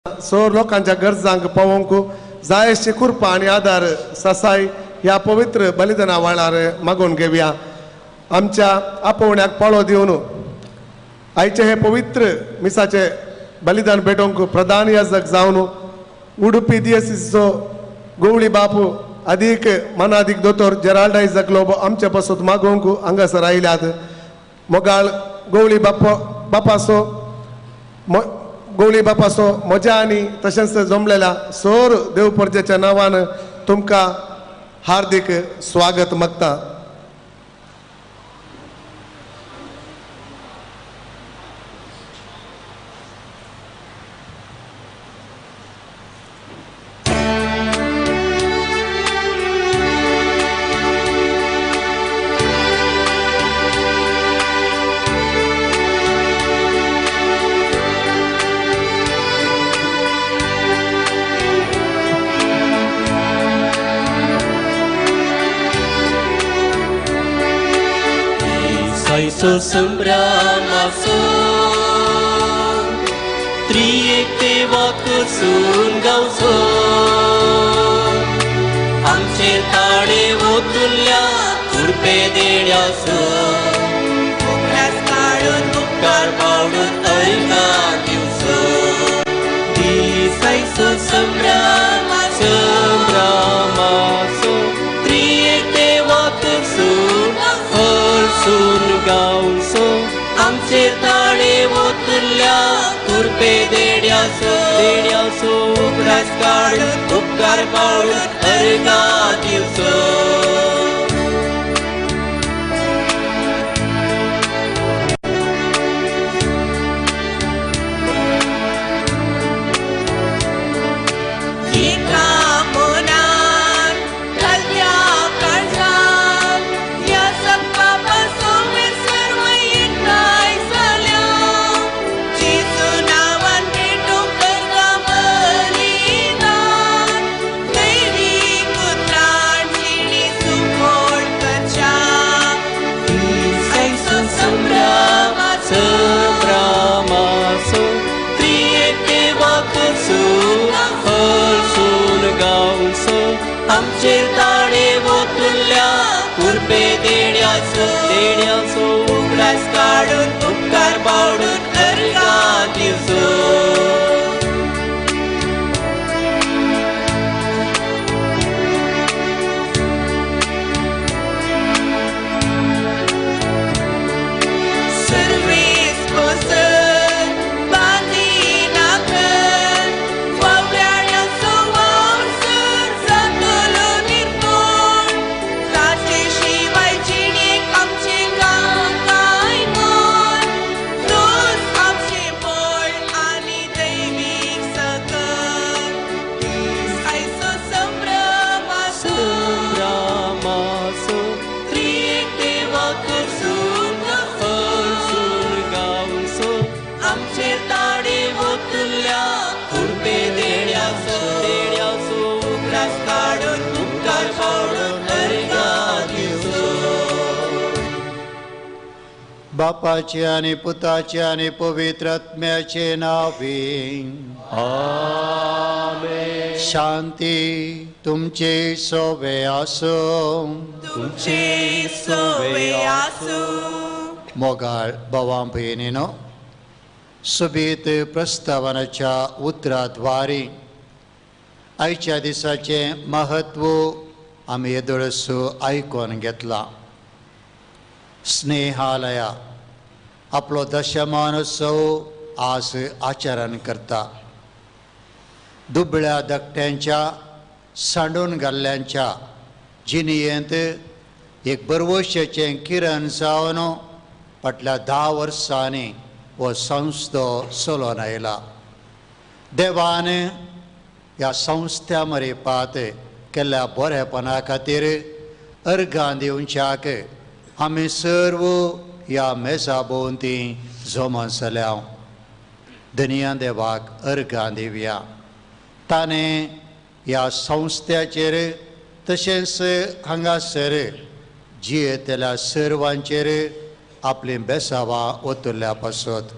सोर लोकांच्या गरजांक पावोवंक जायशी कृपा आनी आदार ससाय ह्या पवित्र बलिदाना वेळार मागून घेवया. आमच्या आपोवण्याक पाळो दिवन आयचे हे पवित्र मिसाचे बलिदान भेटोवंक प्रधान याजक जावन उडुपी दियसीचो गोवळी बापू अदीक मनादीक दोतोर जेराल्ड आयजक लोबो आमचे पासत मागोवंक हांगासर आयल्यात. मोगाळ गोवळी बापाचो गोवळी बापाचो म्हज्या आनी तशेंच जमलेल्या सोर देव परजेच्या नांवान तुमकां हार्दीक स्वागत मागता. संभ्रमासो त्रियेक देवाक सून गावचो आमचेर ताणे ओतुल्ल्या कुरपे देण्याचो उगडास काडून उपकार पावडून अर्घा दिवचो दिसायचो संभ्रमासो संभ्रमासो त्रियेक देवाक सून हरसून गावचो आमचेर ताणे ओतुल्ल्या कुरपे देण्याचो देण्याचो उगडास काडून उपकार पावडून अर्घा दिवचो. आमचेर ताणे ओतुल्ल्या कुरपे देण्याचो देण्याचो उगडास काडून उपकार पावडून अर्घा दिवचो. बापाचे आनी पुताचे आनी पवित्र आत्म्याचे नांवे आमेन. शांती तुमचे सोवे आसूं. तुमचे सोवे आसूं. मोगाळ भावां भयणीनो, सोबीत प्रस्तावनाच्या उतराद्वारे आयच्या दिसाचें महत्व आमी येदोळसो आयकून घेतलां. स्नेहालया आपलो दशमानोत्सव आज आचरण करता. दुबळ्या धाकट्यांच्या सांडून घाल्ल्यांच्या जिणेंत एक बरवशाचें किरण जावन फाटल्या 10 वर्सांनी हो संस्थो चलोवन आयला. देवान ह्या संस्थ्या मरेपात केल्ल्या बरेपणा खातीर अर्घां दिवच्याक आमी सर्व ह्या मेजा भोंवती जमन जाल्या. धनया देवाक अर्घां दिवया. ताणें ह्या संस्थ्याचेर तशेंच हांगासर जियेतल्या सर्वांचेर आपलीं बेसावां ओतुल्ल्या पासत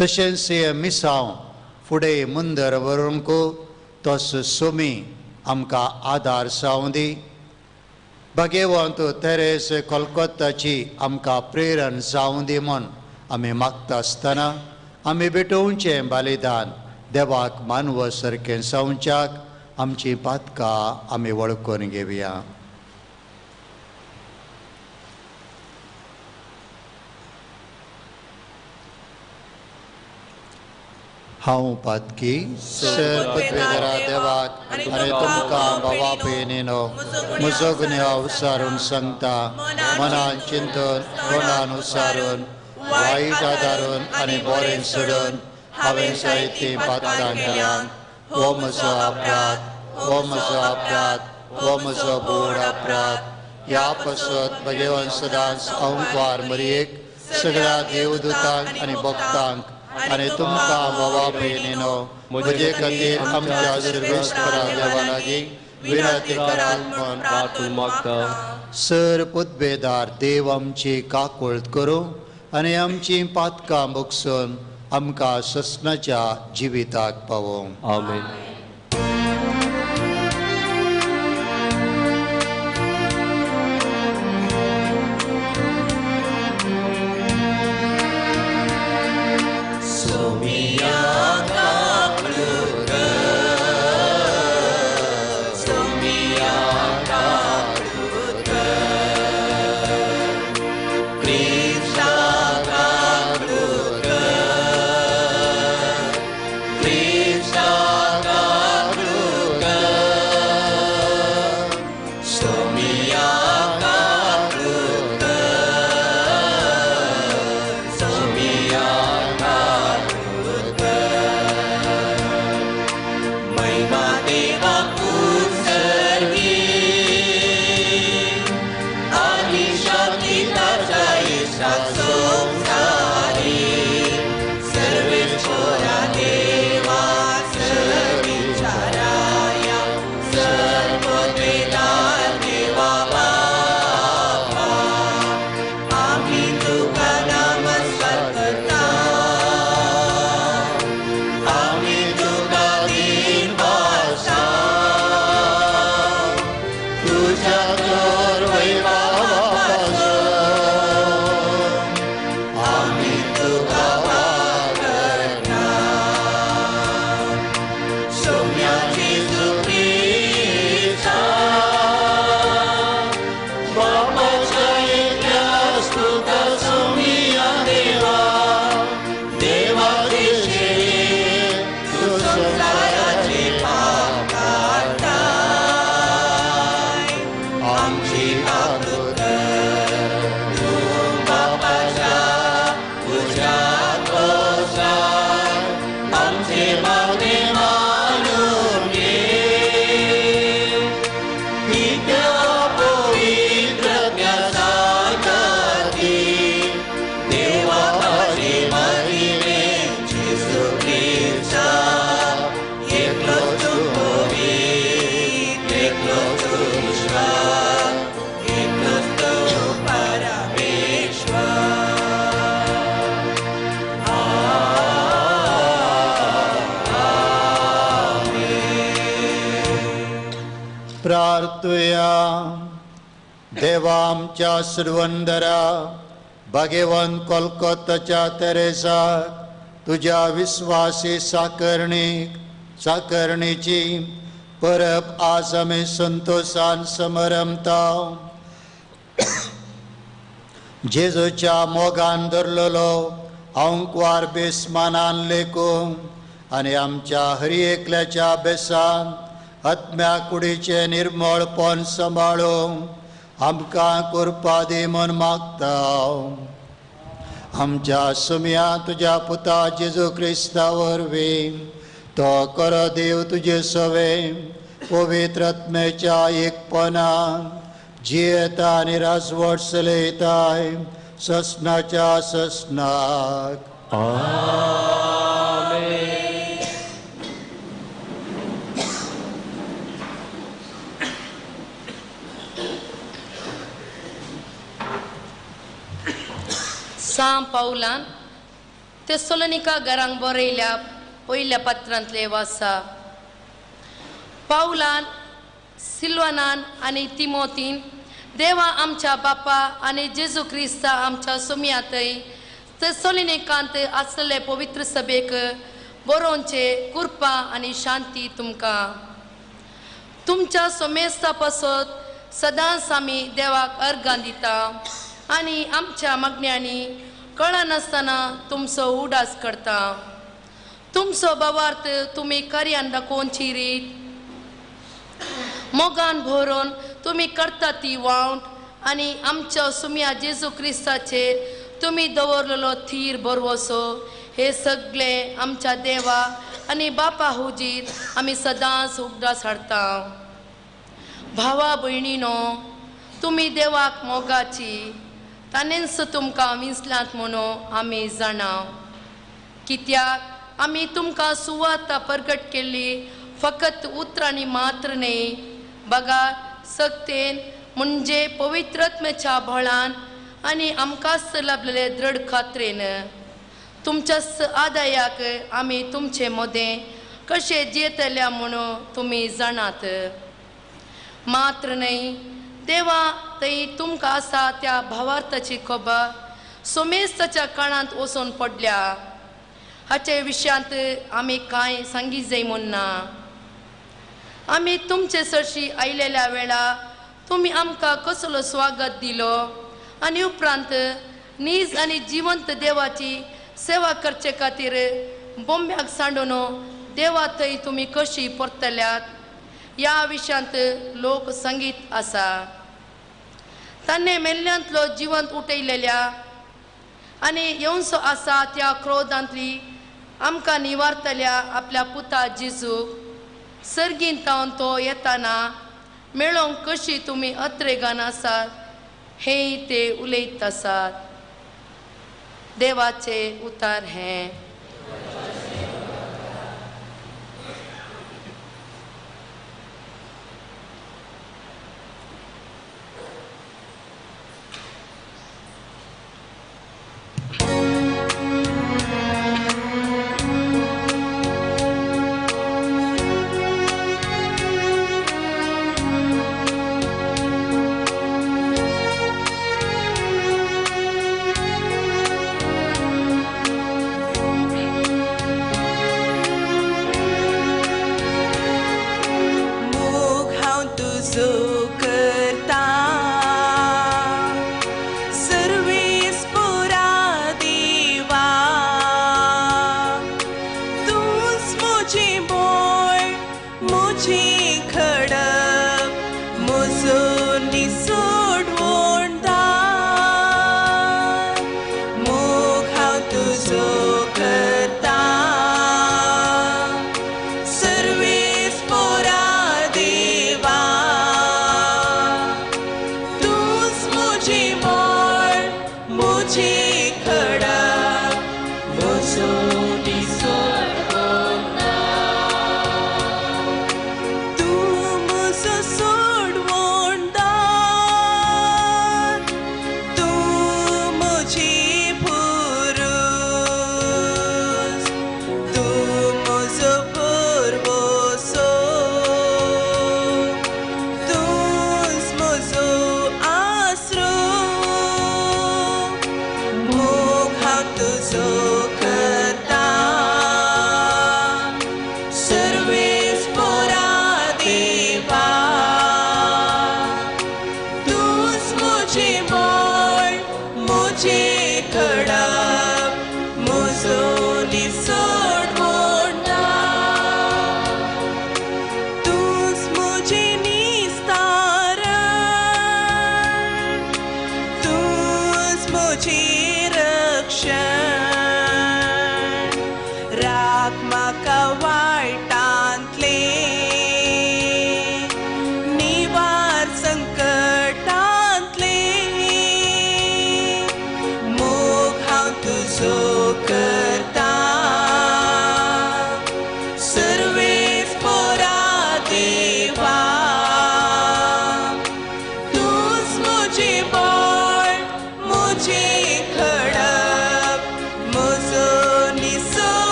तशेंच हें मिसांव फुडें मुंदर व्हरूंक तसो सुमी आमकां आदार जावं दी. भाग्यवंत तेरेस कोलकोत्ताची आमकां प्रेरण जावं दी म्हूण आमी मागता आसतना आमी भेटोवचें बलिदान देवाक मानव सारकें जावच्याक आमची पातकां आमी वळखून घेवया. हांव पातकी सर्वपदवेदरा देवाक आनी तुमकां बाबा भयणीनो म्हजो गुन्यांव सारून सांगता, मनान चिंतून तोंडान उसारून वायट आदारून आनी बरें सोडून हांवें जायतीं पातकां केल्यात. हो म्हजो अपराध, हो म्हजो अपराध, हो म्हजो बोड अपराध. ह्या पासत भगवान सदांच अंकवार मरयेक सगळ्या देवदूतांक आनी भक्तांक आनी तुमकां बाबा भयणीनो म्हजे खातीर आमच्या सर्वेस्परा देवा लागीं विनंती करात म्हूण प्रार्थून मागता. सर पुतबेदार देव आमची काकुळट करूं आनी आमची पातकां बगसून आमकां ससनाच्या जिविताक पावोवं. आमेन. प्रार्थुया. देवा आमच्या सुरवंदरा भाग्यवंत कोलकोताच्या तेरेसाक तुज्या विस्वासी साकरणीक साकरणीची परब आज आमी संतोशान समरमता. जेजूच्या मोगान धरलेलो अंकवार बेस्मानान लेखून आनी आमच्या हरी एकल्याच्या बेसान आत्म्या कुडीचें निर्मळपण सांबाळूंक आमकां कृपा दी म्हूण मागता. आमच्या सुमया तुज्या पुता जेजू क्रिस्ता वरवीं तो करो देव तुजे सवे पवित्र आत्म्याच्या एकपणान जियेता आनी राजवट चलयताय ससनाच्या ससनाक. आमेन. सां पावलान तेसोलनिका घरांक बरयल्या पयल्या पत्रांतले वासा. पावलान सिल्वानान आनी तिमोतीन देवा आमच्या बापा आनी जेजू क्रिस्ता आमच्या सुमयातय तेसोलिनिकांत आसलेले पवित्र सभेक बरोवचे कृपा आनी शांती तुमकां. तुमच्या सोमेस्ता पासत सदांच आमी देवाक अर्गां दिता आनी आमच्या मागण्यांनी कळनासतना तुमचो उडास करता. तुमचो भावार्थ तुमी कार्यान दाखोवची रीत मोगान भरून तुमी करता ती वावट आनी आमच्या सुम्या जेजू क्रिस्ताचेर तुमी दवरलेलो थीर भरवसो हे सगळे आमच्या देवा आनी बापा हुजीर आमी सदांच उगडास हाडता. भावा भयणीनो, तुमी देवाक मोगाची ताणेंच तुमकां विंचलांत म्हणून आमी जाणा. कित्याक आमी तुमकां सुवाता परगट केल्ली फकत उतरांनी मात्र न्हय, बगार सक्तेन म्हणजे पवित्रत्म्याच्या बळान आनी आमकांच लाभलेले दृढ खात्रेन. तुमच्याच आदायाक आमी तुमचे मदें कशें जियेतल्या म्हणून तुमी जाणात. मात्र न्हय, देवा थंय तुमकां आसा त्या भावार्थाची खबर सोमेस्ताच्या काळांत वचून पडल्या. हाचे विशयांत आमी कांय सांगी जाय म्हूण ना. आमी तुमचे सरशी आयलेल्या वेळा तुमी आमकां कसलो स्वागत दिलो आनी उपरांत नीज आनी जिवंत देवाची सेवा करचे खातीर बोंब्याक सांडून देवा थंय तुमी कशी परतल्यात ह्या विशयांत लोक संगीत आसा. ताणें मेल्ल्यांतलो जिवंत उठयलेल्या आनी येवचो आसा त्या क्रोधांतली आमकां निवारतल्या आपल्या पुता जेजूक सर्गीन तावन तो येताना मेळोवंक कशी तुमी अत्रेगान आसात हें ते उलयत आसात. देवाचे उतार हें. तूं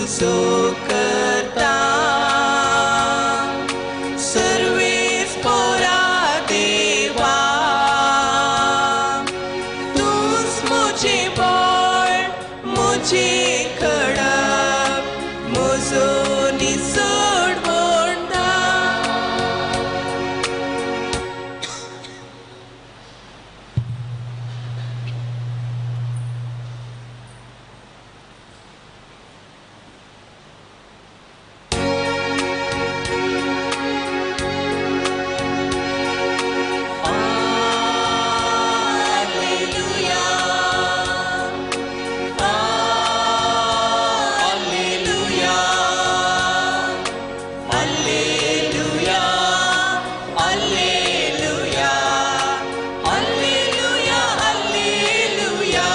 सो करता सर्वेस पोरा देवा तूंच म्हजें बळ म्हजें खडप म्हजो निसण म्हणटा. Alleluia, Alleluia, Alleluia, Alleluia, Alleluia,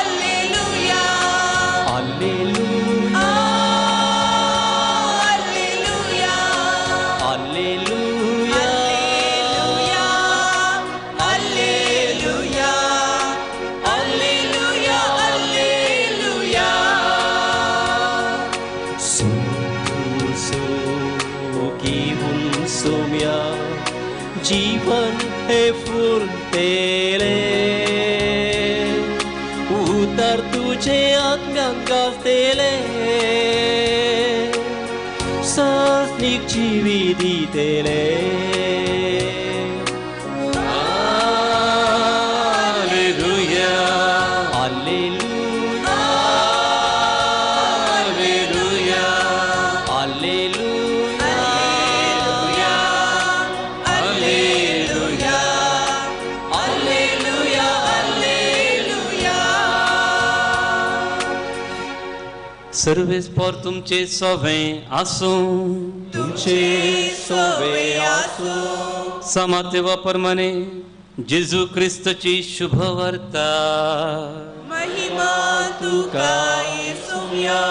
Alleluia, Alleluia, Alleluia, Alleluia. Alleluia, Alleluia, Alleluia, Alleluia. घेऊन सोम्या जीवन हे फुलतेले उतर तुझे आत्म्यान गाजतेले सस्नीक जिवी दितेले. Alleluia, Alleluia, Alleluia, Alleluia, Alleluia, Alleluia, Alleluia. Sarves पोर तुमचे सोवे आसूं, तुमचे सोवे आसूं. समाते प्रमाणे जेजू क्रिस्तची शुभवार्ता. महिमा तुका येसुया.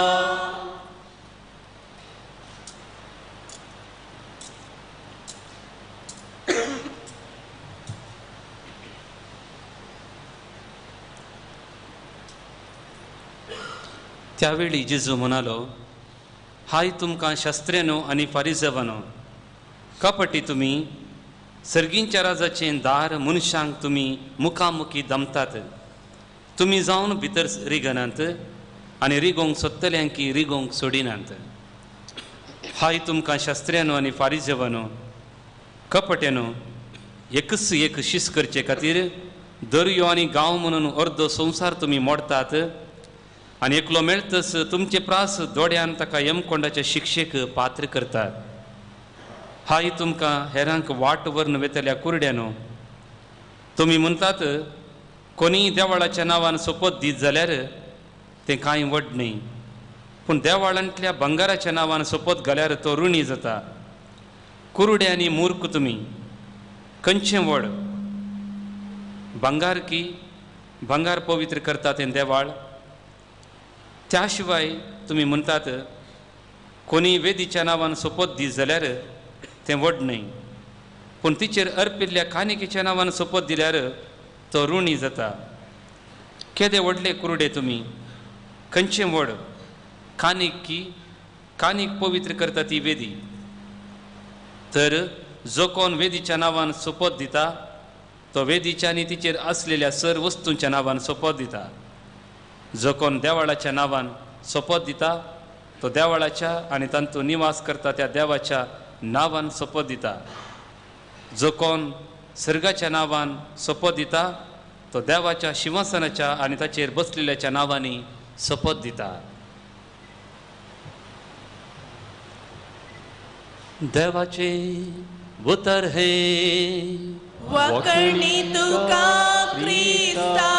त्यावेळी जेजू म्हणालो, हाय तुमकां शास्त्र्यानो आनी फारिजवानो, कपटी तुमी सर्गींच्या राजाचें दार मनशांक तुमी मुखामुखी दमतात. तुमी जावन भितर रिगनात आनी रिगोवंक सोदतल्यांकी रिगोवंक सोडिनात. हाय तुमकां शास्त्र्यानो आनी फारिजवानो, कपट्यानो, एकच एक शीस करचे खातीर दर्यो आनी गांव म्हणून अर्दो संवसार तुमी मोडतात आनी एकलो मेळतच तुमचे प्रास दोड्यान ताका यमकोंडाच्या शिक्षेक पात्र करतात. हाय तुमकां हेरांक वाट व्हरून वेतल्या कुरड्यानो, तुमी म्हणटात कोणीय देवाळाच्या नांवान सोपत दीत जाल्यार तें कांय व्हड न्हय, पूण देवाळांतल्या बंगाराच्या नांवान सोपत घाल्यार तो ऋणी जाता. कुरडे आनी मूर्ख तुमी, खंयचें व्हड भांगार की भांगार पवित्र करता तें देवाळ? त्या शिवाय तुमी म्हणटात कोणी वेदीच्या नांवान सोपत दीत जाल्यार तें व्हड न्हय, पूण तिचेर अर्पिल्ल्या कानिकेच्या नांवान सोपत दिल्यार तो ऋणी जाता. केदे व्हडले कुरडे तुमी, खंयचें व्हड कानीक की कानीक पवित्र करता ती वेदी? तर जो कोण वेदीच्या नांवान सोपत दिता तो वेदीच्या आनी तिचेर आसलेल्या सर वस्तूंच्या नांवान सोपत दिता. जो कोण देवाळाच्या नांवान सोपत दिता तो देवाळाच्या आनी तांतूत निवास करता त्या देवाच्या नांवान सोपत दिता. जो कोण सर्गाच्या नांवान सोपत दिता तो देवाच्या शिंवासनाच्या आनी ताचेर बसलेल्याच्या नांवांनी सोपत दिता. देवाचे उतर हे वकणी तुका क्रिस्ता.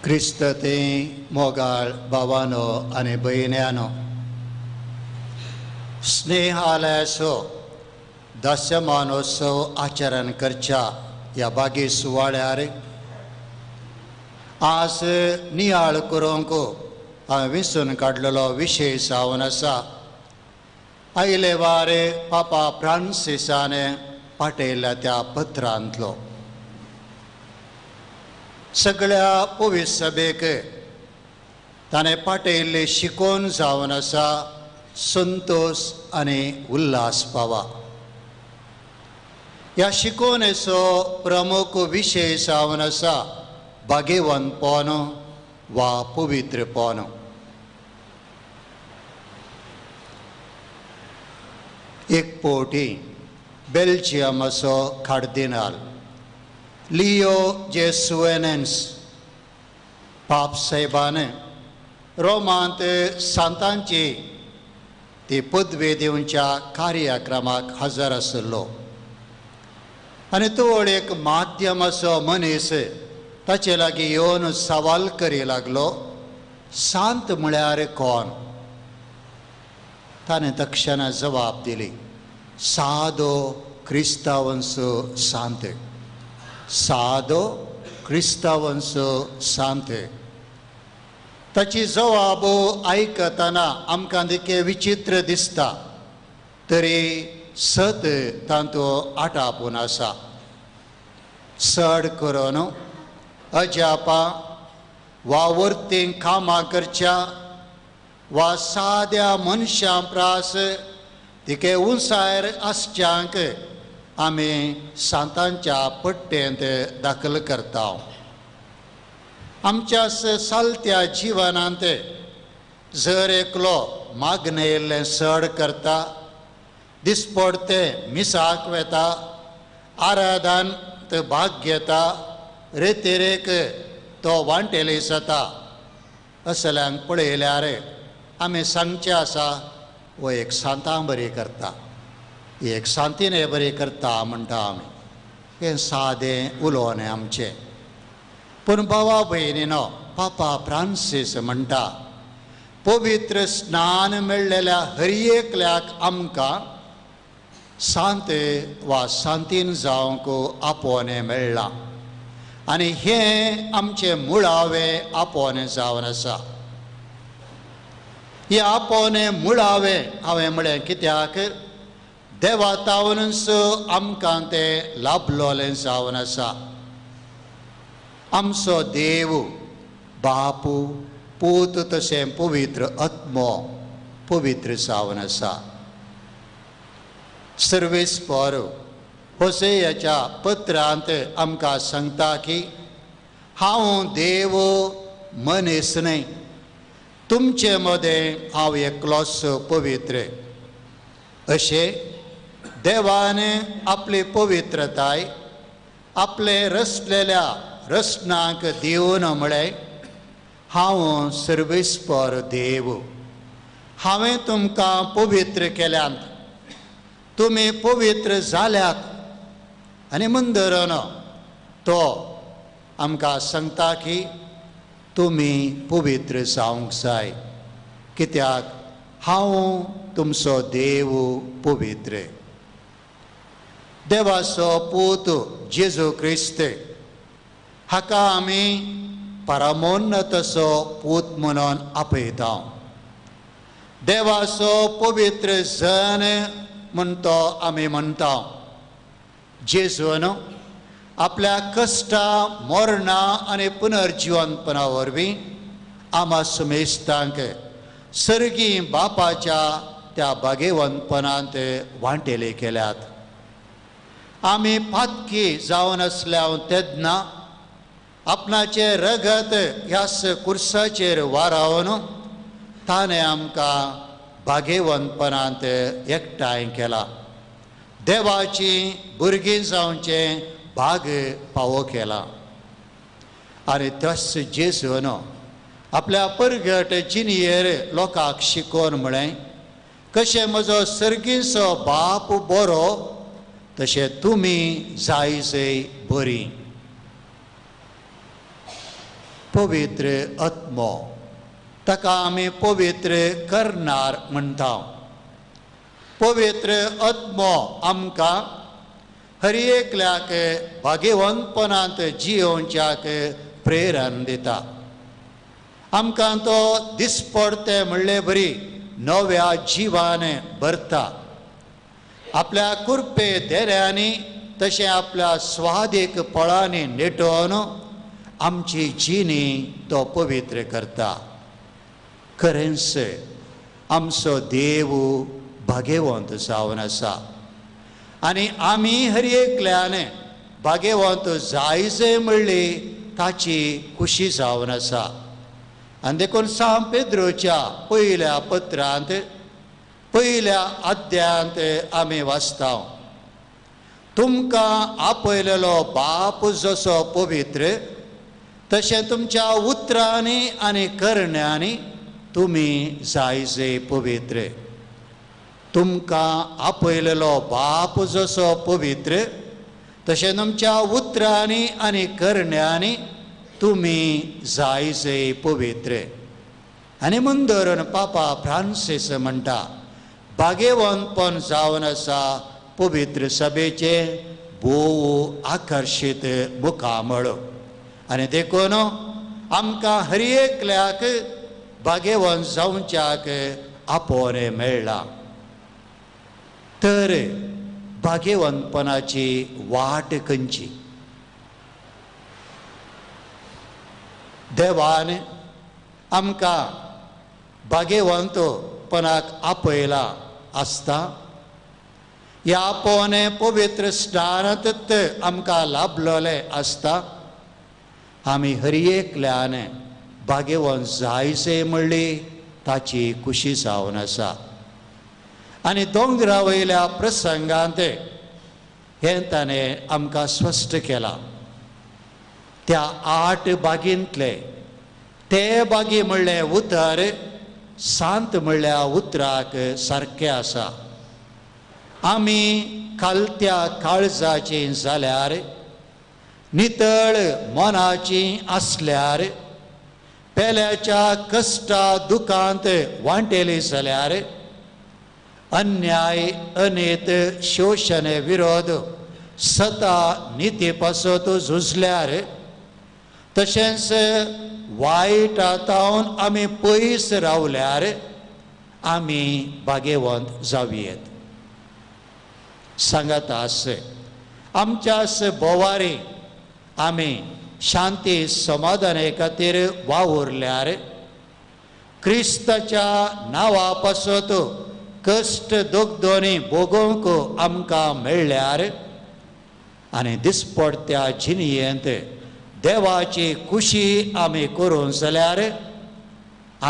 क्रिस्त ते मोगाळ भावानो आनी भयण्यानो, स्नेहालयाचो दशमानोत्सव आचरण करच्या ह्या बागे सुवाळ्यार आज नियाळ करूंक हांवें वेंचून काडलेलो विशय जावन आसा आयले वारे पापा फ्रांसिसान पाठयल्ल्या त्या पत्रांतलो. सगळ्या पवित्र सभेक ताणें पाठयल्ली शिकोवन जावन आसा संतोश आनी उल्हास पावा. ह्या शिकोवणेचो प्रमुख विशय जावन आसा भाग्यवंतपण वा पवित्रपण. एक पवटी बेल्जियमाचो कार्दिनाल लियो जे सुवेनेन्स पाप साहेबान रोमांत सांतांची ती पदवी दिवच्या कार्यक्रमाक हजर आशिल्लो आनी तो एक माध्यमाचो मनीस ताचे लागीं येवन सवाल करी लागलो, सांत म्हळ्यार कोण? ताणें तक्षणा जबाब दिली, सादो क्रिस्तांवांचो सांत, सादो क्रिस्तांवांचो सांत. ताची जबाब आयकतना आमकां देखीक विचित्र दिसता तरी सत तांतूत आटापून आसा. चड करून अजापां वा वर्तीं कामां करच्या वा साद्या मनशां प्रास तिके उंचायर आसच्यांक आमी सांतांच्या पट्टेंत दाखल करता. आमच्या चलत्या जिवनांत जर एकलो मागणें येयल्लें चड करता, दिसपडते मिसाक वेता, आराधन भाग घेता, रेतेरेक तो वांटेली जाता, असल्यांक पळयल्यार आमी सांगचें आसा हो एक सांतां बरी करता, एक सांतीने बरी करता म्हणटा आमी. हें सादें उलोवणें आमचें. पूण भावा भयणीनो, पापा फ्रांसीस म्हणटा पवित्र स्नान मेळ्ळेल्या हर एकल्याक आमकां सांत वा सांतीन जावंक आपोवणें मेळ्ळां आनी हें आमचें मुळावें आपोवणें जावन आसा. हें आपोवणें मुळावें हांवें म्हळें कित्याक देवा तावनच आमकां तें लाभलोलें जावन आसा. आमचो देव बापू पूत तशें पवित्र आत्मो पवित्र जावन आसा. सर्वेस्पर होसेयाच्या पत्रांत आमकां सांगता की हांव देव मनीस न्हय, तुमचे मदें हांव एकलोच पवित्र. अशें देवान आपली पवित्रताय आपले रचलेल्या रचनांक दिवन म्हळें हांव सर्वेस्पर देव, हांवें तुमकां पवित्र केल्यात, तुमी पवित्र जाल्यात. आनी मंदरन तो आमकां सांगता की तुमी पवित्र जावंक जाय कित्याक हांव तुमचो देव पवित्र. देवाचो पूत जेजू क्रिस्त हाका आमी परमोन्नतचो पूत म्हणून आपयता. देवाचो पवित्र जन म्हूण तो आमी म्हणटा. जेजून आपल्या कश्टां मरणां आनी पुनर्जिवनपणा वरवीं आमा सुमेस्तांक सर्गी बापाच्या त्या भागेवंतपणांत वांटेले केल्यात. आमी पातकी जावन आसल्या तेन्ना आपणाचें रगत ह्याच कुर्साचेर वारावन ताणें आमकां भागेवंतपणांत एकठांय केला, देवाची भुरगीं जावचें भाग पावो केला. आनी तस जेजून आपल्या परगट जिणयेर लोकांक शिकोवन म्हळें कशें म्हजो सर्गीचो बाप बरो तशें तुमी जाय जय बरी. पवित्र आत्मो ताका आमी पवित्र करणार म्हणटा. पवित्र आत्मो आमकां हर एकल्याक भाग्यवंतपणांत जियोवच्याक प्रेरण दिता. आमकां तो दिसपडते म्हणले बरी नव्या जिवान भरता. आपल्या कुरपे धेऱ्यांनी तशें आपल्या स्वादीक पळांनी नेटोवन आमची जिणी तो पवित्र करता. खरेंच आमचो देव भाग्यवंत जावन आसा आनी आमी हर एकल्यान भाग्यवंत जायजे म्हणली ताची खुशी जावन आसा. आनी देखून सांत पेद्रोच्या पयल्या पत्रांत पयल्या अध्यायांत आमी वाचता, तुमकां आपयलेलो बाप जसो पवित्र तशें तुमच्या उतरांनी आनी करण्यांनी तुमी जायजे पवित्र. तुमकां आपयलेलो बाप जसो पवित्र तशें तुमच्या उतरांनी आनी करण्यांनी तुमी जायजे पवित्र. आनी मुंदरून पापा फ्रांसीस म्हणटा, भाग्यवंतपण जावन आसा पवित्र सभेचें भोव आकर्शीत मुखामळ. आनी देखून आमकां हर एकल्याक भाग्यवंत जावच्याक आपोवणें मेळ्ळां. तर भाग्यवंतपणाची वाट खंयची? देवान आमकां भाग्यवंतपणाक आपयला आसता. ह्या आपोवणें पवित्र स्नानांतच आमकां लाभलेलें आसता. आमी हर एकल्यान भाग्यवंत जायचे म्हणली ताची खुशी जावन आसा. आनी दोंगरा वयल्या प्रसंगांत हें ताणें आमकां स्पश्ट केलां. त्या 8 बागींतले ते बागी म्हणलें उतर सांत म्हणल्या उतराक सारकें आसा. आमी खालत्या काळजाची जाल्यार, नितळ मनाची आसल्यार, पेल्याच्या कश्टा दुखांत वांटेली जाल्यार, अन्याय अनेत शोशण विरोध सता निती पासत झुजल्यार, तशेंच वायटा तावन आमी पयस रावल्यार आमी भाग्यवंत जावयेत. सांगात आस आमच्या बोवारी आमी शांती समाधाने खातीर वावुरल्यार, क्रिस्ताच्या नांवा पासत कश्ट दोगदोनी भोगोवंक आमकां मेळ्ळ्यार आनी दिसपडत्या जिणयेंत देवाची खुशी आमी करूंक जाल्यार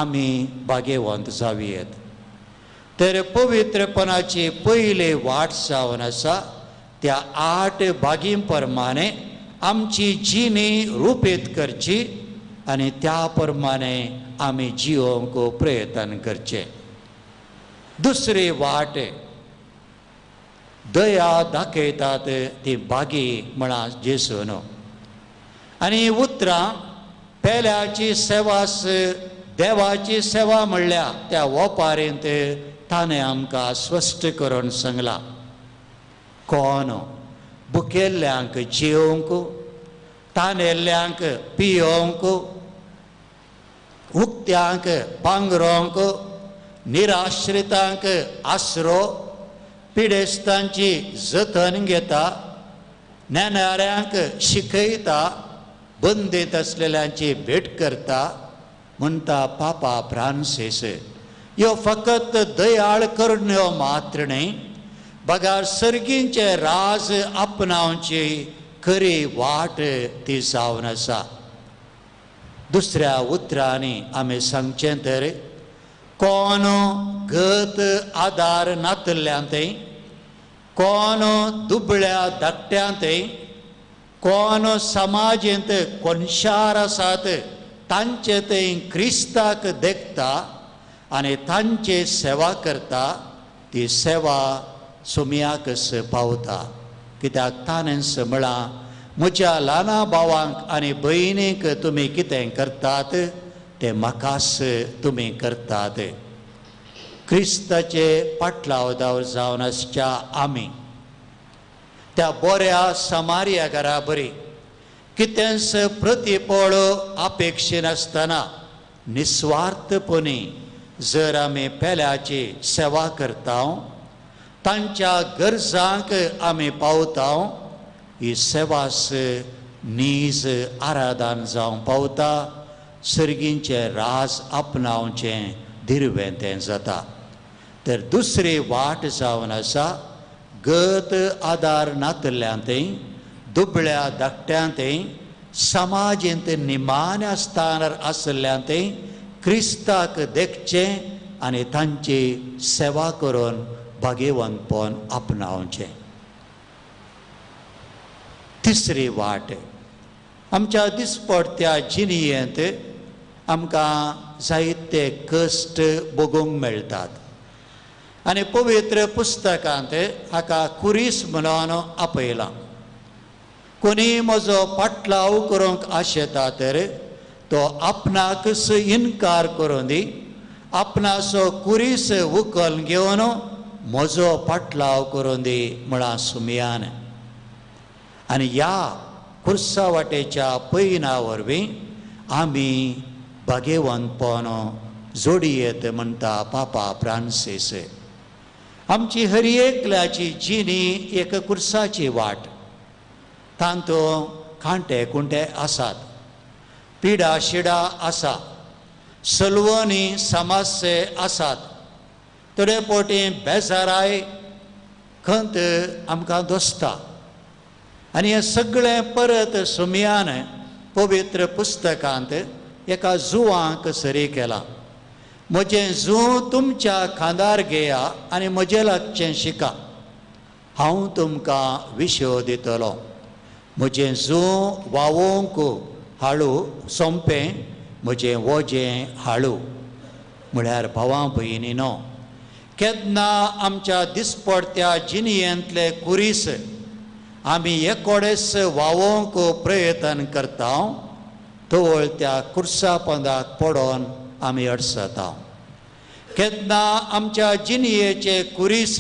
आमी भाग्यवंत जावयेत. तर पवित्रपणाची पयली वाट जावन आसा त्या 8 बागीं प्रमाणे आमची जिणी रुपीत करची आनी त्या प्रमाणे आमी जियोवंक प्रयत्न करचें. दुसरी वाट दया दाखयतात ती बागी म्हणा जेसून. आनी उतरां पेल्याची सेवा देवाची सेवा म्हणल्या त्या वपारींत ताणें आमकां स्पश्ट करून सांगलां, कोण भुकेल्ल्यांक जेवंक, तानेल्ल्यांक पियोवंक, उक्त्यांक पांगरोंक, निराश्रितांक आसरो, पिडेस्तांची जतन घेता, नेणाऱ्यांक शिकयता, बंदीत आसलेल्यांची भेट करता म्हणटा पापा फ्रांसीस. ह्यो फकत दयाळ करण्यो मात्र न्हय, बगार सर्गींचे राज आपणावची खरी वाट ती जावन आसा. दुसऱ्या उतरांनी आमी सांगचें तर कोण गत आदार नातल्ल्यांतय, कोण दुबळ्या धाकट्यांतय, कोण समाजेंत कोनशार आसात तांचे थंय क्रिस्ताक देखता आनी तांची सेवा करता, ती सेवा सुमयाकच पावता. कित्याक ताणें म्हळां, म्हज्या ल्हाना भावांक आनी भयणीक तुमी कितें करतात तें म्हाकाच तुमी करतात. क्रिस्ताचे पाटलावदार जावन आसच्या आमी त्या बऱ्या समार्या घरा बरी कितेंच प्रतिफळ अपेक्षिनासतना निस्वार्थपणी जर आमी पेल्याची सेवा करता, तांच्या गरजांक आमी पावता, ही सेवास नीज आराधन जावंक पावता, सर्गींचें राज आपणावचें दिर्वें तें जाता. तर दुसरी वाट जावन आसा गत आदार नातल्यांतय, दुबळ्या धाकट्यांतय, समाजेंत निमाण्या स्थानार आशिल्ल्यांतय क्रिस्ताक देखचें आनी तांची सेवा करून भाग्यवंतपण आपणावचें. तिसरी वाट, आमच्या दिसपडत्या जिणेंत आमकां जायते कश्ट भोगूंक मेळटात आनी पवित्र पुस्तकांत हाका कुरीस म्हणून आपयलां. कोणी म्हजो पाटलाव करूंक आशेता तर तो आपणाकच इनकार करूं दी, आपणाचो कुरीस उखल घेवन म्हजो पाटलाव करूं दी म्हळां सुमयान. आनी ह्या कुर्सा वाटेच्या पयना वरवीं आमी भाग्यवंतपण जोडयेत म्हणटा पापा फ्रांसीस. आमची हर एकल्याची जिणी एक कुर्साची वाट, तांतूं कांटे कुंटे आसात, पिडा शिडा आसा, सलवणी समस्ये आसात, थोडे पोटी बेजाराय खंत आमकां दोसता. आनी हें सगळें परत सुमयान पवित्र पुस्तकांत एका जुवांक सरी केलां. म्हजें जूं तुमच्या खांदार घेया आनी म्हजें लागचें शिका, हांव तुमकां विशो दितलो. म्हजें जूं वावोवंक हाळू सोंपें, म्हजें वजें हाळू. म्हळ्यार भावां भयणी न्हू, केन्ना आमच्या दिसपडत्या जिणेंतले कुरीस आमी एकोडेच वावोवंक प्रयत्न करता, तवळ त्या कुर्सा पंदाक पडोन आमी अडसता. केन्ना आमच्या जिणेचे कुरीस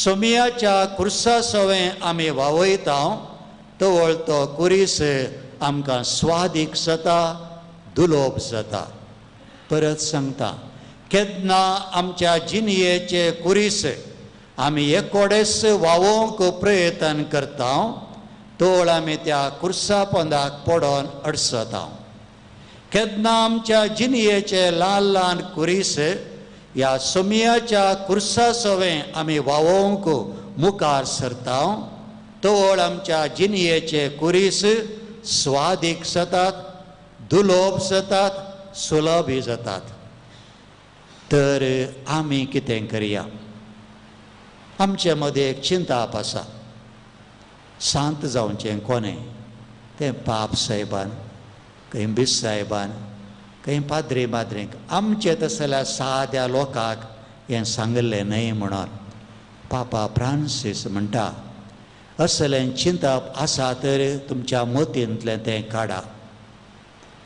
सोमियाच्या कुर्सा सवें आमी वावयता, तवळ तो कुरीस आमकां स्वादीक जाता, दुलोब जाता. परत सांगता, केन्ना आमच्या जिणेचे कुरीस आमी एकोडेच वावोवंक प्रयत्न करता, तोळ आमी त्या कुर्सा पंदाक पडोन अडसता. केन्ना आमच्या जिणेचे ल्हान ल्हान कुरीस ह्या सोमियाच्या कुर्सा सवें आमी वावोवंक मुखार सरता, तोळ आमच्या जिणेचे कुरीस स्वादीक जातात, दुलोब जातात, सुलभय जातात. तर आमी कितें करया? आमचे मदें एक चिंताप आसा, शांत जावचें कोणें तें पाप साहेबान, खंय बीस साहेबान, खंय पाद्री माद्रींक, आमचे तसल्या साद्या लोकांक हें सांगिल्लें न्हय म्हणून पापा फ्रांसीस म्हणटा, असलें चिंतप आसा तर तुमच्या मतींतलें तें काडा.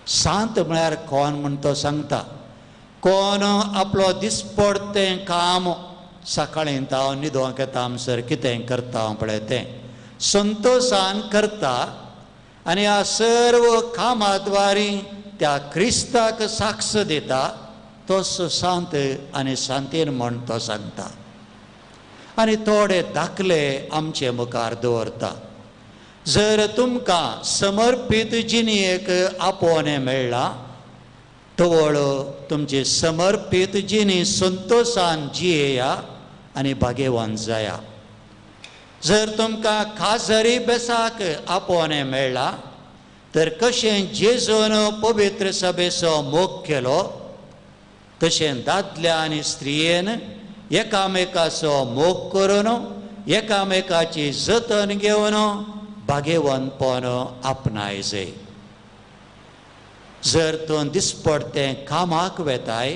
शांत म्हळ्यार कोण म्हण तो सांगता, कोण आपलो दिसपडतें काम सकाळीं हांव न्हिदोंक येता आमसर कितें करता पळय तें संतोशान करता आनी ह्या सर्व कामाद्वारी त्या क्रिस्ताक साक्ष दिता, तोच शांत आनी शांतीन म्हण तो सांगता. आनी थोडे दाखले आमचे मुखार दवरता. जर तुमकां समर्पीत जिणेक आपोवणें मेळ्ळां, तवळ तुमची समर्पीत जिणी संतोशान जियेया आनी भाग्यवान जाया. जर तुमकां खाजरी बेसाक आपोवणें मेळ्ळां तर कशें जेजून पवित्र सभेचो मोग केलो तशें दादल्या आनी स्त्रियेन एकामेकाचो मोग करून एकामेकाची जतन घेवन भाग्यवंतपण आपणायचे. जर तूं दिसपडतें कामाक वेताय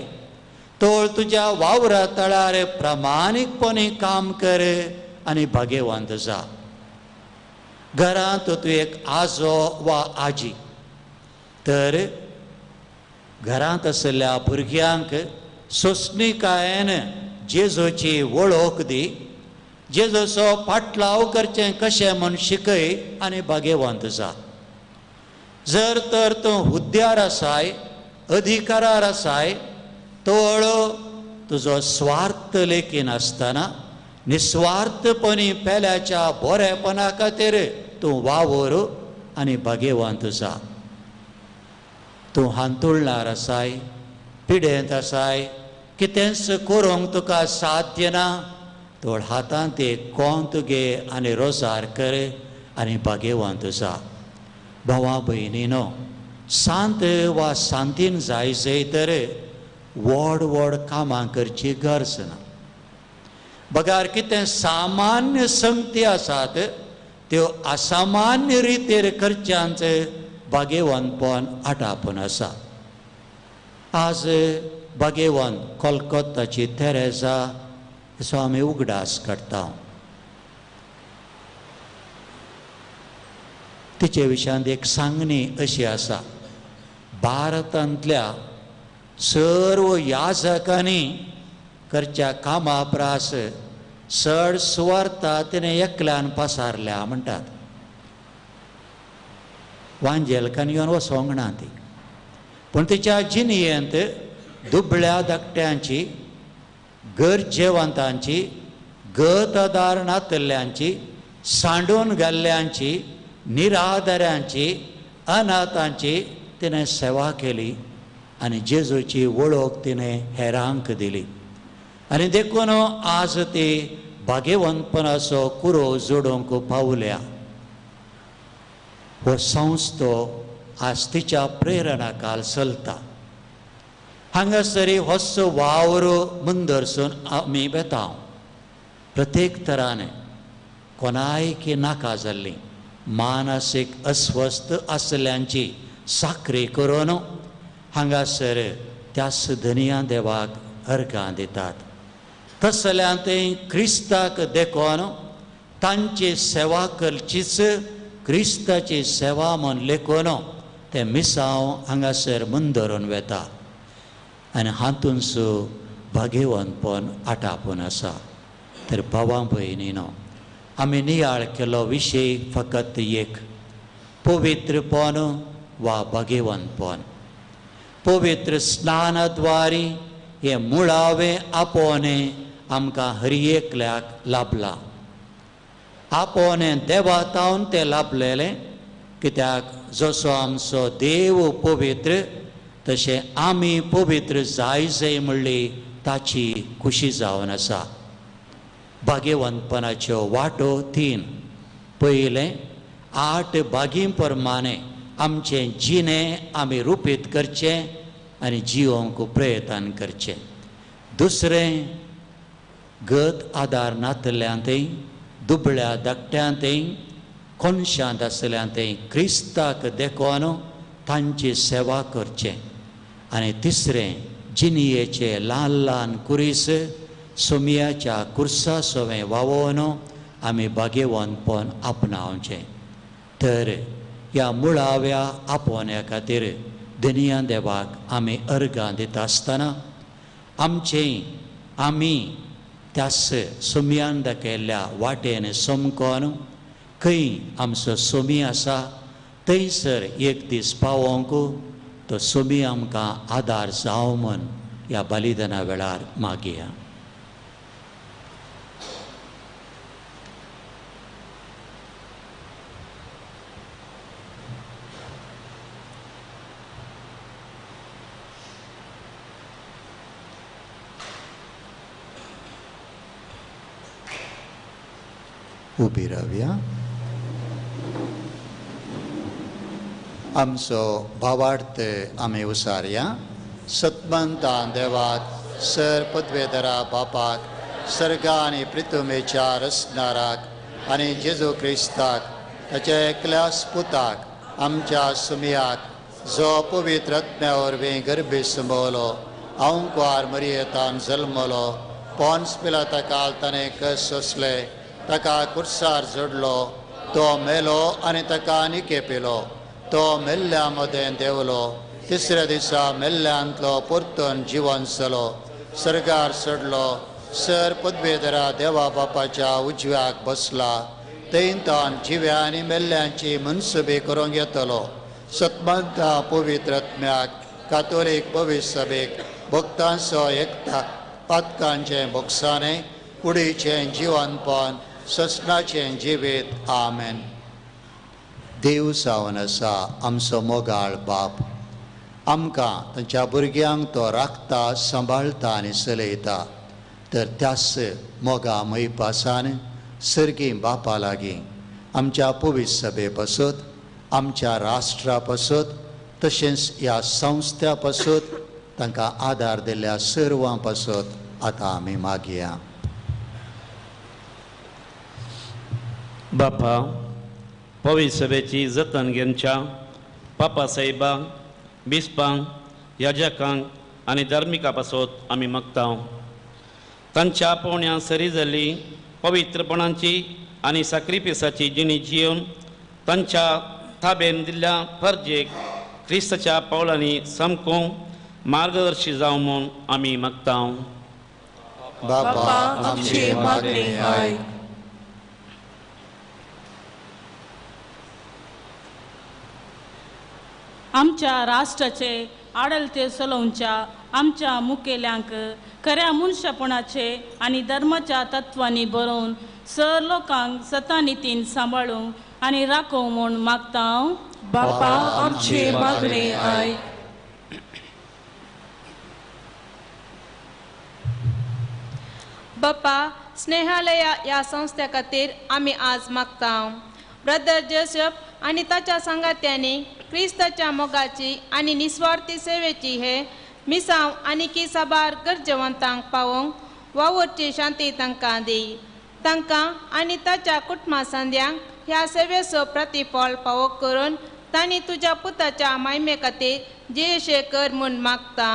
तर तुज्या वावरा तळार प्रामाणीकपणे काम कर आनी भाग्यवंत जा. घरांत तूं एक आजो वा आजी तर घरांत आशिल्ल्या भुरग्यांक सोंसणीकायेन जेजूची वळख दी, जेजूचो पाटलाव करचें कशें म्हूण शिकय आनी भाग्यवंत जा. जर तर तूं हुद्द्यार आसाय, अधिकारार आसाय, तोळ तुजो स्वार्थ लेखी नासतना निस्वार्थपणी पेल्याच्या बरेपणा खातीर तूं वावर आनी भाग्यवंत जा. तूं हांतुळणार आसाय, पिडेंत आसाय, कितेंच करूंक तुका साध्य ना, तोळ हातांत एक कोंत घे आनी रोजार कर आनी भाग्यवंत जा. भावा भयणीनो, शांत वा शांतीन जाय जाय तर व्हड व्हड कामां करची गरज ना. बगार कितें सामान्य संगती आसात त्यो असामान्य रितीर करच्यांच भाग्यवंतपण आटापून आसा. आज भाग्यवंत कोलकोत्ताची तेरेजा हेचो आमी उगडास काडटा. तिचे विशयांत एक सांगणी अशी आसा, भारतांतल्या सर्व याजकांनी करच्या कामा प्रास चड सुवार्ता तिणें एकल्यान पसारल्या म्हणटात. वांजेलकान येवन वचोंक ना ती, पूण तिच्या जिणयेंत दुबळ्या धाकट्यांची, गरजेवंतांची, गत आदार नातल्ल्यांची, सांडून घाल्ल्यांची, निराधाऱ्यांची, अनाथांची तिणें सेवा केली आनी जेजूची वळख तिणें हेरांक दिली. आनी देखून आज ती भाग्यवंतपणाचो कुरो जोडूंक पावल्या. हो संस्थो आज तिच्या प्रेरणा काल चलता. हांगासरी होच वावर मुंदरसून आमी वेता. प्रत्येक तराने कोणायकी नाका जाल्ली मानसीक अस्वस्थ आसल्यांची साकरी करून हांगासर त्याच धनया देवाक अर्घां दितात. तसल्यान ते क्रिस्ताक देखून तांची सेवा करचीच क्रिस्ताची सेवा म्हूण लेखून ते मिसांव हांगासर मुंदरून वेता आनी हातूंच भाग्यवंतपण आटापून आसा. तर भावा भयणीनो, आमी नियाळ केलो विशय फकत एक, पवित्रपण वा भाग्यवंतपण. पवित्र स्नानाद्वारी हें मुळावें आपोवणें आमकां हर एकल्याक लाभलां. आपोवणें देवा तावन तें लाभलेलें, कित्याक जसो आमचो देव पवित्र तशें आमी पवित्र जाय जाय म्हणली ताची खुशी जावन आसा. भाग्यवंतपणाच्यो वाटो तीन. पयलें, 8 भागीं प्रमाणे आमचें जिणें आमी रुपीत करचें आनी जिवोवंक प्रयत्न करचें. दुसरें, गत आदार नातल्यांतय, दुबळ्या धाकट्यांतय, कोनशांत आसल्यांतय क्रिस्ताक देखून तांची सेवा करचें. आनी तिसरें, जिणयेचे ल्हान ल्हान कुरीस सोमयाच्या कुर्सा सवें वावोवन आमी भाग्यवंतपण आपणावचें. तर ह्या मुळाव्या आपोवण्या खातीर धनया देवाक आमी अर्घां दिता आसतना आमचें आमी त्याच सोमयान दाखयल्ल्या वाटेन समकोन खंय आमचो सोमी आसा थंयसर एक दीस पावोवंक तो सोमी आमकां आदार जावं म्हूण ह्या बलिदाना वेळार मागया. उबी रावया. आमचो भावार्थ आमी उसारया. सतमंतान देवाक, सर पदवेधरा बापाक, सर्गा आनी प्रितुमेच्या रचणाराक आनी जेजू क्रिस्ताक ताच्या एकल्याच पुताक आमच्या सुमयाक, जो पवित्र आत्म्या वरवीं गर्भी सुंबवलो, अंकुआर मरियेतान जल्मलो, पोन्स पिलाता काल ताणें कस सोंसले, ताका कुर्सार जोडलो, तो मेलो आनी ताका निकेपिलो, तो मेल्ल्या मदें देंवलो, तिसऱ्या दिसा मेल्ल्यांतलो परतून जिवन जालो, सर्गार चडलो, सर पदवेधरा देवा बापाच्या उजव्याक बसला थंय जिव्या आनी मेल्ल्यांची मनसुबी करूंक येतलो. सतमंता पवित्र आत्म्याक कातोलीक पवित्र सभेक भक्तांचो एकता पातकांचें भोगसाणें कुडीचें जिवनपण ससनाचें जिवीत. आमेन. देव जावन आसा आमचो मोगाळ बाप, आमकां तांच्या भुरग्यांक तो राखता, सांबाळटा आनी चलयता. तर त्याच मोगा मैपासान सर्गी बापा लागीं आमच्या पवित्र सभे पासत, आमच्या राष्ट्रा पासत, तशेंच ह्या संस्थ्या पासत, तांकां आदार दिल्ल्या सर्वां पासत आतां आमी मागया. बापा, पवित्र सभेची जतन घेवच्या पापा साहेबांक, बिस्पांक, याजकांक आनी धार्मिका पासत आमी मागता. तांच्या पोवण्या सरी जाल्ली पवित्रपणाची आनी साक्रिफिसाची जिणी जिवन तांच्या थाबेन दिल्ल्या फर्जेक क्रिस्ताच्या पावलांनी सामको मार्गदर्शी जावं म्हूण आमी मागता. बापा आमचे मागणें आयक. आमच्या राष्ट्राचे आडलते चलोवच्या आमच्या मुखेल्यांक खऱ्या मनशापणाचे आनी धर्माच्या तत्वांनी बरोवन सर लोकांक सतानितीन सांबाळूंक आनी राखोवंक म्हूण मागता. बापा आमचे मागणें आयक. बापा, स्नेहालया ह्या संस्थे खातीर आमी आज मागता. ब्रदर जोसेफ आनी ताच्या सांगात्यांनी क्रिस्ताच्या मोगाची आनी निस्वार्थी सेवेची हे मिसांव आनी साबार गरजेवंतांक पावोवंक वावुरची शांती तांकां दी. तांकां आनी ताच्या कुटुंबा सांद्यांक ह्या सेवेचो प्रतिफळ पावो करून तांणी तुज्या पुताच्या मायमे खातीर जियेशे कर म्हूण मागता.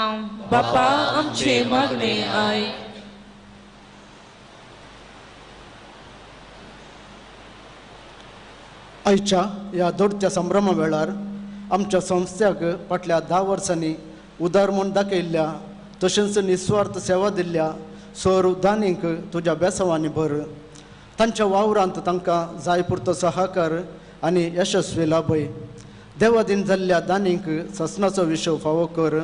बापा आमचे मागणें आयक. आयच्या ह्या दोडच्या संभ्रमा वेळार आमच्या संस्थ्याक फाटल्या 10 वर्सांनी उदार म्हूण दाखयल्ल्या तशेंच निस्वार्थ सेवा दिल्ल्या सर दानींक तुज्या बेसांवांनी भर. तांच्या वावरांत तांकां जाय पुरतो सहकार आनी यशस्वी लाभय. देवादीन जाल्ल्या दानींक ससनाचो विशय फावो कर.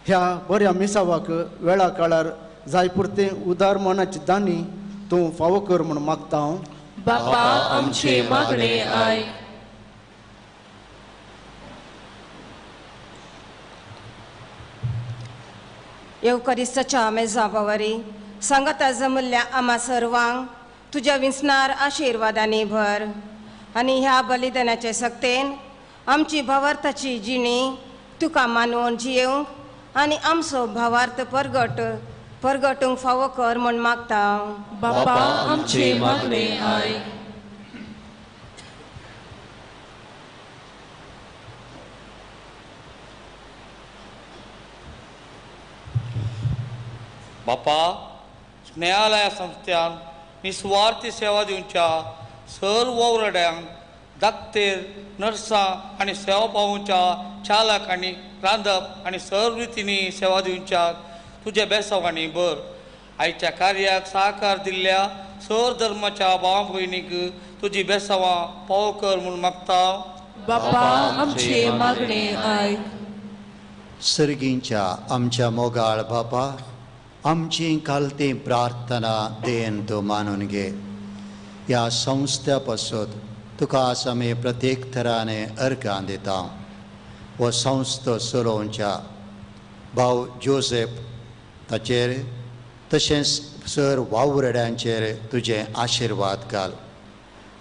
ह्या बऱ्या मिसावाक वेळा काळार जाय पुरतें उदार मनाची दानी तूं फावो कर म्हूण मागता हांव. बापा आमचे मागणें आयक. येवकरिस्ताच्या मेजा बावरी सांगता जमल्ल्या आमा सर्वांक तुज्या विंचणार आशिर्वादांनी भर आनी ह्या बलिदानाचे सक्तेन आमची भावार्थाची जिणी तुका मानून जियेवंक आनी आमचो भावार्थ परगटूंक फावो कर म्हूण मागता. बापा आमचे मागणें आयक. बापा, स्नेहालया संस्थ्यान निस्वार्थी सेवा दिवच्या सर वावराड्यांक, दाक्तेर, नर्सां आनी सेवा पावोवच्या चालक आनी रांदप आनी सर्व रितींनी सेवा दिवच्या तुज्या बेसांवांनी भर. आयच्या कार्याक सहकार दिल्ल्या सर धर्माच्या भाव भयणीक तुजी बेसांवां पावो कर म्हूण मागता. बापा आमचे मागणें आयक. सर्गींच्या आमच्या मोगाळ बापा, आमची कालती प्रार्थना then तूं मानून घे. ह्या संस्थ्या पासत तुका आज आमी प्रत्येक थराने अर्घां दिता. हो संस्था चलोवच्या भाव जोसेफ ताचेर तशेंच सर वावरड्यांचेर तुजें आशिर्वाद घाल.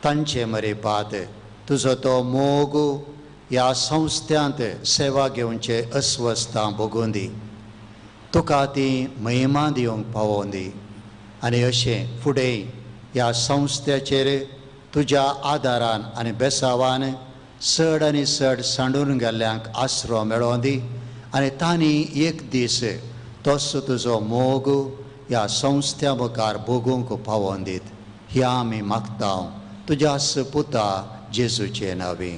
तांचे मरेपात तुजो तो मोग ह्या संस्थ्यांत सेवा घेवचे अस्वस्था भोगून दी. तुका ती महिमा दिवंक पावोवन दी आनी अशें फुडें ह्या संस्थ्याचेर तुज्या आदारान आनी बेसावान चड आनी चड सांडून गेल्ल्यांक आसरो मेळोवन दी आनी तांणी एक दीस तोच तुजो मोग ह्या संस्थ्या मुखार भोगूंक पावोवन दीत. ह्या आमी मागता तुज्या पुता जेजूचे नांवी.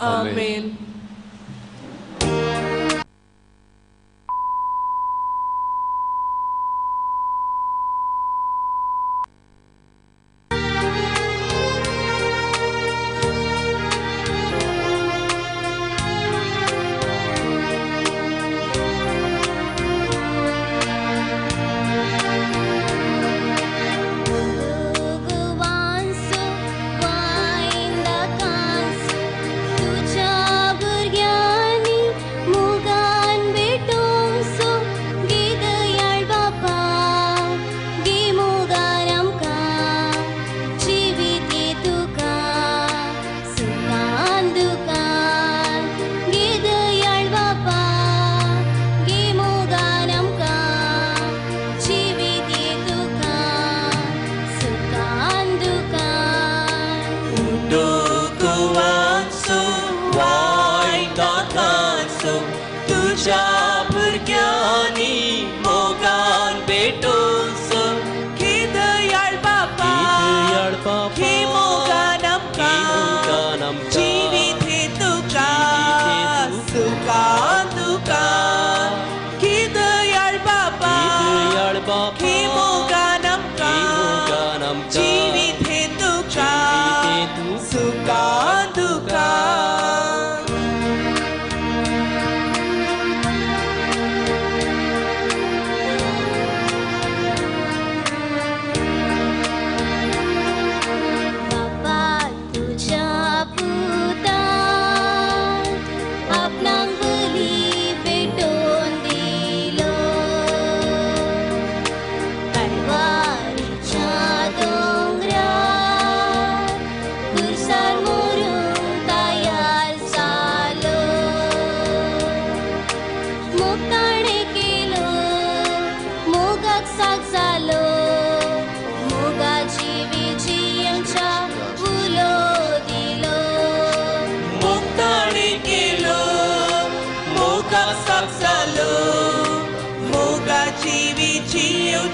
आमेन.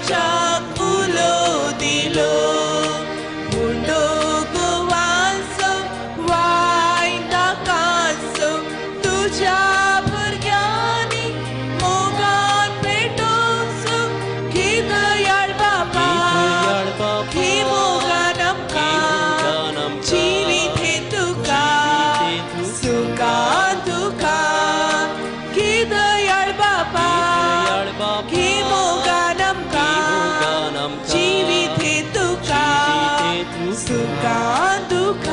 येवच्याक उलो दिलो उंडो गोवांचो वायदाकांचो तुज्या भुरग्यांनी मोगान पेटोवचो की दयाळ बापा की मोगान आमकां जिवीत हें तुका सुखान दुखान की दयाळ बापा की मोगान आमकां जिवीत हें तुका सुखान दुखान.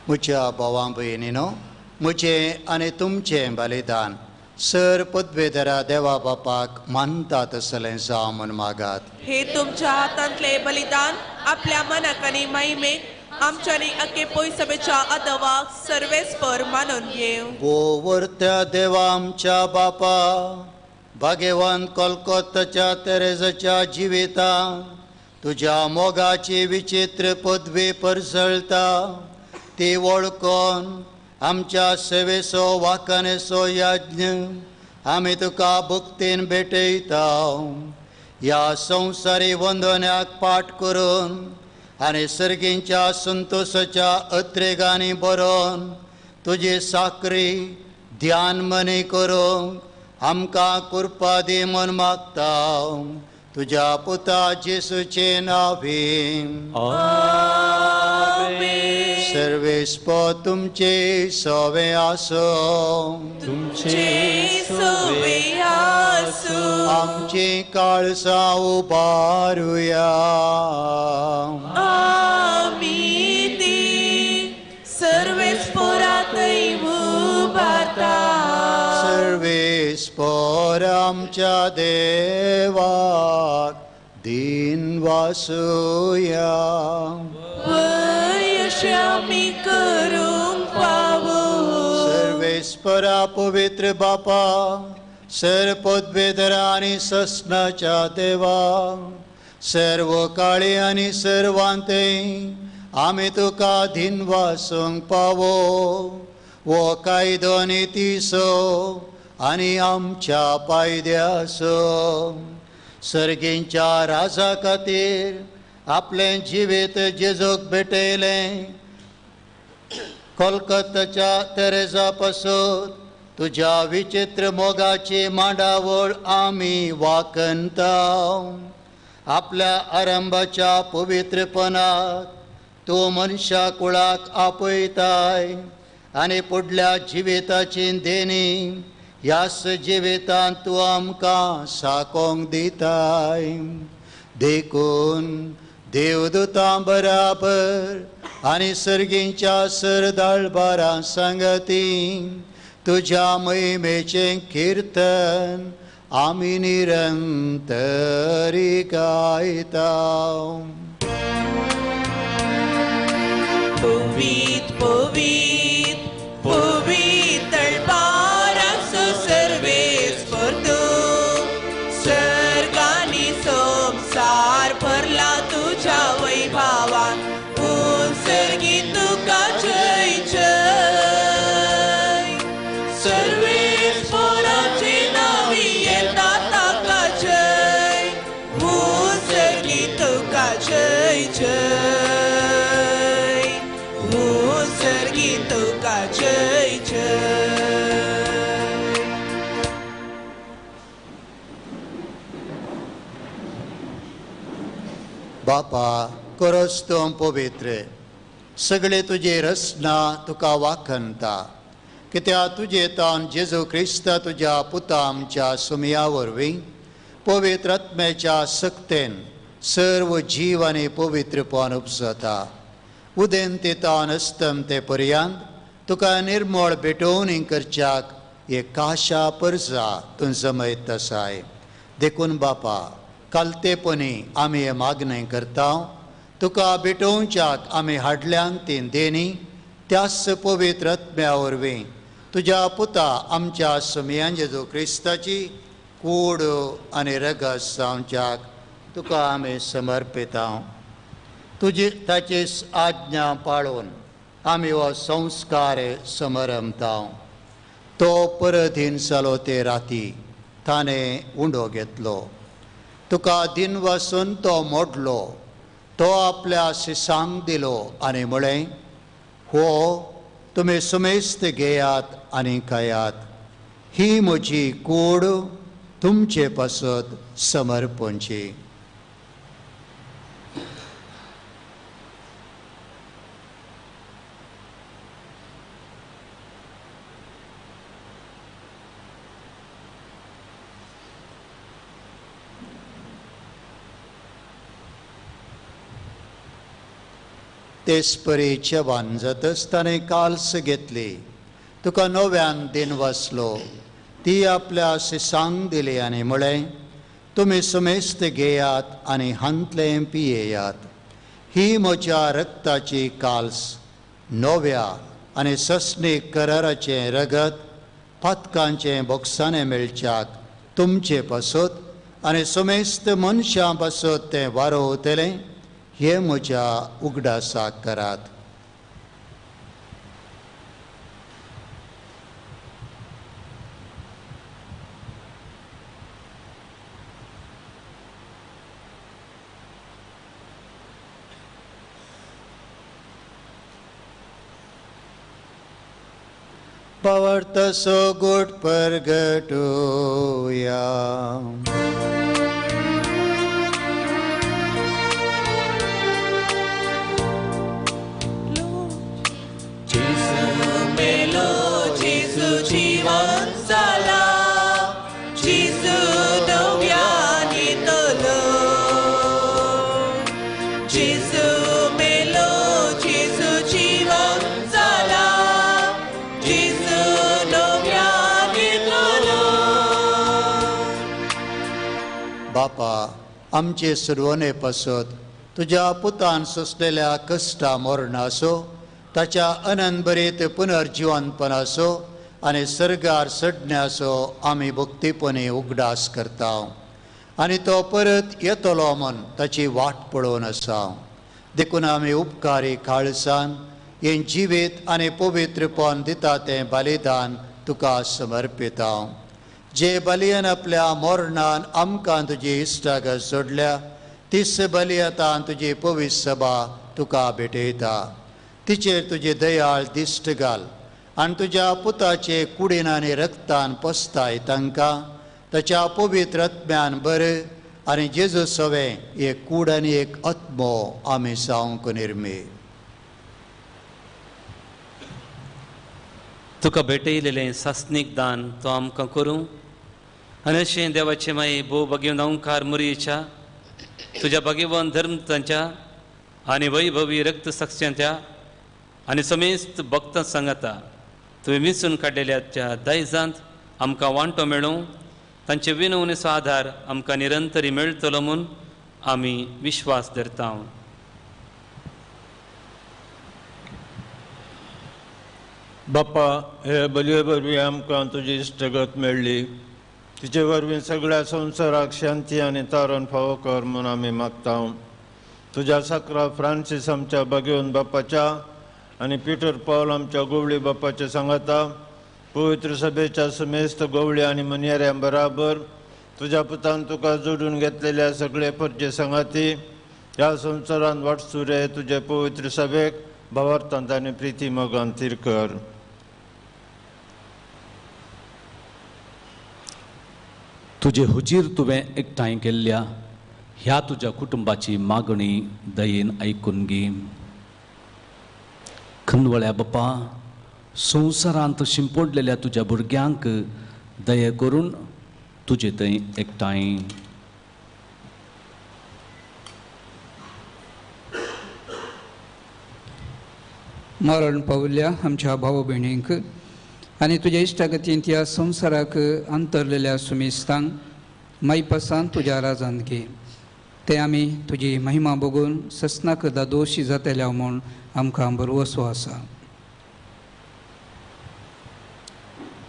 म्हज्या भावां भयणीनो, म्हजें आनी तुमचें बलिदान सर पदवेधरा देवा बापाक मानता तसलें जावं म्हूण मागात. हे तुमच्या हातांतले बलिदान आपल्या मनाक आनी महिमेक आमच्यानी अके पयसभेच्या अदवाक सर्वेस्पर मानून घेव. वरत्या देवा आमच्या बापा, भाग्यवान कोलकोत्ताच्या तेरेजाच्या जिवितांत तुज्या मोगाची विचित्र पदवी परजळता ती वळखून आमच्या सेवेचो वाखानेचो यज्ञ आमी तुका भक्तीन भेटयता. ह्या संवसारी वंदन्याक पाठ करून आनी सर्गींच्या संतोशाच्या अत्रेगांनी बरोवन तुजी साकरी ध्यान मनी करूंक आमकां कृपा दी म्हूण मागता. तुज्या पुता जेसूचे नांवी सर्वेस्पर तुमचे सवे आसूं. तुमचे सवे आसूं. आमची काळसां उबारुया. आमी ती सर्वेस्परातय उबारता. सर्वेस्पर आमच्या देवाक दिन वासुया. वयशे आमी करूंक पावो. सर्वेस्परा पवित्र बापा, सर पदवेधरा आनी ससनाच्या देवा, सर्व काळी आनी सर्वांते आमी तुका धिनवासूंक पावो. वो कायदो नितीचो आनी आमच्या पायद्याचो सर्गींच्या राजा खातीर आपलें जिवीत जेजूक भेटयलें. कोलकाताच्या तेरेजा पासून तुज्या विचित्र मोगाची मांडावळ आमी वाखणता. आपल्या आरंभाच्या पवित्रपणाक तूं मनशा कुळाक आपयताय आनी फुडल्या जिविताची देणी ह्याच जिवितांत तूं आमकां साकोंक दिताय. देखून देवदूतां बराबर आनी सर्गींच्या सरदाळबारां सांगती तुज्या महिमेचें किर्तन आमी निरंतरी गायता. पवीत पवीत पवीत तळपाराचो सर्वेस्पर तूं, सर्गांनी संवसार भरला तुज्या वैभवान, सर्गी तुका जय जय. सर्वेस्पराचे नांवी येता ताका जय, सर्गी तुका जय जय, सर्गी तुका जय जय. बापा करस तूं पवित्र, सगळे तुजे रचना तुका वाखणता, कित्याक तुजे तान जेजू क्रिस्ता तुज्या पुता आमच्या सुमया वरवीं पवित्र आत्म्याच्या सक्तेन सर्व जीव आनी पवित्रपण उपजता. उदेंत तावन अस्तम ते पर्यंत तुका निर्मळ भेटोवणी करच्याक एक काशा परजा तूं जमयत आसाय. देखून बापा कालतेपणी आमी हें मागणें करता, तुका भेटोवच्याक आमी हाडल्यान ती देणी त्याच पवित्र आत्म्या वरवीं तुज्या पुता आमच्या सुमयान जेजू क्रिस्ताची कूड आनी रगत जावच्याक तुका आमी समर्पिता. तुजी ताची आज्ञा पाळून आमी हो संस्कार समरमता. तो परधीन जालो ते राती ताणें उंडो घेतलो, तुका दिन वासून तो मोडलो, तो आपल्या शिसांक दिलो आनी म्हळें, हो तुमी सुमेस्त घेयात आनी खायात, ही म्हजी कूड तुमचे पासत समर्पणची. तेच परी जेवण जातच ताणें काल्स घेतली, तुका नव्यान दिन वाचलो, ती आपल्या शिसांक दिली आनी म्हळें, तुमी सुमेस्त घेयात आनी हांतलें पियेयात, ही म्हज्या रक्ताची काल्स, नव्या आनी सस्नीक कराराचें रगत पातकांचें बोगसाणें मेळच्याक तुमचे पासत आनी सुमेस्त मनशां पासत तें वारोवतलें, हे म्हज्या उगडासाक करात. पवर्तसो गुट परगटूया. बापा आमचे सुरवणे पासत तुज्या पुतान सोंसलेल्या कश्टा मरणाचो, ताच्या अनंतभरीत पुनर्जिवनपणाचो आनी सर्गार सडण्याचो आमी भक्तीपणी उगडास करता आनी तो परत येतलो म्हूण ताची वाट पळोवन आसा. देखून आमी उपकारी काळसान हें जिवीत आनी पवित्रपण दिता तें बलिदान तुका समर्पिता. जे बलियन आपल्या मरणान आमकां तुजी इश्टागत सोडल्या तीच बलियतान तुजी पवित्र सभा तुका भेटयता. तिचेर तुजी दयाळ दिश्ट घाल आनी तुज्या पुताचे कुडीन आनी रक्तान पसताय तांकां ताच्या पवित्र आत्म्यान बरें आनी जेजू सवें एक कूड आनी एक आत्मो आमी जावंक निर्मी. तुका भेटयलेलें सासणीक दान तो आमकां करूं आनी अशें देवाचे माये भोव भगेवन अंकार मुरयेच्या तुज्या भगेवन धर्म तांच्या आनी वैभवी रक्त साक्षांच्या आनी समेस्त भक्तां सांगाता तुवें विंचून काडलेल्या त्या दायजांत आमकां वांटो मेळूं, तांचे विनवणेचो आदार आमकां निरंतरी मेळटलो म्हूण आमी विश्वास धरता. बापा हे बलये वरवीं आमकां तुजी इश्टगत मेळ्ळी, तिचे वरवीं सगळ्या संवसाराक शांती आनी तारण फावो कर म्हूण आमी मागता. तुज्या साकरा फ्रांसीस आमच्या भगेवन बापाच्या आनी पिटर पावल आमच्या गोवळी बापाच्या सांगाता पवित्र सभेच्या समेस्त गोवळी आनी मनयेऱ्यां बराबर तुज्या पुतान तुका जोडून घेतलेल्या सगळे परजे सांगाती ह्या संवसारांत वाटसुरे तुजे पवित्र सभेक भावार्थांत आनी प्रिती मोगान थीर कर. तुजे हुजीर तुवें एकठांय केल्ल्या ह्या तुज्या कुटुंबाची मागणी दयेन आयकून घे. खंदवळ्या बापा संवसारांत शिंपडलेल्या तुज्या भुरग्यांक दया करून तुजे थंय एकठांय. मरण पावल्ल्या आमच्या भाव भयणींक आनी तुज्या इश्टागतींत ह्या संवसाराक अंतरलेल्या सुमिस्तांक मायपासान तुज्या राजान घे. ते आमी तुजी महिमा बघून ससनाक दादोशी जातल्या म्हूण आमकां भरवसो आसा.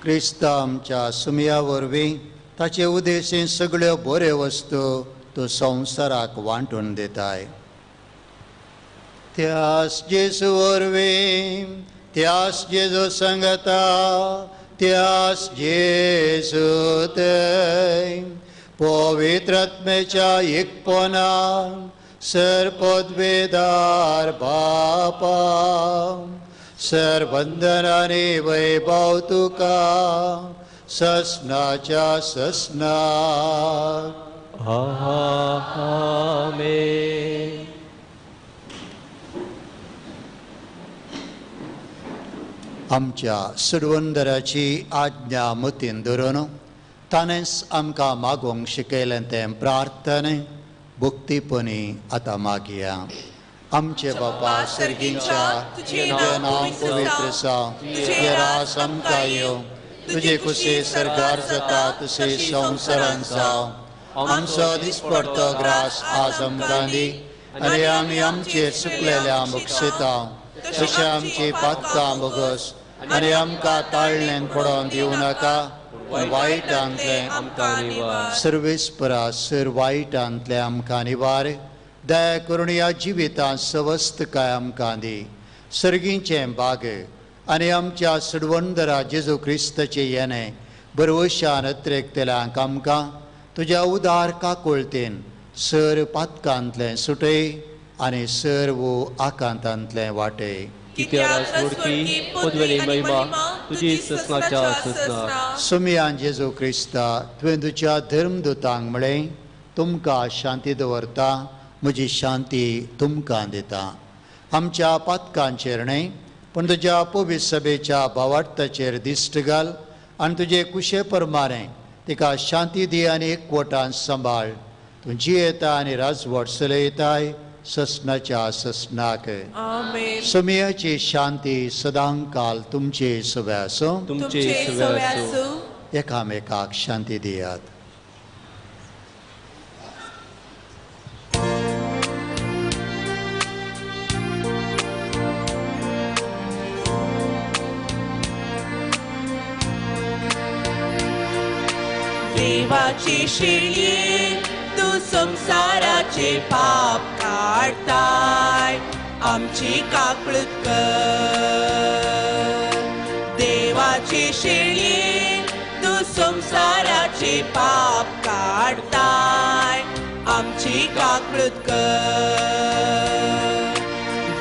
क्रिस्त आमच्या सुमया वरवीं ताचे उदेशीं सगळ्यो बऱ्यो वस्तू तूं संवसाराक वांटून दिताय. त्यास जेजू वरवीं, त्यास जेजू संगता, त्यास जेजू थंय पवित्र आत्म्याच्या एकपणान सर पदवेदार बापा सर वंदनाने वैभव तुका ससनाच्या ससनाक. आमेन. आमच्या सुडवंदराची आज्ञा मतीन धरून ताणेंच आमकां मागूंक शिकयलें तें प्रार्थने भक्तीपणी आतां मागया. आमचे बापा सर्गींच्या, तुजें नांव पवित्र जावं, तुजें राज आमकां येवं, तुजे कुशी सरकार जाता तशी संवसारांत जावं. आमचो दिसपडतो ग्रास आज आमकां दी आनी आमी आमचेर चुकलेल्या बक्षिता तशें आमची पातकां भोगस आनी आमकां ताळणेन पडोवन दिवं नाका, वायटांतलें आमकां निवार. सर्वेस्परा सर वायटांतलें आमकां निवार. दया करून ह्या जिवितांत सवस्तकाय आमकां दी. सर्गीचें बाग आनी आमच्या सुडवंदरा जेजू क्रिस्ताचें येणें बरवशान अत्रेकतल्यांक आमकां तुज्या उदार काकुळतेन सर पातकांतलें सुटय आनी सर्व आकांतांतलें वाटय. कित्याक राजवडकी पदवेली महिमा तुजी ससनाच्या ससनाक. सुमयान जेजू क्रिस्ता, तुवें तुज्या धर्मदूतांक म्हळें, तुमकां शांती दवरता, म्हजी शांती तुमकां दिता. आमच्या पातकांचेर न्हय पूण तुज्या पवित्र सभेच्या भावार्थाचेर दिश्ट घाल आनी तुजे कुशे प्रमाणें तिका शांती दी आनी एकवटान सांबाळ. तूं जियेता आनी राजवट चलयताय ससनाच्या ससनाक. आमेन. सुमयाची शांती सदांकाल तुमचे सवे आसूं. तुमचे सवे आसूं. एकामेकाक शांती दियात. देवाची शिळये तूं संवसाराचे पाप काडताय, आमची काकळूत कर. देवाची शिळये तूं संवसाराचे पाप काडताय, आमची काकळूत कर.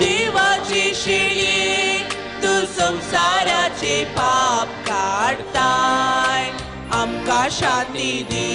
देवाची शिळये तूं संवसाराचे पाप काडताय, आमकां शांती दी.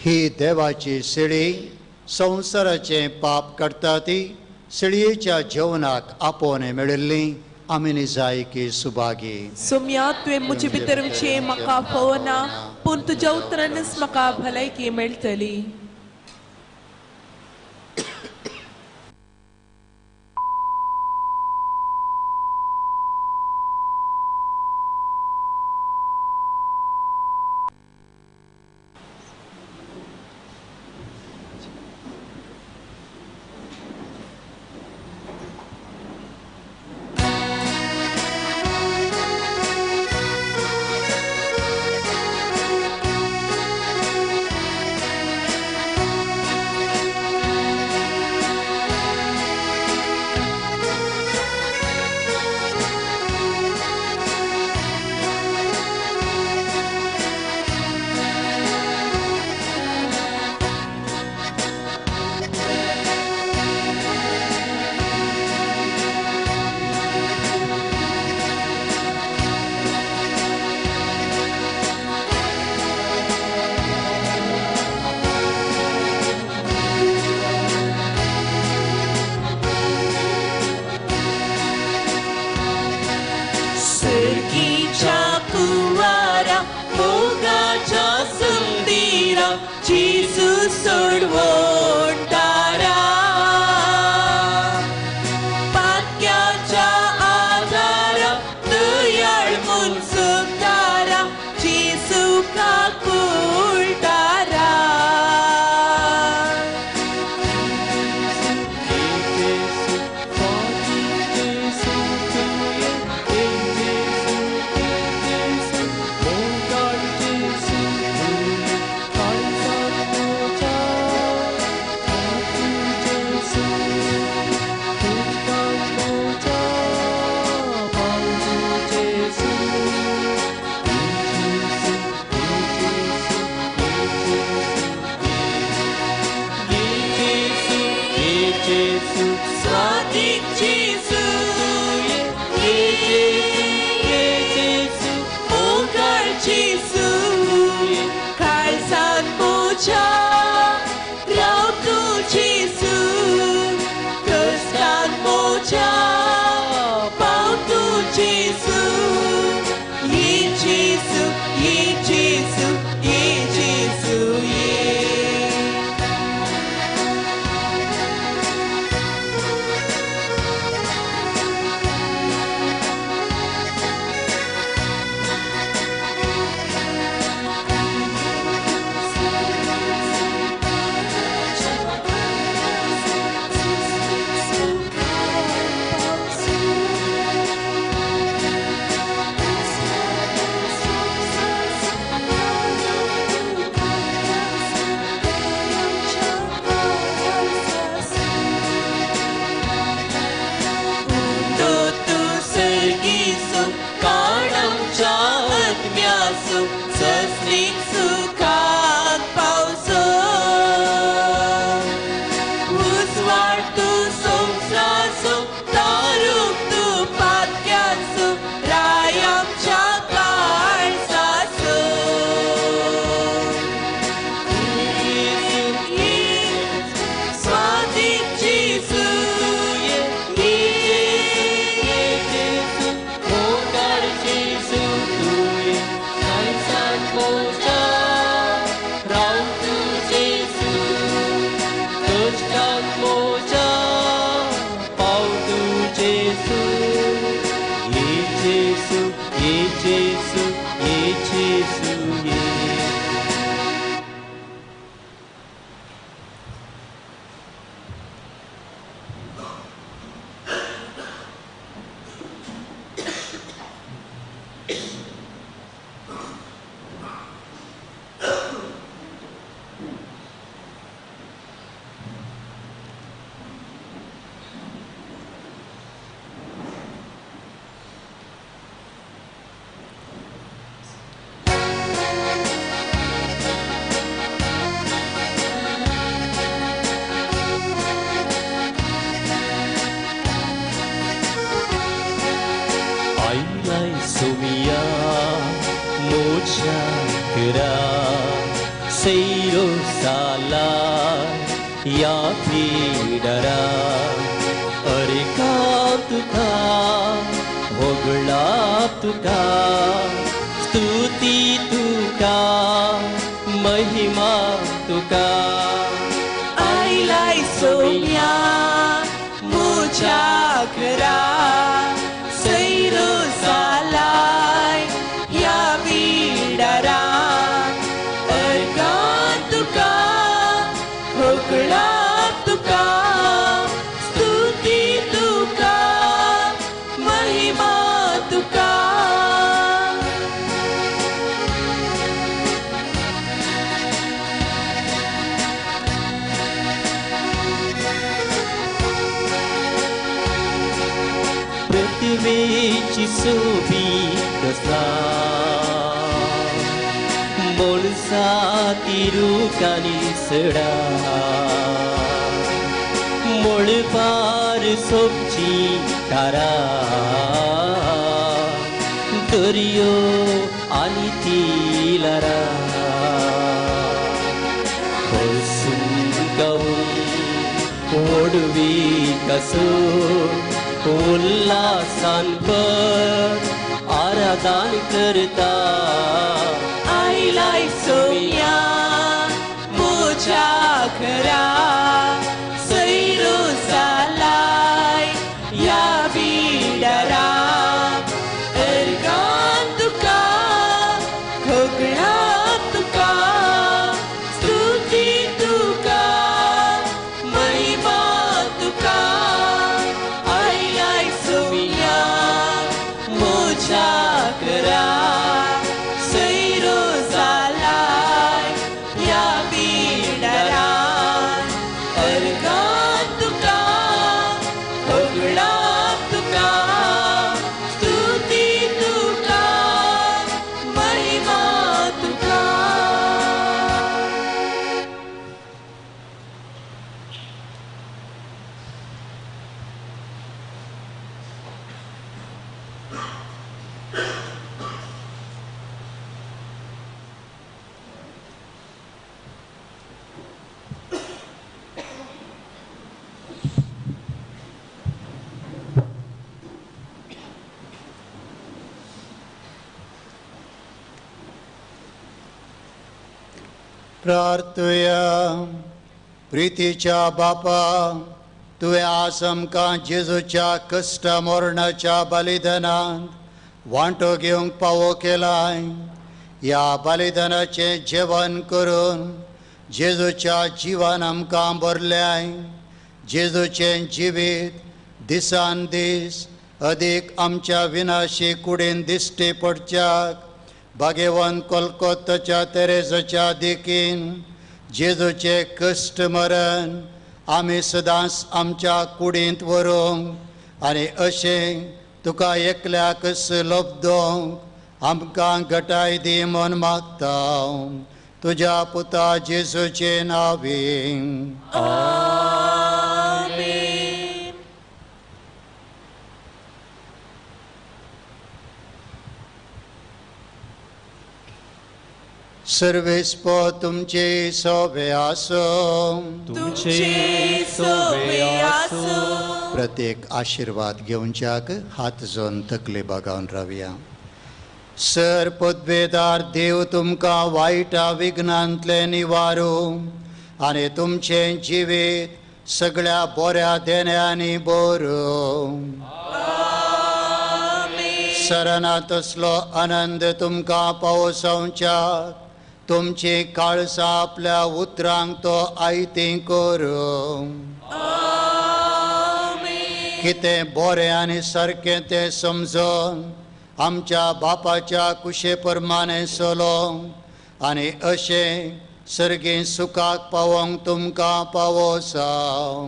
ही देवाची शिळी संवसाराचें पाप काडटा ती शिळयेच्या जेवणाक आपोवणें मेळिल्ली आमी निजायकी सुभागी. सुम्या, तुवें म्हजे भितर वचचें म्हाका पळोवना, पूण तुज्या उतरानच म्हाका भलायकी मेळटली. सर्गीच्या कुवारा मोगाच्या सुंदीरा जेजू सोडवणदारा पाक्याच्या आधारा दयाळ मुनसुदारा जेजू काकुळदारा. स्वातीक जेजू मोगाळ जेजू काळजांत म्हज्या राव तूं जेजू कश्टांत म्हज्या पाव तूं जेजू ये जेजू ये जेजू ये जेजू ये. तू सर्गीसु काणमच्या आत्म्यासु सस्नीक सुखाक पावसो उजवाड तूं संवसारसो तारूक तूं पात्यासु रायामच्या काळजासो. स्वातीक जेजू आईलाई सुमिया मोजा करा सैरो साला या पीडरा अरे का तुका होगळा तुका स्तुती तुका महिमा तुका. आईलाई सोम्या म्हज्या घरा सैरो जालाय ह्या बिडारा अर्गां तुका होगळा तुका स्तुती तुका महिमा तुका. पृथ्वीची सोबीत आसा मोणसा तिरुकानी सडा मोळपार सोबची तारा दर्यो आनी तिलारा ओडवी कसो उल्हासान कर आराधना. दान करता. आयलाय सोम्या म्हज्या घरा सैरो जालाय ह्या बिडारा अर्गान तुका होगळा तुका स्तुती तुका महिमा तुका आयलाय सोम्या म्हज्या घरा सैरो जालाय ह्या बिडारा अर्गान तुका होगळा तुका स्तुती तुका महिमा तुका. प्रार्थुया. प्रितीच्या बापा, तुवें आज आमकां जेजूच्या कश्ट मरणाच्या बलिदानांत वांटो घेवंक पावो केलाय. ह्या बलिदानाचें जेवण करून जेजूच्या जिवान आमकां भरल्याय. जेजूचें जिवीत दिसान दीस अदीक आमच्या विनाशी कुडीन दिश्टी पडच्याक भाग्यवंत कोलकोत्ताच्या तेरेजाच्या देखीन जेजूचे कश्ट मरण आमी सदांच आमच्या कुडींत व्हरूंक आनी अशें तुका एकल्याकच लब्दोवंक आमकां घटाय दी म्हूण मागता तुज्या पुता जेजूचे नांवें. आमेन. सर्वेस्पो तुमचे सोबे आसो. तुमचे सोबे आसो. प्रत्येक आशिर्वाद घेवच्याक हात जोन तकले बागावन रावया. सर पदवेदार देव तुमकां वायटा विघ्नांतलें निवारूं आनी तुमचें जिवीत सगळ्या बऱ्या देण्यांनी बरोवं. सराना तसलो आनंद तुमकां पावसावच्याक तुमची काळसां आपल्या उतरांक तो आयतीं करूं. कितें बरें आनी सारकें तें समजून आमच्या बापाच्या कुशे प्रमाणें चलोवंक आनी अशें सर्गीं सुखाक पावोवंक तुमकां पावोसांव.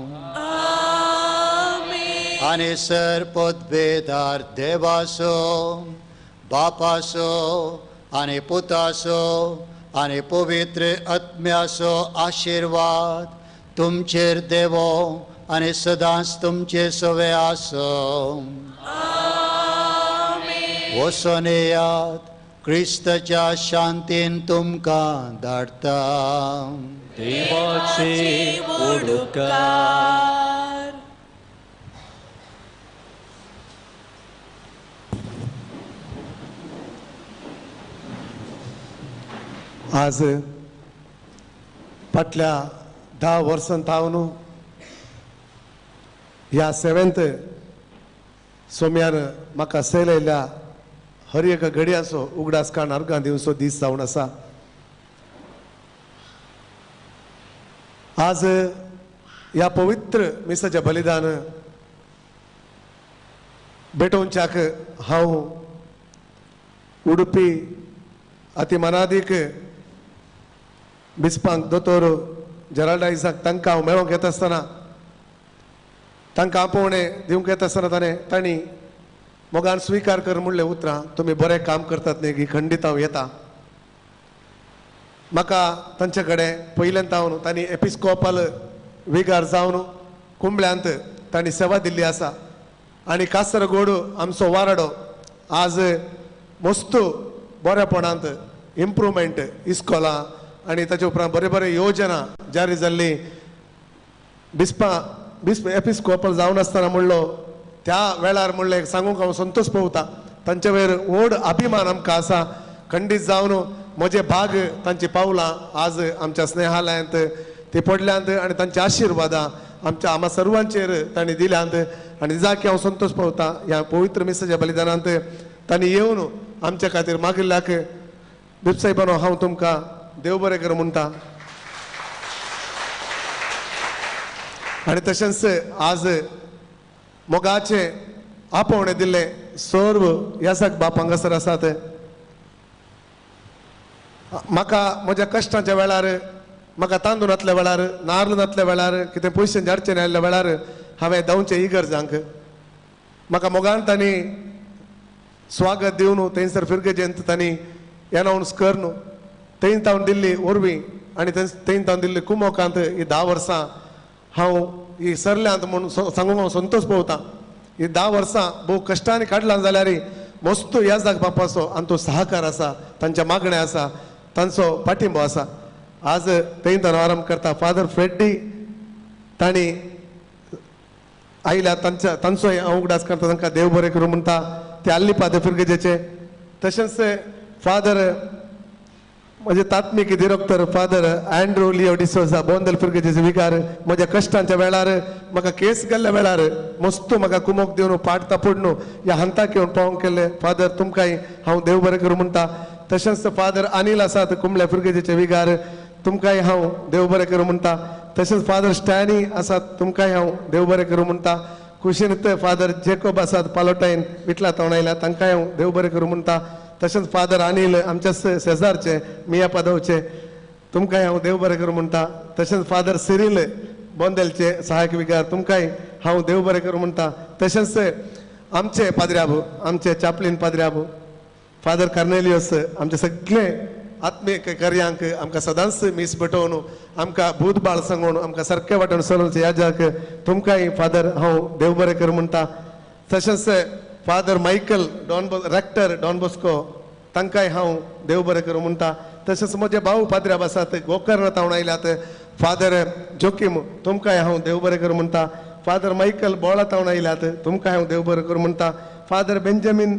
आनी सर पदवेदार देवाचो बापाचो आनी पुताचो आनी पवित्र आत्म्याचो आशिर्वाद तुमचेर देवो आनी सदांच तुमचे सवे आसो. वचोन येयात, क्रिस्ताच्या शांतीन तुमकां धाडटा. देवाचे उपकार. आज फाटल्या 10 वर्सां थावन ह्या सेवेंत सोम्यान म्हाका सैलयल्ल्या हर एका घडयाचो उगडास काण अर्गां दिवचो दीस जावन आसा. आज ह्या पवित्र मिसाचें बलिदान भेटोवच्याक हांव उडुपी अति मनादीक बिस्पांक दोतोर जेराल्ड आयझाक तांकां हांव मेळोंक येता आसतना तांकां आपोवणें दिवंक येता आसतना तांणी मोगान स्विकार कर म्हणलें उतरां, तुमी बरें काम करतात न्ही ही खंडीत हांव येता. म्हाका तांचे कडेन पयल्यान हांव तांणी एपिस्कोपाल विगार जावन कुंबळ्यांत तांणी सेवा दिल्ली आसा आनी कासरगोड आमचो वाराडो आज मस्त बरेपणांत इम्प्रुवमेंट इस्कोलां आनी ताचे उपरांत बरे बरे योजना जारी जाल्ली. बिस्पा बिस्प एपिस्कोपल जावन आसतना म्हणलो त्या वेळार म्हणलें सांगूंक हांव संतोश पळोवता तांचे वयर व्हड अभिमान आमकां आसा. खंडीत जावन म्हजे भाग तांची पावलां आज आमच्या स्नेहालयांत ती पडल्यांत आनी तांचे आशिर्वादां आमच्या आमा सर्वांचेर तांणी दिल्यांत आनी जाकी हांव संतोश पावता ह्या पवित्र मिसाच्या बलिदानांत तांणी येवन आमच्या खातीर मागिल्ल्याक बिपसाहेबानो हांव तुमकां देव बरें कर म्हणटा. आनी तशेंच आज मोगाचें आपोवणें दिल्लें सर्व यासक बाप हांगासर आसात. म्हाका म्हज्या कश्टांच्या वेळार, म्हाका तांदूळ नातल्या वेळार, नार्ल नातल्या वेळार, कितें पयशे अडचण आयिल्ल्या वेळार हांवें धांवचें इगर्जांक म्हाका मोगान तांणी स्वागत दिवन थंयसर फिरगजेंत तांणी एनावन्स करून थंय तावन दिल्ली वरवीं आनी थंय तावन दिल्ली कुमोकांत ही 10 वर्सां हांव ही सरल्यांत म्हूण सांगूंक हांव संतोश पळोवतां. ही 10 वर्सां भोव कश्टांनी काडलां जाल्यार मस्त याजाक बापाचो आनी तो सहकार आसा, तांच्या मागणें आसा, तांचो पाठिंबो आसा. आज थंय तांचो आरंभ करता फादर फ्रेड्डी तांणी आयल्या तांच्या तांचोय हांव उगडास करता, तांकां देव बरें करूं म्हणटा. ते आल्ली पाद फिरगजेचे. तशेंच फादर म्हजे तात्मीक दिरोक्तर फादर अँड्रू लियो डिसोजा बोंदल फिरगजेचे विकार म्हज्या कश्टांच्या वेळार म्हाका केस गेल्ल्या वेळार मस्त म्हाका कुमोक दिवन पाट तापडून ह्या हंताक येवन पावोवंक केल्ले फादर तुमकांय हांव देव बरें करूं म्हणटा. तशेंच फादर अनिल आसात कुंबल्या फिरगजेचे विगार तुमकांय हांव देव बरें करूं म्हणटा. तशेंच फादर स्टॅनी आसात तुमकांय हांव देव बरें करूं म्हणटा. कुशीन फादर जेकोब आसात पालोटायन विटला तोंड आयल्या तांकांय हांव देव बरें करूं म्हणटा. तशेंच फादर अनिल आमच्या शेजारचे मिया पादवचे तुमकांय हांव देव बरें करूं म्हणटा. तशेंच फादर सिरील बोंदेलचे सहायक विगार तुमकांय हांव देव बरें करूं म्हणटा. तशेंच आमचे पाद्र्याबू आमचे चापलीन पाद्र्याबू फादर कार्नेलियस आमचे सगळे आत्मीक कार्यांक आमकां सदांच मीस भेटोवन आमकां भूत बाळ सांगून आमकां सारकें वाटेन चलोवचें ह्या तुमकांय फादर हांव देव बरें करूं म्हणटा. तशेंच father Michael Don rector Don Bosco तांकांय हांव देव बरें करूं म्हणटा. तशेंच म्हजे भाव पाद्र्याब आसात गोकर्ण तावन आयल्यात फादर जोकीम तुमकांय हांव देव बरें करूं म्हणटा. फादर मायकल बोळा तावन आयल्यात तुमकांय हांव देव बरें करूं म्हणटा. फादर बेंजामीन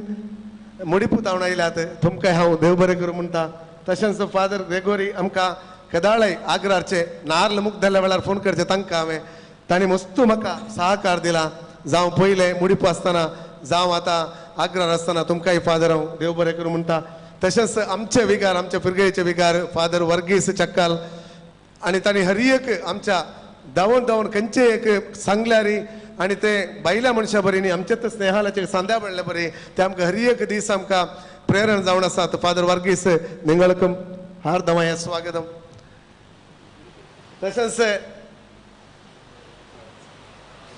मुडिपू तावन आयल्यात तुमकांय हांव देव बरें करूं म्हणटा. तशेंच फादर ग्रेगोरी आमकां केदाळय आग्रारचे नार्ल मुख जाल्ल्या वेळार फोन करचे तांकां हांवें तांणी मस्त म्हाका सहकार दिला. जावं पयलें मुडिपू आसतना जावं आतां आग्रार आसतना तुमकांय फादर हांव देव बरें करूं म्हणटा. तशेंच आमचे विगार आमचे फिरगेचे विगार फादर वर्गीस चक्काल आनी तांणी हर एक आमच्या धांवन धांवन खंयचे एक सांगल्यार आनी ते बायल्या मनशां बरी न्ही आमचेच स्नेहालाचे सांद्या पडल्या बरी ते आमकां हर एक दीस आमकां प्रेरण जावन आसात. फादर वर्गीस निंगळकम हार्दमाय स्वागतम. तशेंच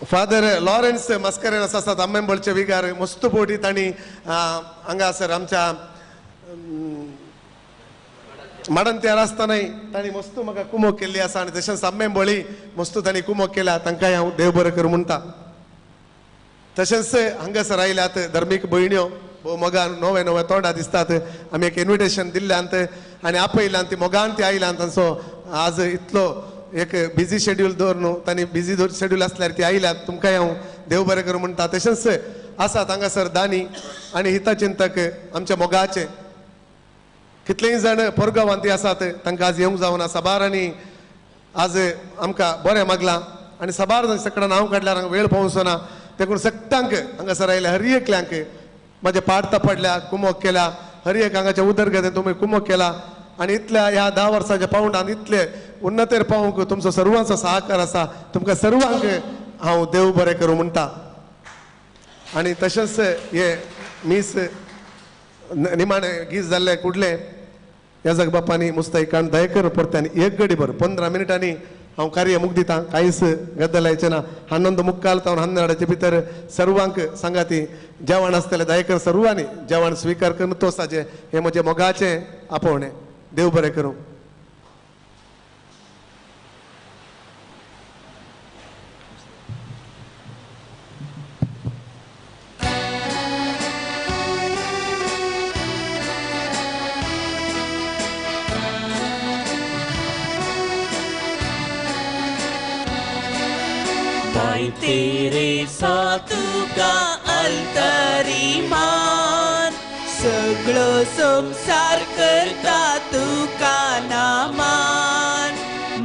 फादर लॉरेन्स मस्करेनस आसात आंबेंबळचे विगार मस्त पोटी तांणी हांगासर आमच्या माडंत्यार आसतनाय तांणी मस्त म्हाका कुमोक केल्ली आसा आनी तशेंच आंबेंबळी मस्त तांणी कुमोक केल्या तांकांय हांव देव बरें करूं म्हणटा. तशेंच हांगासर आयल्यात धर्मीक भयण्यो भोव मोगान नवे नवे तोंडां दिसतात. आमी एक इन्विटेशन दिल्ल्यान आनी आपयल्यान ती मोगान ती आयल्यान तांचो आज इतलो एक बिजी शेड्यूल दवर न्हू तांणी बिजी शेड्यूल आसल्यार ती आयल्यात तुमकांय हांव देव बरें करूं म्हणटा. तशेंच आसात हांगासर दानी आनी हितचिंतक आमच्या मोगाचे कितलेय जाण पोरगांवांत आसात तांकां आज येवंक जावना साबार आनी आज आमकां बरें मागलां आनी साबार जाण सगळ्या नांव काडल्यार हांगा वेळ पावचो ना देखून सगळ्यांक हांगासर आयल्या हर एकल्यांक म्हजे पाट तापडल्या कुमोक केल्या हर एक हांगाच्या उदरगतीन तुमी कुमोक केला आनी इतल्या ह्या 10 वर्सांच्या पावंडान इतले उन्नतेर पावूंक तुमचो सर्वांचो सहकार आसा तुमकां सर्वांक हांव देव बरें करूं म्हणटा. आनी तशेंच हे मीस निमाणें गीत जाल्लें कुडलें ह्या बापांनी मुस्तायकान दयकर परत्यान एक गडी भर 15 मिनटांनी हांव कार्य मुगदिता कांयच गद्दलायचें ना. 11 मुक्काल तावन 12 भितर सर्वांक सांगा ती जेवण आसतलें दयकर सर्वांनी जेवण स्विकार करून तोसाचें हें म्हजें मोगाचें आपोवणें. देव बरें करूं. तेरे साथ का अल्तरी मान सगळो संसार करता तुका नामान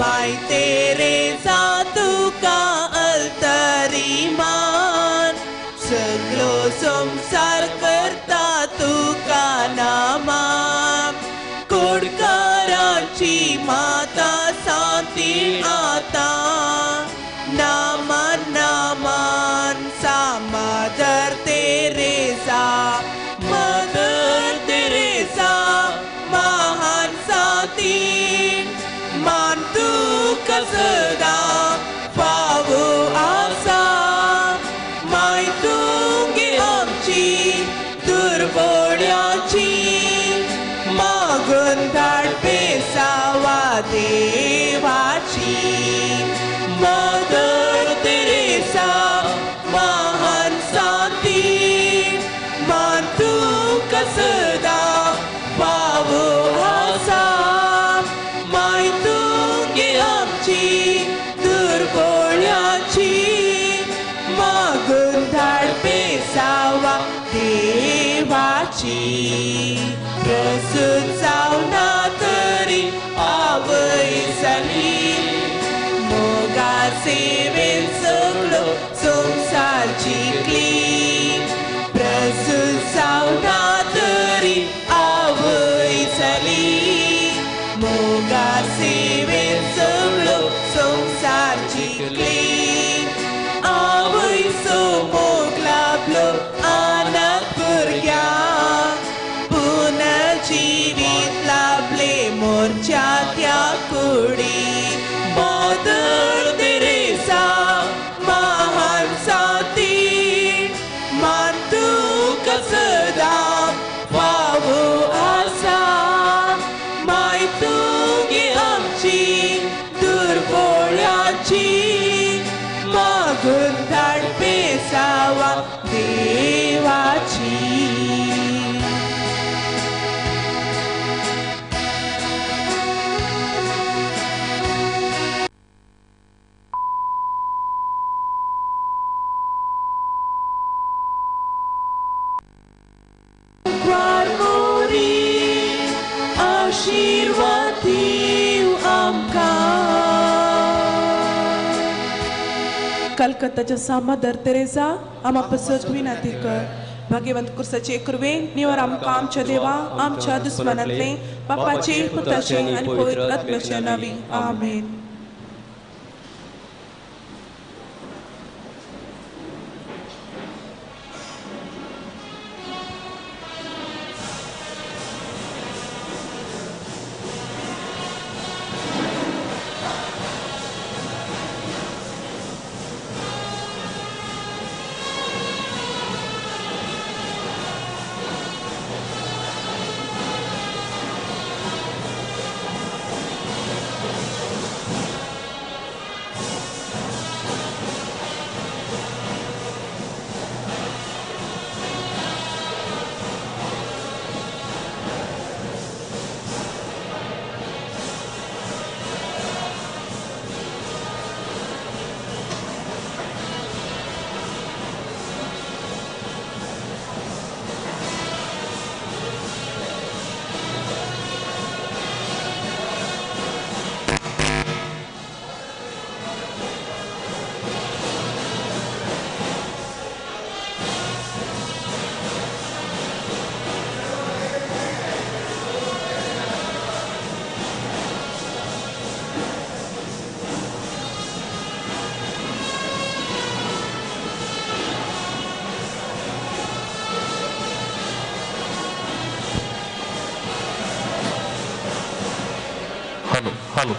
माय तेरेसा तुका अल्तरी मान सगळो संसार करता तुका नामान कोडकाराची माता सांती आतां नामान नामान सा मदर तेरेसा मदर तेरेसा महान सांती मान तुका सदां फावो आसा माय तुगे आमची दुर्बोड्याची मागून धाड पेसावा देवाची मदर तेरेसा महान सांती मान तुका सदां फावो आसा माय तुगे आमची दुर्बोळ्याची मागून धाड पेसावा देवाची प्रसूत जावना तरी आवय जाली मोगा सेवेन सगळो संसार जिखली प्रसूत जावना तरी आवय जाली मोगा सेवेन सगळो संसार जिखली आवय मोग लाभलो अनाथ भुरग्यांक पुनर्जिवीत लाभले मोरच्या त्या कुडी मदर तेरेसा महान सांती मान तुका सदां फावो आसा माय तुगे आमची दुर्बोळ्याची मागून धाड पेसावा देवाची. आशीर्वाद दीव आमकां. कलकत्ताच्या सा मदर तेरेसा आमा पसत विनंती कर. भाग्यवंत कुर्साचे कृपेन निवर आमकां आमच्या देवा आमच्या दुस्मनांतले बापाचे पुताचे आनी पवित्र आत्म्याचे नांवी आमेन. Hello.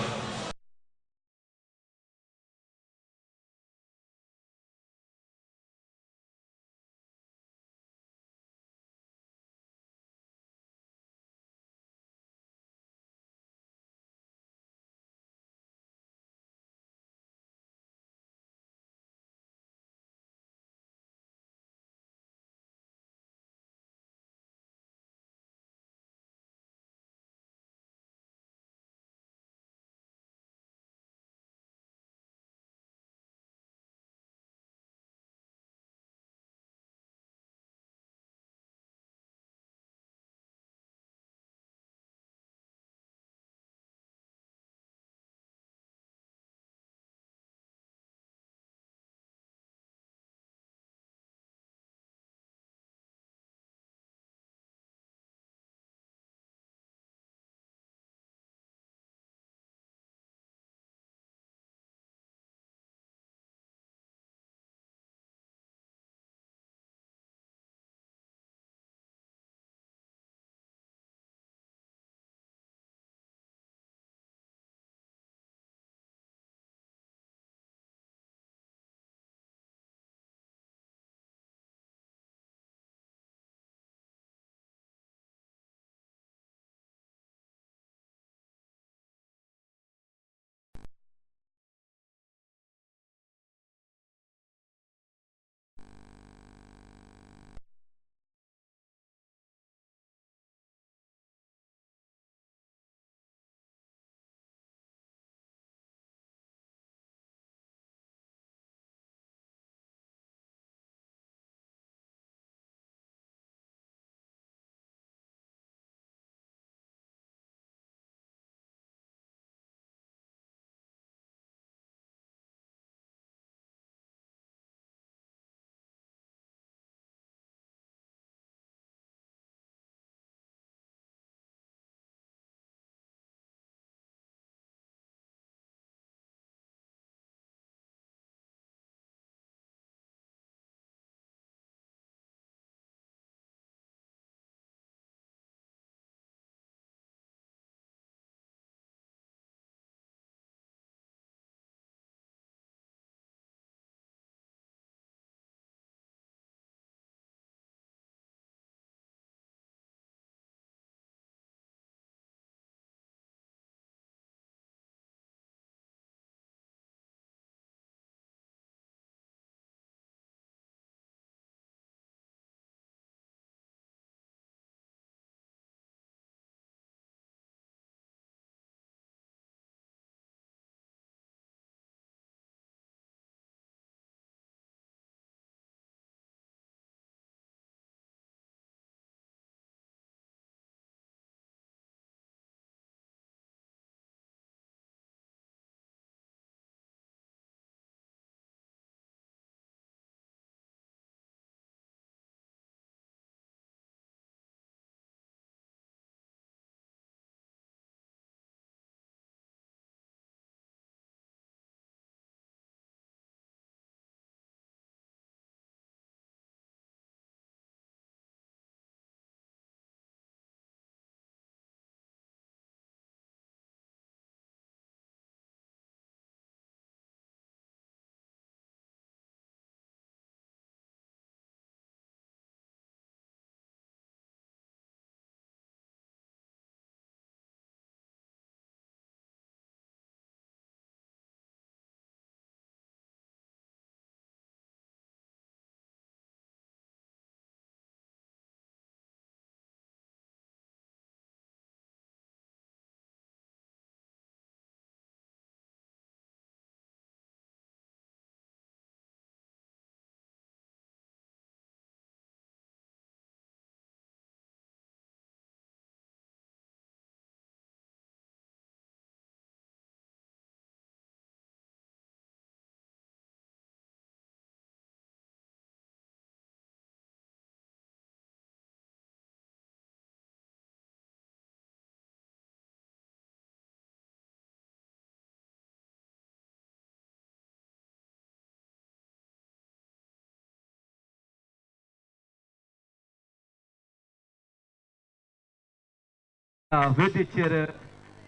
वेदीचेर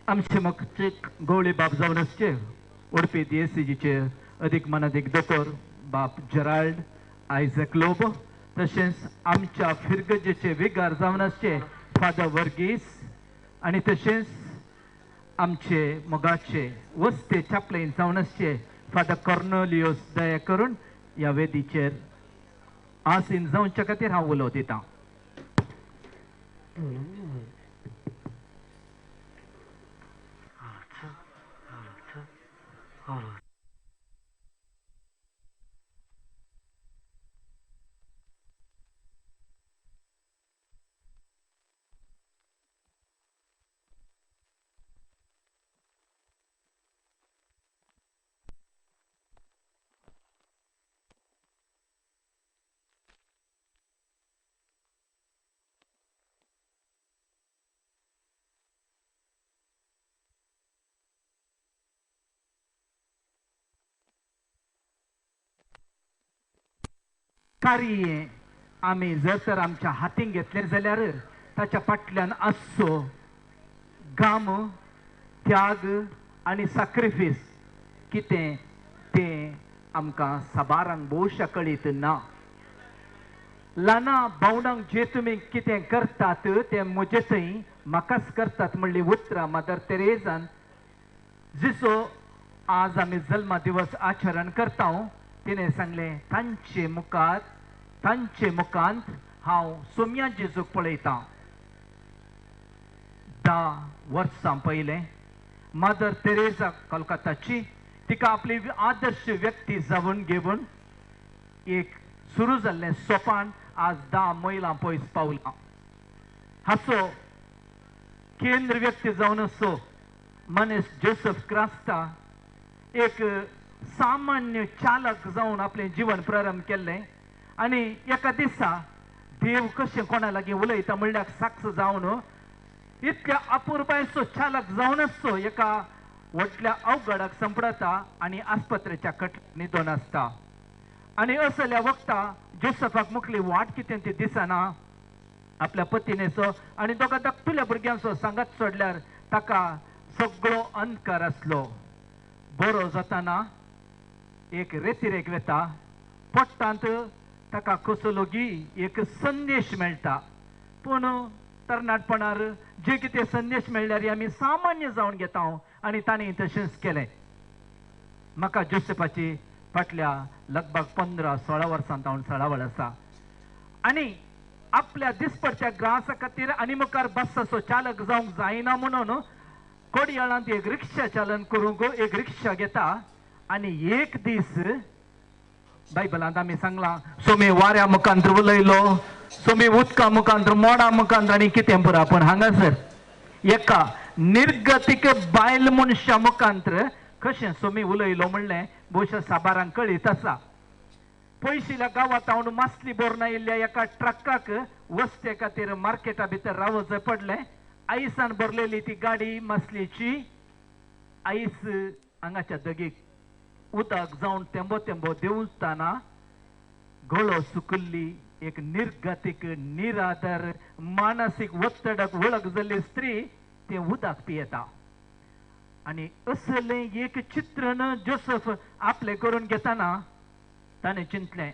आमचे मुखचे गवळी बाब जावन आसचे उडपी डीएससीजीचे अदीक मानादीक दोतोर बाब जेराल्ड आयझक लोबो, तशेंच आमच्या फिरगजेचे विगार जावन आसचे फादर वर्गीस आनी तशेंच आमचे मोगाचे वस्ते चॅप्लेन जावन आसचे फादर कॉर्नेलियस दया करून ह्या वेदीचेर आसीन जावच्या खातीर हांव उलो दितां. कार्य आमी जर तर आमच्या हातीन घेतलें जाल्यार ताच्या फाटल्यान आसचो घाम, त्याग आनी साक्रिफीस कितें तें आमकां साबारांक भोवशा कळीत ना. ल्हाना भावणांक जे तुमी कितें करतात तें म्हजे थंय म्हाकाच करतात म्हणली उतरां मदर तेरेजान जिचो आज आमी जल्मा दिवस आचरण करता तिणें सांगलें तांचे मुखार तांचे मुखांत हांव सोम्या जेजूक पळयतां. 10 वर्सां पयलें मदर तेरेजा कोलकाताची तिका आपली आदर्श व्यक्ती जावन घेवन एक सुरू जाल्लें सोपान आज 10 मैलां पयस पावलां. हाचो केंद्र व्यक्ती जावन असो मनीस जोसेफ क्रास्ता एक सामान्य चालक जावन आपलें जीवन प्रारंभ केल्लें आनी एका दिसा देव कशें कोणा लागीं उलयता म्हणल्यार साक्ष जावन इतल्या अपुरबायचो चालक जावन आसचो एका व्हडल्या अवघडाक संपडता आनी आस्पत्रेच्या कटल्यार न्हिदोन आसता. आनी असल्या वखता जोसेफाक मुखली वाट कितें ती दिसना. आपल्या पतिनेचो आनी दोगा धाकटुल्या भुरग्यांचो सांगात सोडल्यार ताका सगळो अंधकार आसलो. बरो जाताना एक रेतिरेक वेता पोट्टांत ताका कसलो एक संदेश मेळटा. पूण तरणाटपणार जे कितें संदेश मेळ्ळ्यार आमी सामान्य जावन घेता आनी तांणी तशेंच केलें. म्हाका जोसेफाची फाटल्या लगभग 15-16 वर्सां तावन सळावळ आसा आनी आपल्या दिसपडच्या ग्रासा खातीर आनी मुखार बसाचो चालक जावंक जायना म्हणून कोडयाळांत एक रिक्षा चालन करूंक एक रिक्षा घेता आनी एक दीस बायबलांत आमी सांगलां सोमी वाऱ्या मुखांत उलयलो, सोमी उदका मुखांत, मोडा मुखांत आनी कितें पुरो. पूण हांगासर एका निर्गतीक बायल मनशा मुखांत कशें सोमी उलयलो म्हणलें भोवशा साबारांक कळीत आसा. पयशिल्या गांवांत हांव मासली भरून आयिल्ल्या एका ट्रकाक वस्ते खातीर मार्केटा भितर रावचें पडलें. आयसान भरलेली ती गाडी मासलेची आयस हांगाच्या दगीक उदक जावन तेंबो तेंबो देंवतना गळो सुकल्ली एक निर्गतीक निराधार मानसीक ಒತ್ತಡक वळख जाल्ली स्त्री तें उदक पियेता. आनी असलें एक चित्रण जोसेफ आपलें करून घेतना ताणें चिंतलें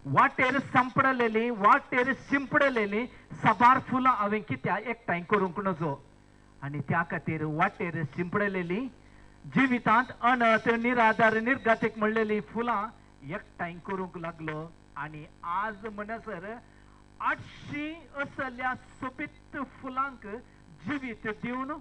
वाटेर सांपडलेली वाटेर शिंपडलेली साबार फुलां हांवें कित्याक एकठांय करूंक नजो. आनी त्या खातीर वाटेर शिंपडलेली जिवितांत अनथ निराधार निर्गतीक म्हणलेली फुलां एकठांय करूंक लागलो. आनी आज म्हणसर 800 असल्या सोबीत फुलांक जिवीत दिवन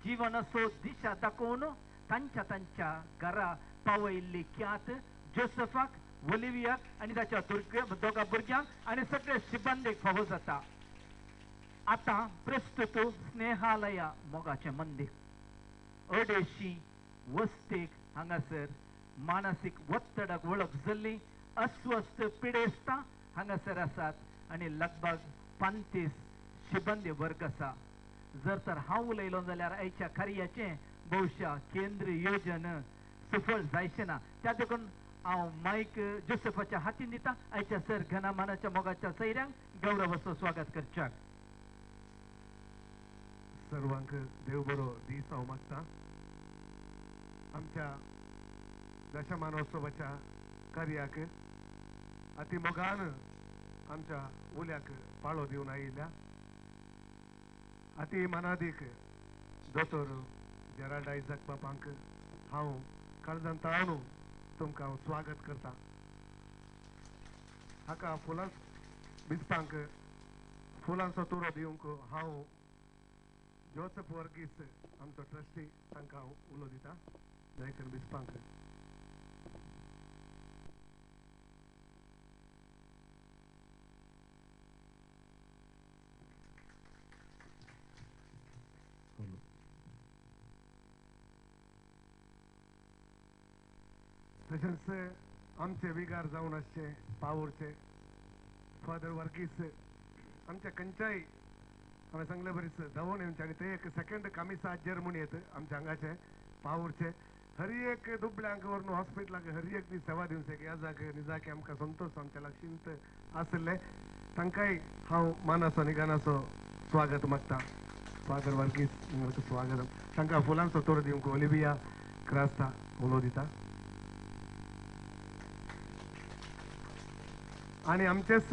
जिवनाचो दिशा दाखोवन तांच्या तांच्या घरा पावयल्ली ख्यात जोसेफाक, ओलिवियाक आनी ताच्या दोगा भुरग्यांक आनी सगळे शिबंदेक फावो जाता. आतां प्रस्तुत स्नेहालया मोगाचें मंदीर 250 वस्तेक हांगासर मानसीक ಒತ್ತಡक वळख जाल्ली अस्वस्थ पिडेस्तां हांगासर आसात आनी लगभग 35 शिबंदी वर्ग आसा. जर तर हांव उलयलो जाल्यार आयच्या कार्याचें भोवशा केंद्रीय योजन सफळ जायचें ना. त्या देखून हांव मायक जोसेफाच्या हातीन दिता. आयच्या सर घना मानाच्या मोगाच्या सैऱ्यांक गौरवाचो स्वागत करच्याक. सर्वांक देव बरो दीस हांव मागता. आमच्या दशमानोत्सवाच्या कार्याक अति मोगान आमच्या उल्याक पाळो दिवन आयिल्ल्या अति मनादीक दोतोर जेराल्ड आयझाक बापांक हांव काळजान ताणू तुमकां हांव स्वागत करता. हाका फुलां बिस्पांक फुलांचो तुरो दिवंक हांव जोसेफ वर्गीस आमचो ट्रस्टी तांकां हांव उलो दिता. दयकर बिस्पांक तशेंच आमचे विगार जावन आसचे पावूरचे फादर वर्गीस आमच्या खंयच्याय हांवें सांगले बरीच धांवून येवचे आनी ते एक सेकंड कामिसा जर्मनी येत आमच्या हांगाचे पावूरचे हर एक दुबळ्यांक व्हरून हॉस्पिटलाक हर एक ती सेवा दिवचे याजाक निजाक आमकां संतोष आमच्या लक्षींत आसले तांकांय हांव मानाचो आनी गानाचो स्वागत मागता. फादर वर्गीस स्वागत. तांकां फुलांचो तोर दिवंक ओलिविया क्रास्ता उलो दिता. आनी आमचेच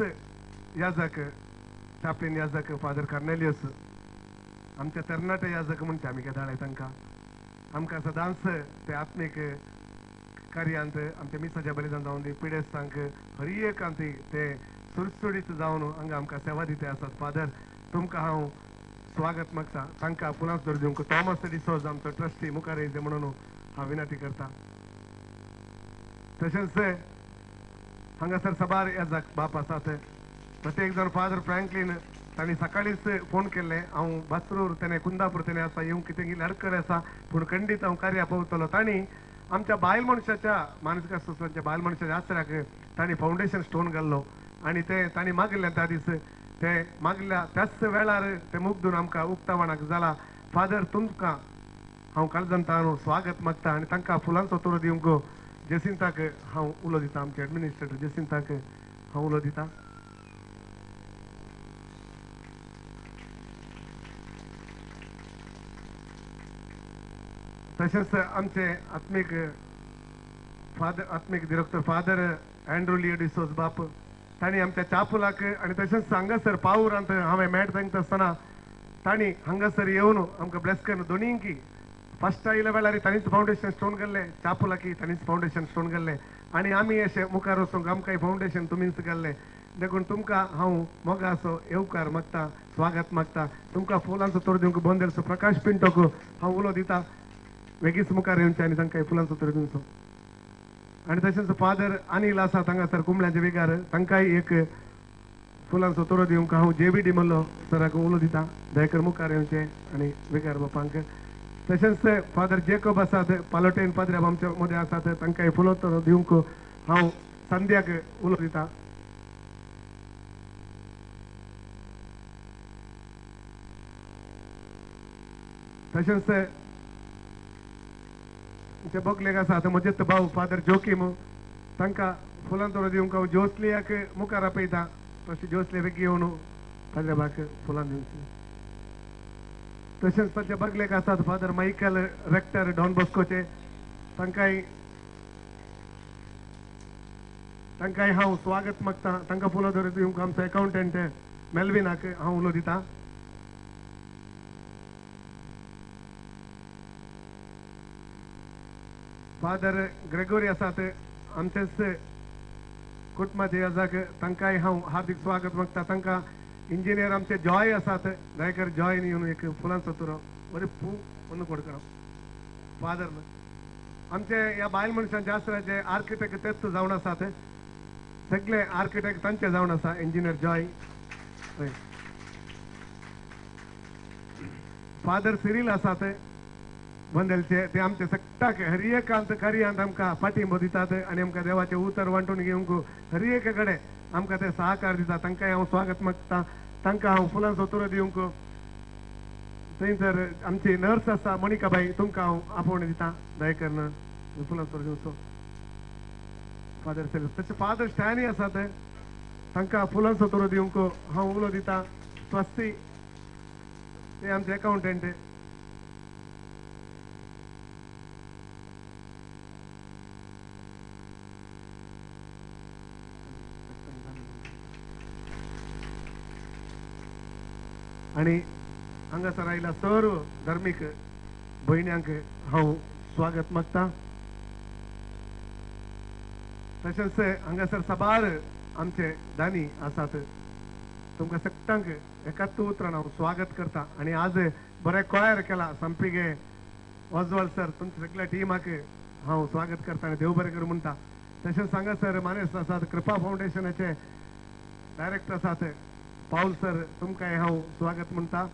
याजक चॅपलिन याजक फादर कार्नेलियस आमचे तरणाटे याजक म्हणचे आमी केदाळे तांकां आमकां सदांच ते आत्मीक कार्यांत आमच्या मिसाच्या बलिदान जावन दी पिडेस्तांक हर एकांत ते सुडसुडीत जावन हांगा आमकां सेवा दिते आसात. फादर तुमकां हांव स्वागत मागता. तांकां फुलांच दर दिवंक थॉमस डिसोज आमचो ट्रस्टी मुखार येयचे म्हणून हांव विनंती करता. तशेंच हांगासर सबार याजक बाप आसात. प्रत्येक जाण फादर फ्रँकलीन तांणी सकाळीच फोन केल्ले हांव बासरूर तेणे कुंदापूर तेणे आसा येवंक कितें कितें अडखळ आसा पूण खंडीत हांव कार्या पावतलो. तांणी आमच्या बायल मनशाच्या मानसीक अस्वस्थांच्या बायल मनशाच्या आसऱ्याक तांणी फावंडेशन स्टोन घाल्लो आनी ते तांणी मागिल्लें त्या दीस ते मागल्या त्याच वेळार ते मुग्दून आमकां उक्तावणाक जाला. फादर तुमकां हांव काळजान ताणू स्वागत मागता आनी तांकां फुलांचो तोरो दिवंक जेसिंताक हांव उलो दिता. आमचे एडमिनिस्ट्रेटर जेसिंताक हांव उलो दिता. तशेंच आमचे आत्मीक फादर आत्मीक डिरेक्टर फादर अँड्रू लियो डिसोज बाप तांणी आमच्या चापुलाक आनी तशेंच हांगासर पावूरांत हांवें मेट सांगता आसतना तांणी हांगासर येवन आमकां ब्लेस करून दोनींकी फर्स्ट आयिल्ल्या वेळार तांणीच फावंडेशन स्टोन घाल्लें चापुलाकी तांणीच फावंडेशन स्टोन घाल्लें आनी आमी अशें मुखार वचूंक आमकां फावंडेशन तुमीच घाल्लें. देखून तुमकां हांव मोगाचो येवकार मागता, स्वागत मागता. तुमकां फुलांचो तोर दिवंक बोंदेलचो प्रकाश पिंटोक हांव उलो दिता. वेगीच मुखार येवचें आनी तांकां फुलांचो तोर दिवचो. आनी तशेंच फादर अनिल आसा हांगासर कुंबळ्यांचे विगार तांकांय एक फुलांचो तोरो दिवंक हांव जे बी डिमल्लो सराक उलो दिता. दयकर मुखार येवचें आनी विगार बापांक. तशेंच फादर जेकब आसात पालोटेन पाद्रे आमच्या मदें आसात तांकांय फुलां तोरो दिवंक हांव संध्याक उलो दिता. तशेंच आमचे बोगलेक आसा आतां म्हजेच भाव फादर जोकीम तांकां फुलां तोरो दिवंक हांव जोसलियाक मुखार आपयता. तशें जोसले बेगीन येवन फादर बाक फुलां दिवची. तशेंच ताच्या बगलेक आसात फादर मायकल रेक्टर डॉन बॉस्कोचे तांकांय हांव स्वागत मागता. तांकां फुलां तोरो दिवंक आमचो एकावंटंट मेल्विनाक हांव उलो दिता. फादर ग्रेगोरी आसात आमचेच कुटुंबाचे याजक तांकांय हांव हार्दीक स्वागत मागता. तांकां इंजिनियर आमचे जॉय आसात दयकर जॉय येवन एक फुलांचो तुरो बरें पू म्हणून कोडकणो फादर आमचे ह्या बायल मनशांच्या आसऱ्याचे आर्किटेक्ट तेच जावन आसात. सगळे आर्किटेक्ट तांचे जावन आसा इंजिनियर जॉय. फादर सिरील आसात बंदेलचे ते आमचे सगळ्याक हर एकांत कार्यांत आमकां पाठिंबो दितात आनी आमकां देवाचें उतर वांटून घेवंक हर एका कडेन आमकां ते सहकार दितात. तांकांय हांव स्वागत मागता. तांकां हांव फुलांचो तुरो दिवंक थंयसर आमची नर्स आसा मोनिकाबाई तुमकां हांव आपोवणें दिता. दयकर फुलांचो तुरो दिवचो फादर सेल्स. तशें फादर स्टॅनी आसात तांकां फुलांचो तुरो दिवंक हांव उलो दिता. स्वस्ती ते आमचे अकाउंटंट. आनी हांगासर आयिल्ल्या सर्व धार्मीक भयण्यांक हांव स्वागत मागता. तशेंच हांगासर साबार आमचे दानी आसात, तुमकां सगळ्यांक एकाच उतरान हांव स्वागत करता. आनी आज बरें कोयर केला संपिगे ओजवाल सर, तुमच्या सगळ्या टिमाक हांव स्वागत करता आनी देव बरें करूं म्हणटा. तशेंच हांगासर मानेस्त आसात, कृपा फावंडेशनाचे डायरेक्टर आसात पावल सर, तुमकांय हांव स्वागत म्हणटा.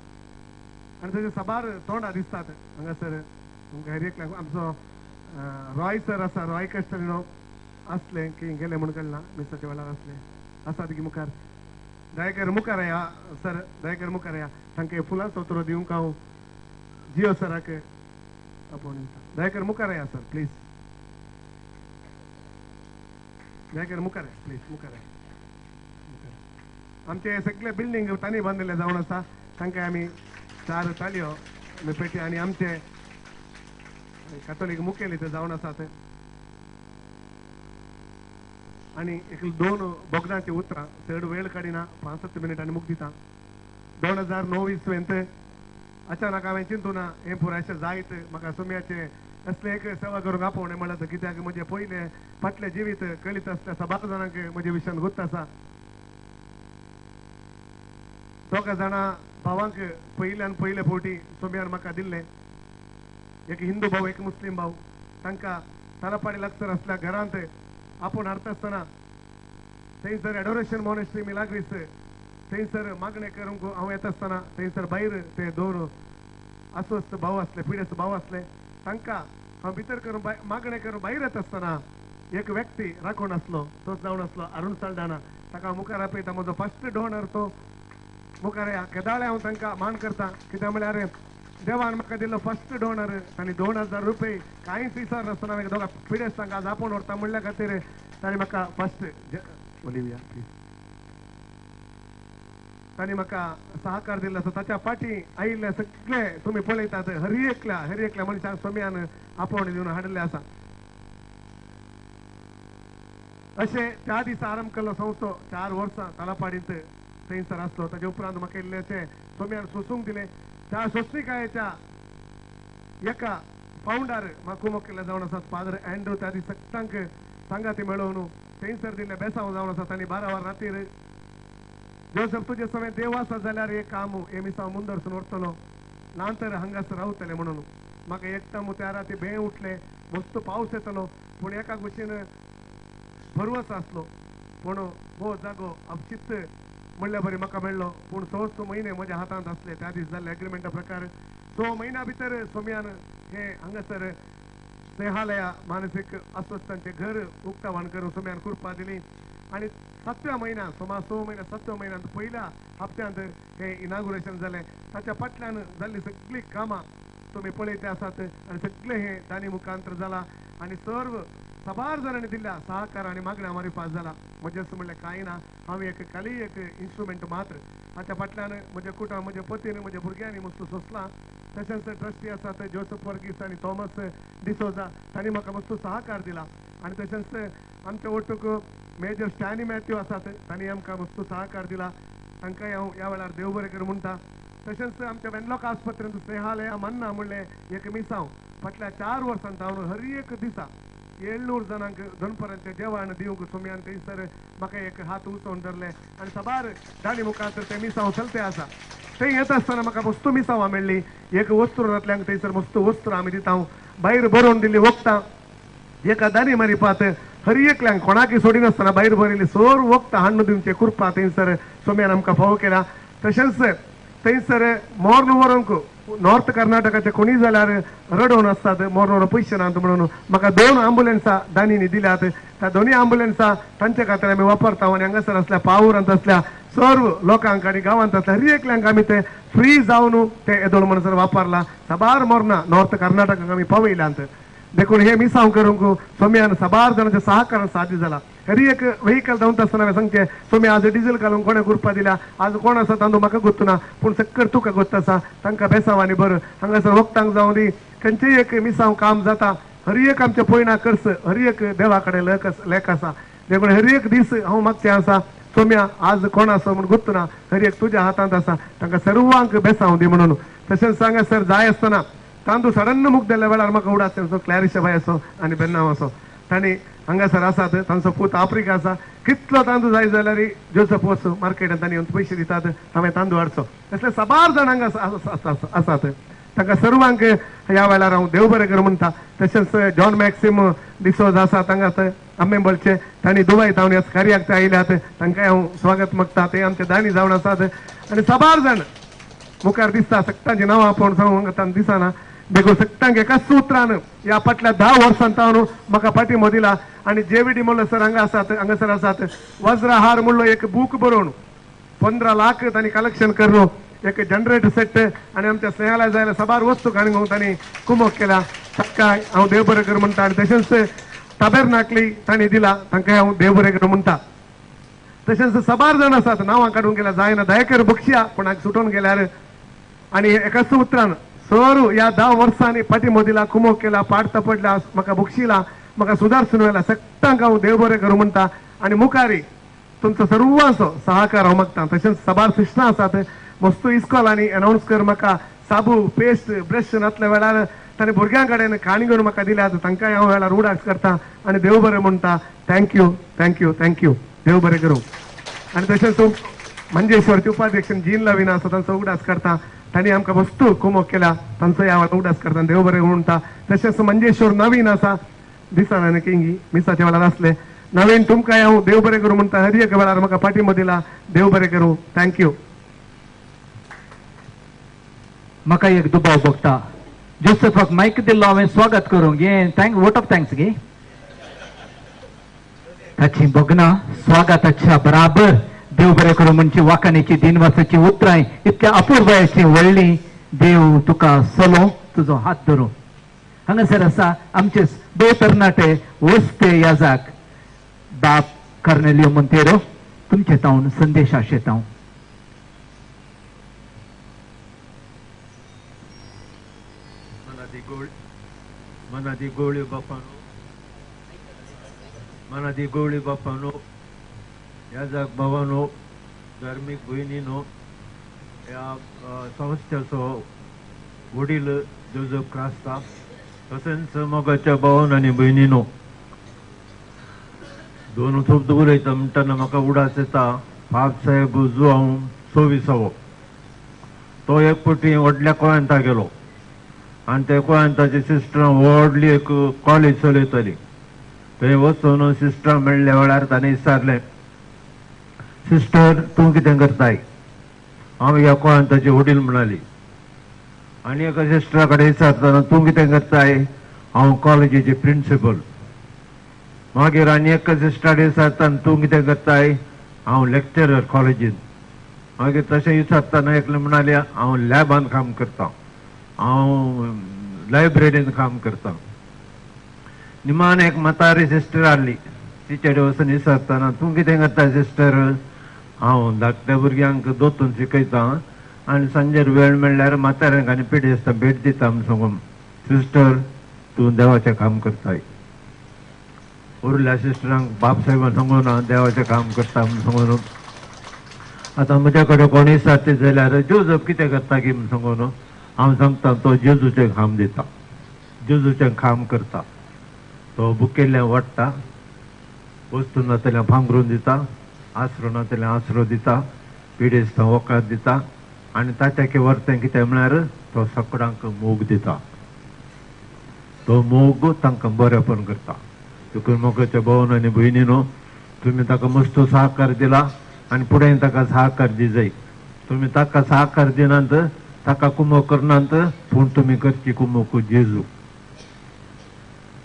आनी तशें साबार तोंडां दिसतात हांगासर तुमकां हर एकल्याक. आमचो रॉय सर आसा, रॉय कस्टलिनो आसले की गेले म्हूण कळना, मिसाच्या वेळार आसले आसात की मुखार. दयाकर मुखार या सर, दयाकर मुखार या, तांकां फुलांचो तरो दिवंक हांव जियो सराक आपोवन दिता. दयाकर मुखार या सर प्लीज, दयाकर मुखार या प्लीज, मुखार या. आमचे सगळे बिल्डींग तांणी बांदिल्ले जावन आसा, तांकां आमी 4 ताळयो आमी पेटी. आनी आमचे कॅथोलीक मुखेली ते जावन आसात. आनी एक 2 बोगदांची उतरां, चड वेळ काडिना, 5-7 मिनटांनी मुख दिता. 2009 इसवेंत अचानक हांवें चिंतूना हें पुराय अशें जायत म्हाका सुम्याचें असलें एक सेवा करूंक आपोवणें म्हणलें कित्याक म्हजें पयलें फाटलें जिवीत कळीत आसल्या साबार जाणांक म्हजे विशयान गुत्त आसा. 2 जाणां भावांक पयल्यान पयले फावटी सोम्यान म्हाका दिल्लें, एक हिंदू भाव एक मुस्लीम भाव. तांकां तालापाडी लागसर आसल्या घरांत आपूण हाडटा आसतना थंयसर एडोरेशन मॉनेस्ट्री मिलाग्रीस थंयसर मागणें करूंक हांव येता आसतना थंयसर भायर ते 2 अस्वस्थ भाव आसले, पिडेस्त भाव आसले. तांकां हांव भितर करून मागणें करून भायर येता आसतना एक व्यक्ती राखून आसलो, तोच जावन आसलो अरुण साल्डाना. ताका मुखार आपयता, म्हजो फर्स्ट डोनर तो. मुखार केदाळे हांव तांकां मान करता, कित्याक म्हळ्यार देवान म्हाका दिल्लो फर्स्ट डोनर. तांणी 2000 रुपये कांयच विचार नासतना हांवें दोगां पिडेस्तांक आज आपोवन व्हरता म्हणल्या खातीर तांणी म्हाका फर्स्ट ओलिविया प्लीज तांणी म्हाका सहकार दिल्लो आसा. ताच्या फाटीं आयिल्ले सगळे तुमी पळयतात, हर एकल्या मनशाक सोम्यान आपोवणें दिवन हाडिल्लें आसा. अशें त्या दिसा आरंभ केल्लो संस्थो 4 वर्सां तालापाडींत थंयसर आसलो. ताजे उपरांत म्हाका इल्लेशें सोम्यान सोसूंक दिलें. त्या सोंसणिकायेच्या एका फावंडर म्हाका कुमक केल्ले जावन आसात फादर अँड्रू. त्या दीस सगळ्यांक सांगाती मेळोवन थंयसर दिल्ले बेसांव जावन आसात. आनी 12 वर रातीर जोसफ तुजे समेत देव आसा जाल्यार एक काम हे मिसांव मुंदरसून व्हरतलो ना तर हांगासर रावतले म्हणून. म्हाका एकदम त्या राती भें उठलें, मस्त पावस येतलो, पूण एका कुशीन भरवस आसलो. पूण हो जागो आपशीच म्हणल्या बरी म्हाका मेळ्ळो. पूण 6 म्हयने म्हज्या हातांत आसले. त्या दीस जाल्ले एग्रीमेंटा प्रकार 6 म्हयन्या भितर सोम्यान हे हांगासर स्नेहालया मानसीक अस्वस्थांचें घर उक्तावण करून सोम्यान कृपा दिली. आनी 7व्या म्हयन्यान सुमार 6 म्हयन्या 7व्या म्हयन्यांत पयल्या हप्त्यांत हें इनागुरेशन जालें. ताच्या फाटल्यान जाल्लीं सगळीं कामां तुमी पळयते आसात आनी सगळें हें दानी मुखांतर जालां. आनी सर्व साबार जाणांनी दिल्ल्या सहकार आनी मागण्या मारिफात जाला. म्हजें म्हणलें कांय ना, हांव एक खाली एक इन्स्ट्रुमेंट मात्र. हाच्या फाटल्यान म्हज्या कुटुंब, म्हज्या पतीन, म्हज्या भुरग्यांनी मस्त सोंसलां. तशेंच ट्रस्टी आसात जोसफ वर्गीस आनी थॉमस डिसोजा, तांणी म्हाका मस्त सहकार दिला. आनी तशेंच आमच्या ओटूक मेजर स्टॅनी मॅथ्यू आसात, तांणी आमकां मस्त सहकार दिला. तांकांय हांव ह्या वेळार देव बरें करूं म्हणटा. तशेंच आमच्या वेनलॉक आस्पत्रेंत स्नेहालया मन्ना म्हणलें एक मिसांव फाटल्या 4 वर्सां जावन हर एक दिसा 700 जाणांक दनपरांचें जेवण दिवंक सोम्यान थंयसर म्हाका एक हात उंचोवन धरले. आनी साबार दाणी मुखार ते मिसांव चलते आसा. थंय येता आसतना म्हाका मस्त मिसांवां मेळ्ळी. एक वस्त्रोंतल्यान थंयसर मस्त वस्त्र आमी दिता, भायर बरोवन दिल्ली वखदां एका दानी मारिपात हर एकल्यांक कोणाकय सोडिनासतना भायर बरयल्ली सोर वखदां हाडून दिवचे कृपा थंयसर सोम्यान आमकां फावो केल्या. तशेंच थंयसर मोर्न व्हरूंक नॉर्थ कर्नाटकाचे कोणी जाल्यार रडोवन आसतात, मोर्न व्हरूंक पयशे नात म्हणून म्हाका 2 आंबुलन्सां दानींनी दिल्यात. त्या 2 आंबुलन्सां तांचे खातीर आमी वापरता. आनी हांगासर आसल्या पावरांत आसल्या सर्व लोकांक आनी गांवांत आसल्या हर एकल्यांक आमी ते फ्री जावन ते येदोळ म्हणसर वापरला. साबार मोर्ना नॉर्थ कर्नाटकाक आमी पावयल्यांत. देखून हे मिसांव करूंक सोम्यान साबार जाणांच्या सहकारान साध्य जाला. हरी एक व्हेकल धांवता आसतना हांवें सांगचें सोमी आज डिझल घालून कोणें गुरपा दिल्या, आज कोण आसा तांदूळ म्हाका गोत्तू ना, पूण सक्कर तुका गोत्त आसा, तांकां बेसांव आनी बरें हांगासर वखदांक जावं दी खंयचेय एक मिसांव काम जाता, हर एक आमच्या पयणा कर्स हर एक देवा कडेन लेख आसा. देखून हर एक दीस हांव मागचें आसा सोम्या आज कोण आसा म्हूण गोत्तू ना, हर एक तुज्या हातांत आसा, तांकां सर्वांक बेसांव दी म्हणून. तशेंच सांगा सर जाय आसतना तांदूळ सडन मुख दिल्ल्या वेळार म्हाका उडास तेंचो क्लॅरिशा बाय असो आनी बेन्नांव असो तांणी हांगासर आसात, तांचो पूत आफ्रिका आसा, कितलो तांदूळ जाय जाल्यार जोसफ वचो मार्केटान तांणी येवन पयशे दितात, हांवें तांदूळ हाडचो. तसले साबार जाण हांगा आसात, तांकां सर्वांक ह्या वेळार हांव देव बरें कर म्हणटा. तशेंच जॉन मॅक्सिम डिसोज आसा हांगा आंबेंबलचे, तांणी दुबय तावन ह्या कार्याक ते आयल्यात, तांकां हांव स्वागत मागता, ते आमचे दानी जावन आसात. आनी साबार जाण मुखार दिसता सगळ्यांची नांवां आपोवन सांगूंक आतां दिसना, देखून सगळ्यांक एकाच उतरान ह्या फाटल्या 10 वर्सां तावन म्हाका पाठिंबो दिला. आनी जे व्ही डी म्हणलो सर हांगा आसात, हांगासर आसात, वज्रहार म्हणलो एक बूक बरोवन 15 लाख तांणी कलेक्शन करून एक जनरेटर सेट आनी आमच्या स्नेहाला जायला साबार वस्तू काडून तांणी कुमोक केला, तांकां हांव देव बरें कर म्हणटा. आनी तशेंच ताबेरनाकली तांणी दिला, तांकां हांव देव बरें कर म्हणटा. तशेंच साबार जाण आसात नांवां काडून गेल्या जायना, दयाकर बक्षिया कोणाक सुटोवन गेल्यार. आनी एकाच उतरान सर ह्या 10 वर्सांनी पाठिंबो दिला, कुमोक केला, पाड तपडला, म्हाका बक्षिला, म्हाका सुदारसून व्हेला, सगळ्यांक हांव देव बरें करूं म्हणटा. आनी मुखारी तुमचो सर्वांचो सहकार हांव मागता. तशेंच साबार सूचना आसात, वस्तू इस्कॉलांनी अनावन्स कर म्हाका साबू पेस्ट ब्रश नातल्या वेळार ताणें भुरग्यां कडेन काणी घेवन म्हाका दिल्यात, तांकांय हांव वेळार उडास करता आनी देव बरें म्हणटा. Thank you thank you thank you, देव बरें करूं. आनी तशेंच मंजेश्वरचे उपाध्यक्ष जीन लवीन आसा तांचो उगडास करता, तांणी आमकां वस्तू कुमोक केल्या, तांचो ह्या वेळार उगडास करता, देव बरें म्हणटा. तशेंच मंजेश्वर नवीन आसा दिसना न्ही किंगी मिसाच्या वेळार आसले, नवीन तुमकां हांव देव बरें करूं म्हणटा, हर एक वेळार म्हाका पाठिंबो दिला, देव बरें करूं, thank you. म्हाका एक दुबाव भोगता, जोसेफाक मायक दिल्लो हांवें स्वागत करूंक, हें thank vote of thanks गे ताची भोगना स्वागताच्या बराबर देव बरें करूं म्हणची वाखाणेची दिनवासाची उतरां इतक्या अपुर्बायेची व्हडली. देव तुका सलो तुजो हात धरूं. हांगासर आसा आमचे दो तरणाटे वस्ते याजाक बाप कर्नेलियो मोंतेरो तुमचे तावन संदेश आशेता. मनादी गोळी बापानो, मनादी गोळी बापानो, याजाक भावानो, धार्मीक भयणीनो, ह्या संस्थेचो वडील जोजफ क्रास्ता, तशेंच मोगाच्या भावान आनी भयणीनो, दोन शब्द उलयता म्हणटना म्हाका उडास येता. बाब साहेब जुआंव 24वो तो एक फावटी व्हडल्या कोयंता गेलो आनी त्या कोयंताची सिस्टरां व्हडली एक कॉलेज चलयताली. थंय वचून सिस्टरां मेळ्ळ्या वेळार ताणें विचारलें, सिस्टर तूं कितें करताय? हांव ह्या कोयंताची वडील म्हणाली. आनी एका सिस्टरा कडेन विचारतना तूं कितें करताय? हांव कॉलेजीची प्रिंसिपल. मागीर आनी एका सिस्टरा कडेन विचारतना तूं कितें करताय? हांव लेक्चरर कॉलेजीन. मागीर तशें विचारतना एकलें म्हणाले, हांव लॅबान काम करतां, हांव लायब्ररीन काम करतां. निमान एक म्हातारी सिस्टर आहली, तिचे कडेन वचून विचारतना तूं कितें करता सिस्टर? हांव धाकट्या भुरग्यांक दोतून शिकयतां आनी सांजेर वेळ मेळ्ळ्यार म्हाताऱ्यांक आनी पिडेस्तां भेट दिता म्हूण सांगून. सिस्टर तूं देवाचें काम करताय. उरल्या सिस्टरांक बाब साहेबान सांगून हांव देवाचें काम करता म्हूण सांगून. आतां म्हज्या कडेन कोण विचारता जाल्यार जोजफ कितें करता की म्हूण सांगून, हांव सांगता तो जेजूचें काम दिता, जेजूचें काम करता. तो बुकेल्ल्यान वाडटा, वस्तू नातल्यान भांगरून दिता, आसरो नातल्यान आसरो दिता, पिडेस्तां वखद दिता आनी ताच्या वर्तें कितें म्हळ्यार तो सगळ्यांक मोग दिता. तो मोग तांकां बरेंपण करता. देखून मोगाच्या भोवन आनी भयणीनो, तुमी ताका मस्त सहकार दिला आनी फुडें ताका सहकार दिजाय. तुमी ताका सहकार दिनात, ताका कुमोक करनात, पूण तुमी करची कुमोक जेजू.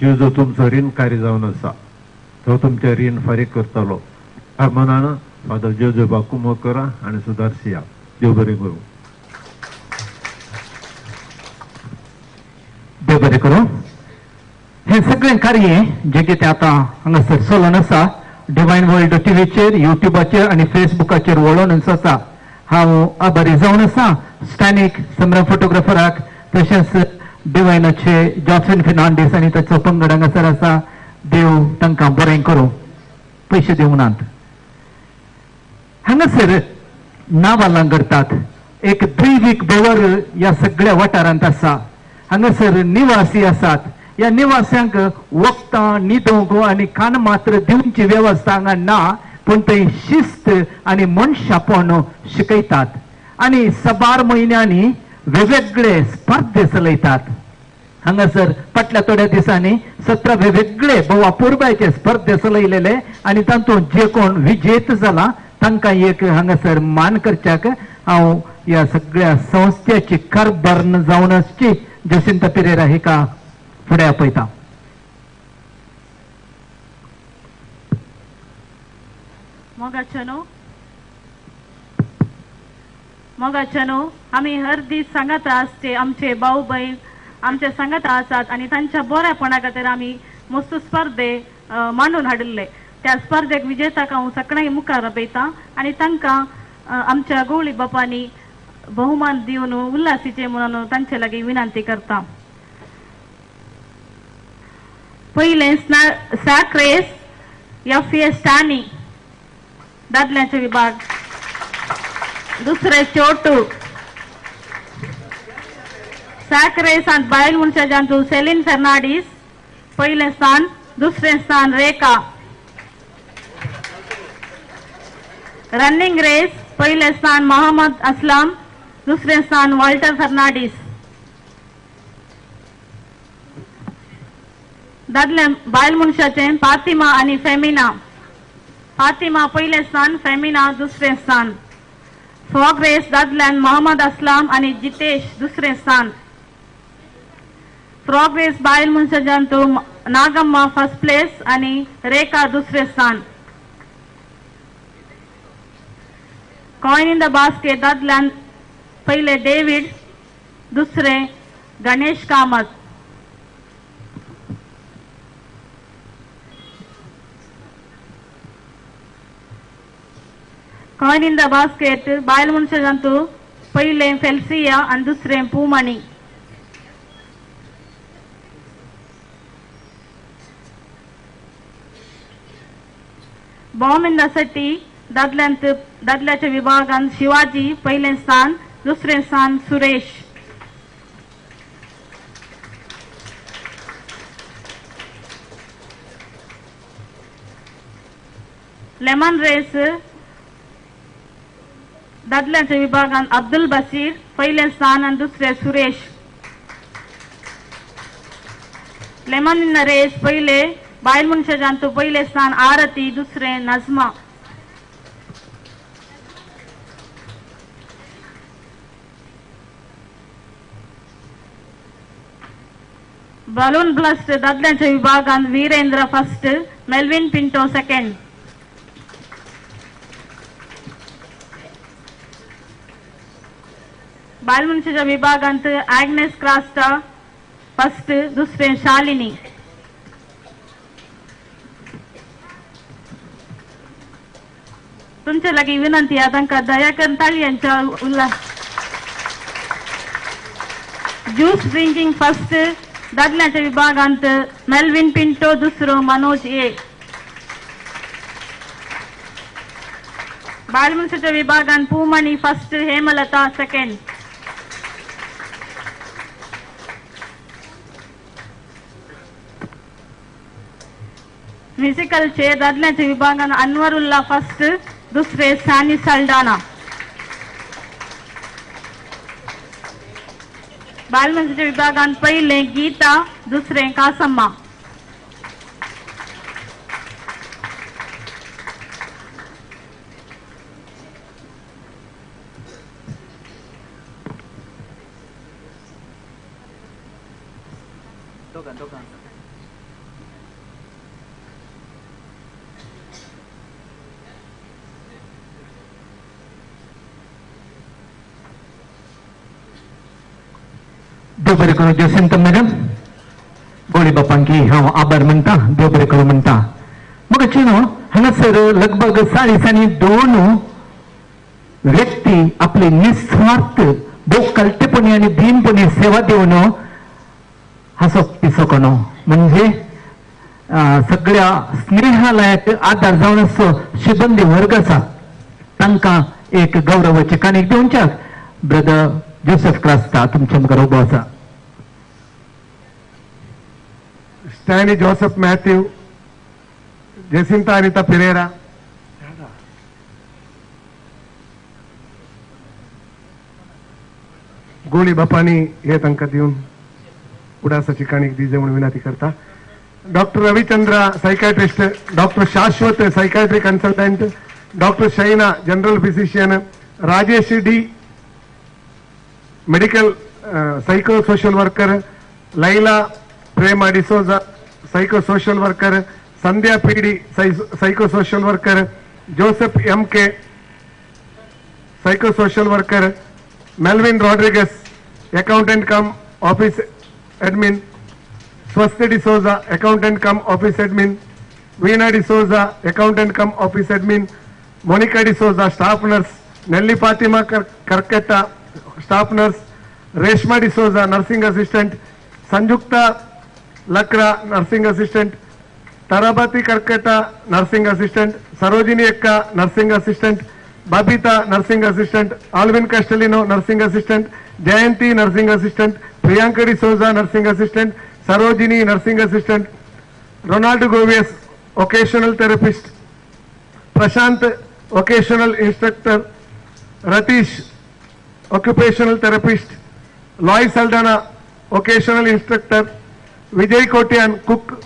जेजू तुमचो रीणकारी जावन आसा, तो तुमचें रीण फारीक करतलो. मनान फादर जेजूबा कुमोक करा आनी सुदारसिया. देव बरें करूं. देव बरें करूं. हें सगळें कार्य जें कितें आतां हांगासर चलून आसा, डिवायन वर्ल्ड टीव्हीचेर, युट्यूबाचेर आनी फेसबुकाचेर वळोवन आसा. हांव आभारी जावन आसा स्टॅनीक संभ्रम फोटोग्राफराक, तशेंच डिवायनाचे जॉसन फेर्नांडीस आनी ताचो पंगड हांगासर आसा. देव तांकां बरें करूं. पयशे दिवंक नात. हांगासर नावालां करतात. एक दैवीक भवर ह्या सगळ्या वाठारांत आसा. हांगासर निवासी आसात. ह्या निवास्यांक वखदां न्हिदोवंक आनी खाण मात्र दिवची वेवस्था हांगा ना, पूण थंय शिस्त आनी मनशापण शिकयतात आनी सबार म्हयन्यांनी वेगवेगळे स्पर्धे चलयतात. हांगासर फाटल्या थोड्या दिसांनी 17 वेगवेगळे भोव पुरबायचे स्पर्धे चलयलेले आनी तातूंत जे कोण विजेत जाला तांकां एक हांगासर मान करच्याक हांव ह्या सगळ्या संस्थेची कारभार जावन आसची जसिंता पिरेरा हिका फुडें आपयता. मोगाच्यानो, आमी हर दीस सांगाता आसचे आमचे भाव भयण आमचे सांगाता आसात आनी तांच्या बऱ्यापणा खातीर आमी मस्त स्पर्धे मांडून हाडिल्ले. त्या स्पर्धेक विजेताक हांव सगळ्यांक मुखार आपयता आनी तांकां आमच्या गवळी बापांनी बहुमान दिवन उल्हासीचे म्हणून तांचे लागीं विनंती करता. पयलें सॅक रेस एफ ए स्टानी दादल्यांचे विभाग, दुसरें चोटू सॅक रेसांत बायल मनशां सेलीन फेर्नांडीस पयलें स्थान, दुसरें स्थान रेखा. रनिंग रेस पयलें स्थान मोहम्मद असलाम, दुसरें स्थान वॉल्टर फेर्नांडीस. दादले बायल मनशाचें फातिमा आनी फेमिना. फातिमा पयलें स्थान, फेमिना दुसरें स्थान. फॉग रेस दादल्यान मोहम्मद असलाम आनी जितेश दुसरें स्थान. फ्रॉग रेस बायल मनशांतू नागम्मा फर्स्ट प्लेस आनी रेखा दुसरें स्थान. कॉयन इन the basket दादल्यान पयले डेवीड, दुसरें Ganesh Kamat. Coin in the basket बायल मनशांतू पयलें फेल्सिया आनी दुसरें पूमणी. बॉम्ब इन the city दादल्यांत दादल्याच्या विभागांत शिवाजी पयलें स्थान, दुसरें स्थान सुरेश. लेमन रेस दादल्यांच्या विभागांत अब्दुल बशीर पयलें स्थान आनी दुसरें सुरेश. लेमन इन रेस पयले बायल मनशांतू पयलें स्थान आरती, दुसरें नजमा. बलून ब्लास्ट दादल्यांच्या विभागांत Virendra first, Melvin Pinto second. बायल मनशाच्या विभागांत आग्नेस क्रास्टा फर्स्ट, दुसरें शालिनी. तुमचे लागीं विनंती आहा तांकां दया करून ताळयांच्या उल्हास. ज्यूस ड्रिंकींग फर्स्ट दादल्यांच्या विभागांत मेल्विन पिंटो, दुसरो मनोज ए. बायल मनशाच्या विभागांत Poomani first, Hemalatha second. Musical chair दादल्यांच्या विभागांत अनवरुल्ला फर्स्ट, दुसरे सानी सल्डाना. बाल मनशाच्या विभागांत पयलें गीता, दुसरें कासम्मा. देव बरें करूं जसिंत मॅडम. गोळी बापांकी हांव आभार म्हणटा, देव बरें करूं म्हणटा. मग न्हू हांगासर लगभग 42 व्यक्ती आपले निस्वार्थ भोव कलटेपणी आनी दीनपणी सेवा दिवन हाचो पिसो म्हणजे सगळ्या स्नेहालयाक आदार जावन असो शिबंदी वर्ग आसा तांकां एक गौरवाचे काणीक दिवच्याक ब्रदर जोसेफ क्रास्ता तुमच्या मुखार उबो आसा. Stanley Joseph Matthew, Jacinta Anita Pereira, गोळी बापांनी हे तांकां दिवन उडासाची काणीक दिजे म्हणून विनंती करता. Doctor Ravichandra psychiatrist, doctor Shashwat psychiatry consultant, doctor Shaina general physician, Rajesh D medical psycho social worker, Laila Prema D'Souza psycho social worker, Sandhya PD psycho social worker, Joseph M K psycho social worker, Melvin Rodrigues accountant cum office admin, Swasti D'Souza accountant cum office admin, Veena D'Souza accountant cum office admin, Monica D'Souza staff nurse, Nelly Fatima Karketta staff nurse, Reshma D'Souza nursing assistant, Sanjukta Lakra nursing assistant, Tarabati Karketta nursing assistant, Sarojini Ekka nursing assistant, Babita nursing assistant, Alvin Castelino nursing assistant, Jayanti nursing assistant, Priyanka D'Souza nursing assistant, Sarojini nursing assistant, Ronald Govies vocational therapist, Prashant vocational instructor, Ratish occupational therapist, Loy Saldana vocational instructor, Vijay Kotian cook,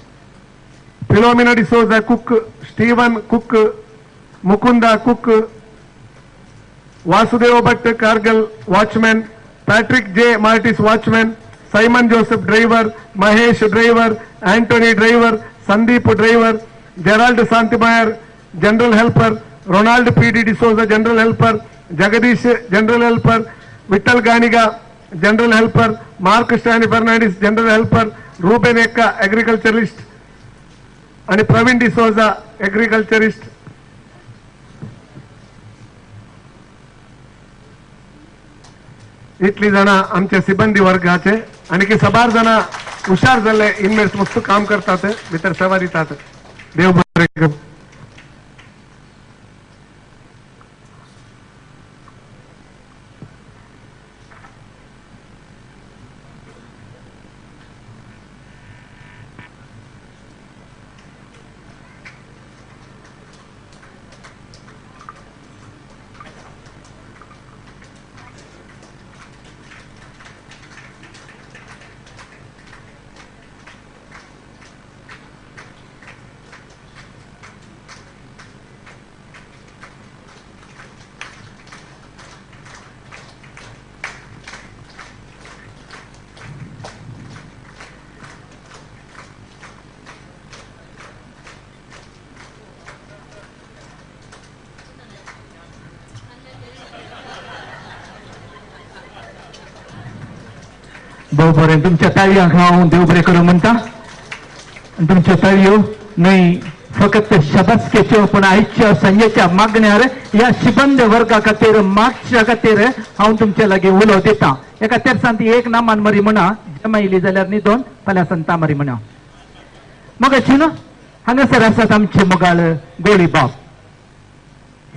Philomena D'Souza cook, Steven cook, Mukunda cook, Vasudev Bhat Kargal watchman, Patrick J Martis watchman, Simon Joseph driver, Mahesh driver, Antony driver, Sandeep driver, Gerald Santimayar general helper, Ronald P D D'Souza general helper, Jagadish general helper, Vittal Ganiga general helper, Mark Stany Fernandes general helper, Ruben Ekka agriculturist आणि प्रवीण D'Souza agriculturist. इतली जाणां आमच्या सिबंदी वर्गाचे आनी की सबार जाणां हुशार जाल्ले इनमेट्स मस्त काम करतात, भितर सेवा दितात. देव बरें करूं. भोव बरें तुमच्या ताळयांक हांव देव बरें करूं म्हणटा. तुमच्यो ताळयो न्हय फकत शबासकेच्यो पूण आयच्या सांजेच्या मागण्यार ह्या शिबंद वर्गा खातीर मागच्या खातीर हांव तुमच्या लागीं उलो दिता. एका तेरसान ती एक नामान मरी म्हणा जमायली जाल्यार न्ही दोन फाल्यां संता मरी म्हणा. मग न्हू हांगासर आसात आमचे मोगाळ गोळी बाब,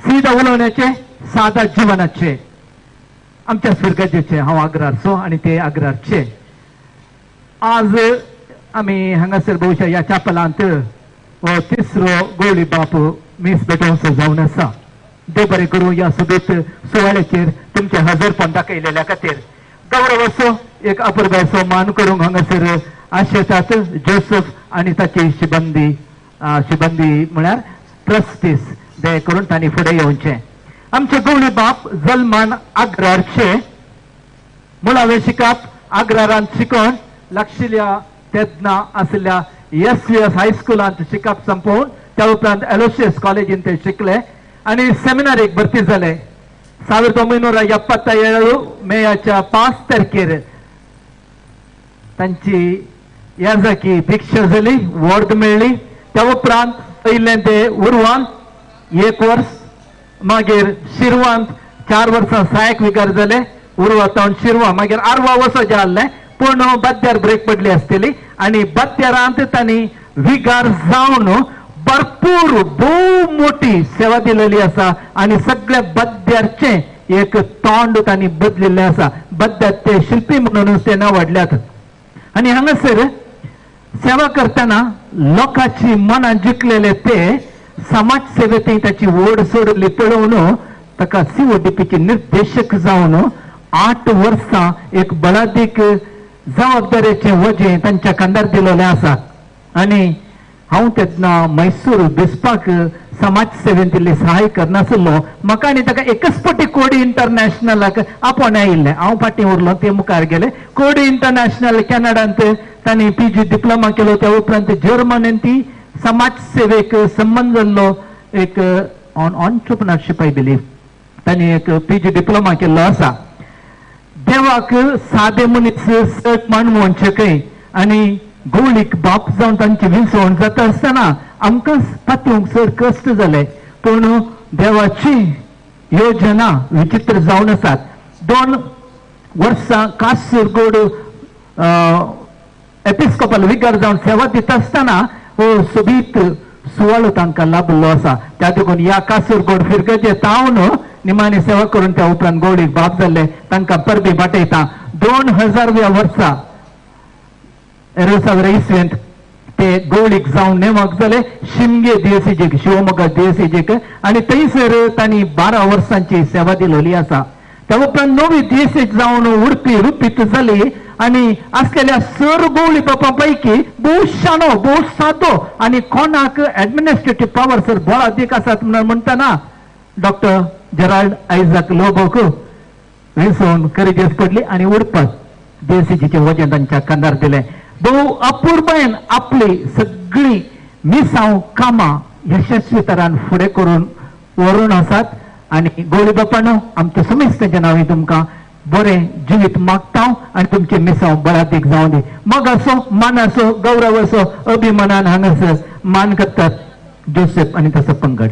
सीधा उलोवण्याचे सादा जिवनाचे आमच्या स्वर्गाचे हांव आग्रारचो आनी ते आग्रारचे. आज आमी हांगासर बहुशा ह्या चापलांत हो तिसरो गोळी बाप मीस भेटोवचो जावन आसा. देव बरें करूं ह्या सोबीत सुवाळ्याचेर तुमचे हजरपण दाखयलेल्या खातीर गौरव असो एक अपुरबायचो मान करूंक हांगासर आशेतात जोसेफ आनी ताची शिबंदी, शिबंदी म्हळ्यार ट्रस्टीस दया करून तांणी फुडें येवचें. आमचे गवळी बाप जल्मान आग्रारचे, मुळावें शिकप आग्रारांत शिकोवन लागशिल्ल्या तेदना आशिल्ल्या एस व्ही एस हायस्कुलांत शिकप संपोवन त्या उपरांत एलोशियस कॉलेजींत ते शिकले आनी सेमिनारीक भरती जाले. 1977 मेयाच्या 5 तारखेर तांची याजाकी दीक्षा जाली, वर्ग मेळ्ळी. त्या उपरांत पयलें ते उर्वान 1 वर्स, मागीर शिरवांत 4 वर्सां सहायक विकार जाले, उर्वा तावन शिरवा, मागीर आरवा वचोचें आहलें पूण बद्यार ब्रेक पडली आसतली आनी बद्यारांत तांणी विगार जावन भरपूर भोव मोठी सेवा दिलेली आसा आनी सगळ्या बद्यारचें एक तोंड तांणी बदलिल्लें आसा. बद्यार ते शिल्पी म्हणून ते नांव वाडल्यात. आनी हांगासर सेवा करतना लोकांची मनां जिखलेले ते समाज सेवेंत ताची ओड सोडली पळोवन ताका CODPचे निर्देशक जावन 8 वर्सां एक बलादीक जबाबदारेचें वजें तांच्या खांदार दिलेलें आसा. आनी हांव तेन्ना मैसूर बेसपाक समाज सेवेंत इल्ली सहाय करनासलो. म्हाका आनी ताका एकच फावटी कोडी इंटरनॅशनलाक आपोवन आयिल्लें. हांव फाटीं उरलो, ते मुखार गेले. कोडी इंटरनॅशनल कॅनडांत तांणी PG diploma केलो. त्या उपरांत जर्मनीन ती समाज सेवेक संबंद जाल्लो एक ऑन ऑन्टरप्रिनरशीप I believe तांणी एक PG diploma केल्लो आसा. देवाक सादे मनीस चड मानवोवचे खंय आनी गोवळीक बाप जावन तांची विसवण जाता आसतना आमकां पातूंक चड कश्ट जाले, पूण देवाची योजना विचित्र जावन आसात. 2 वर्सां कासरगोड एपिस्कोपल विगार जावन सेवा दिता आसतना हो सोबीत सुवाळो तांकां लाभलो आसा. त्या देखून ह्या कासरगोड फिरगजे तावन निमाणी सेवा करून त्या उपरांत गोवळीक बाप जाल्ले तांकां परबी वाटयता. 2000व्या वर्सा 2000 इसवेंत ते गोवळीक जावन नेमक जाले शिमगे दियसीजीक, शिवमोगा दियसीजीक, आनी थंयसर तांणी 12 वर्सांची सेवा दिलोली आसा. त्या उपरांत नवी दियसीज जावन उडपी रुपीत जाली आनी आसलेल्या सर गोवळी बापा पैकी भोव शाणो, भोव सादो आनी कोणाक एडमिनिस्ट्रेटीव पावर सर बळादीक आसात म्हणून म्हणटना डॉक्टर जेराल्ड आयझाक लोबोक विसोवन करिजेस पडली आनी उडपाक दियसीजीचें वजें तांच्या खांदार दिलें. भोव अपुरबायेन आपली सगळी मिसांव कामां यशस्वी तरान फुडें करून व्हरून आसात. आनी गोवळी बापानो आमच्या समेस्तांच्या नांवान तुमकां बरें जिवीत मागता आनी तुमचें मिसांव बळादीक जावं दी. मोग आसो, मान आसो, गौरव आसो, अभिमानान हांगासर मान करतात जोसेफ आनी ताचो पंगड.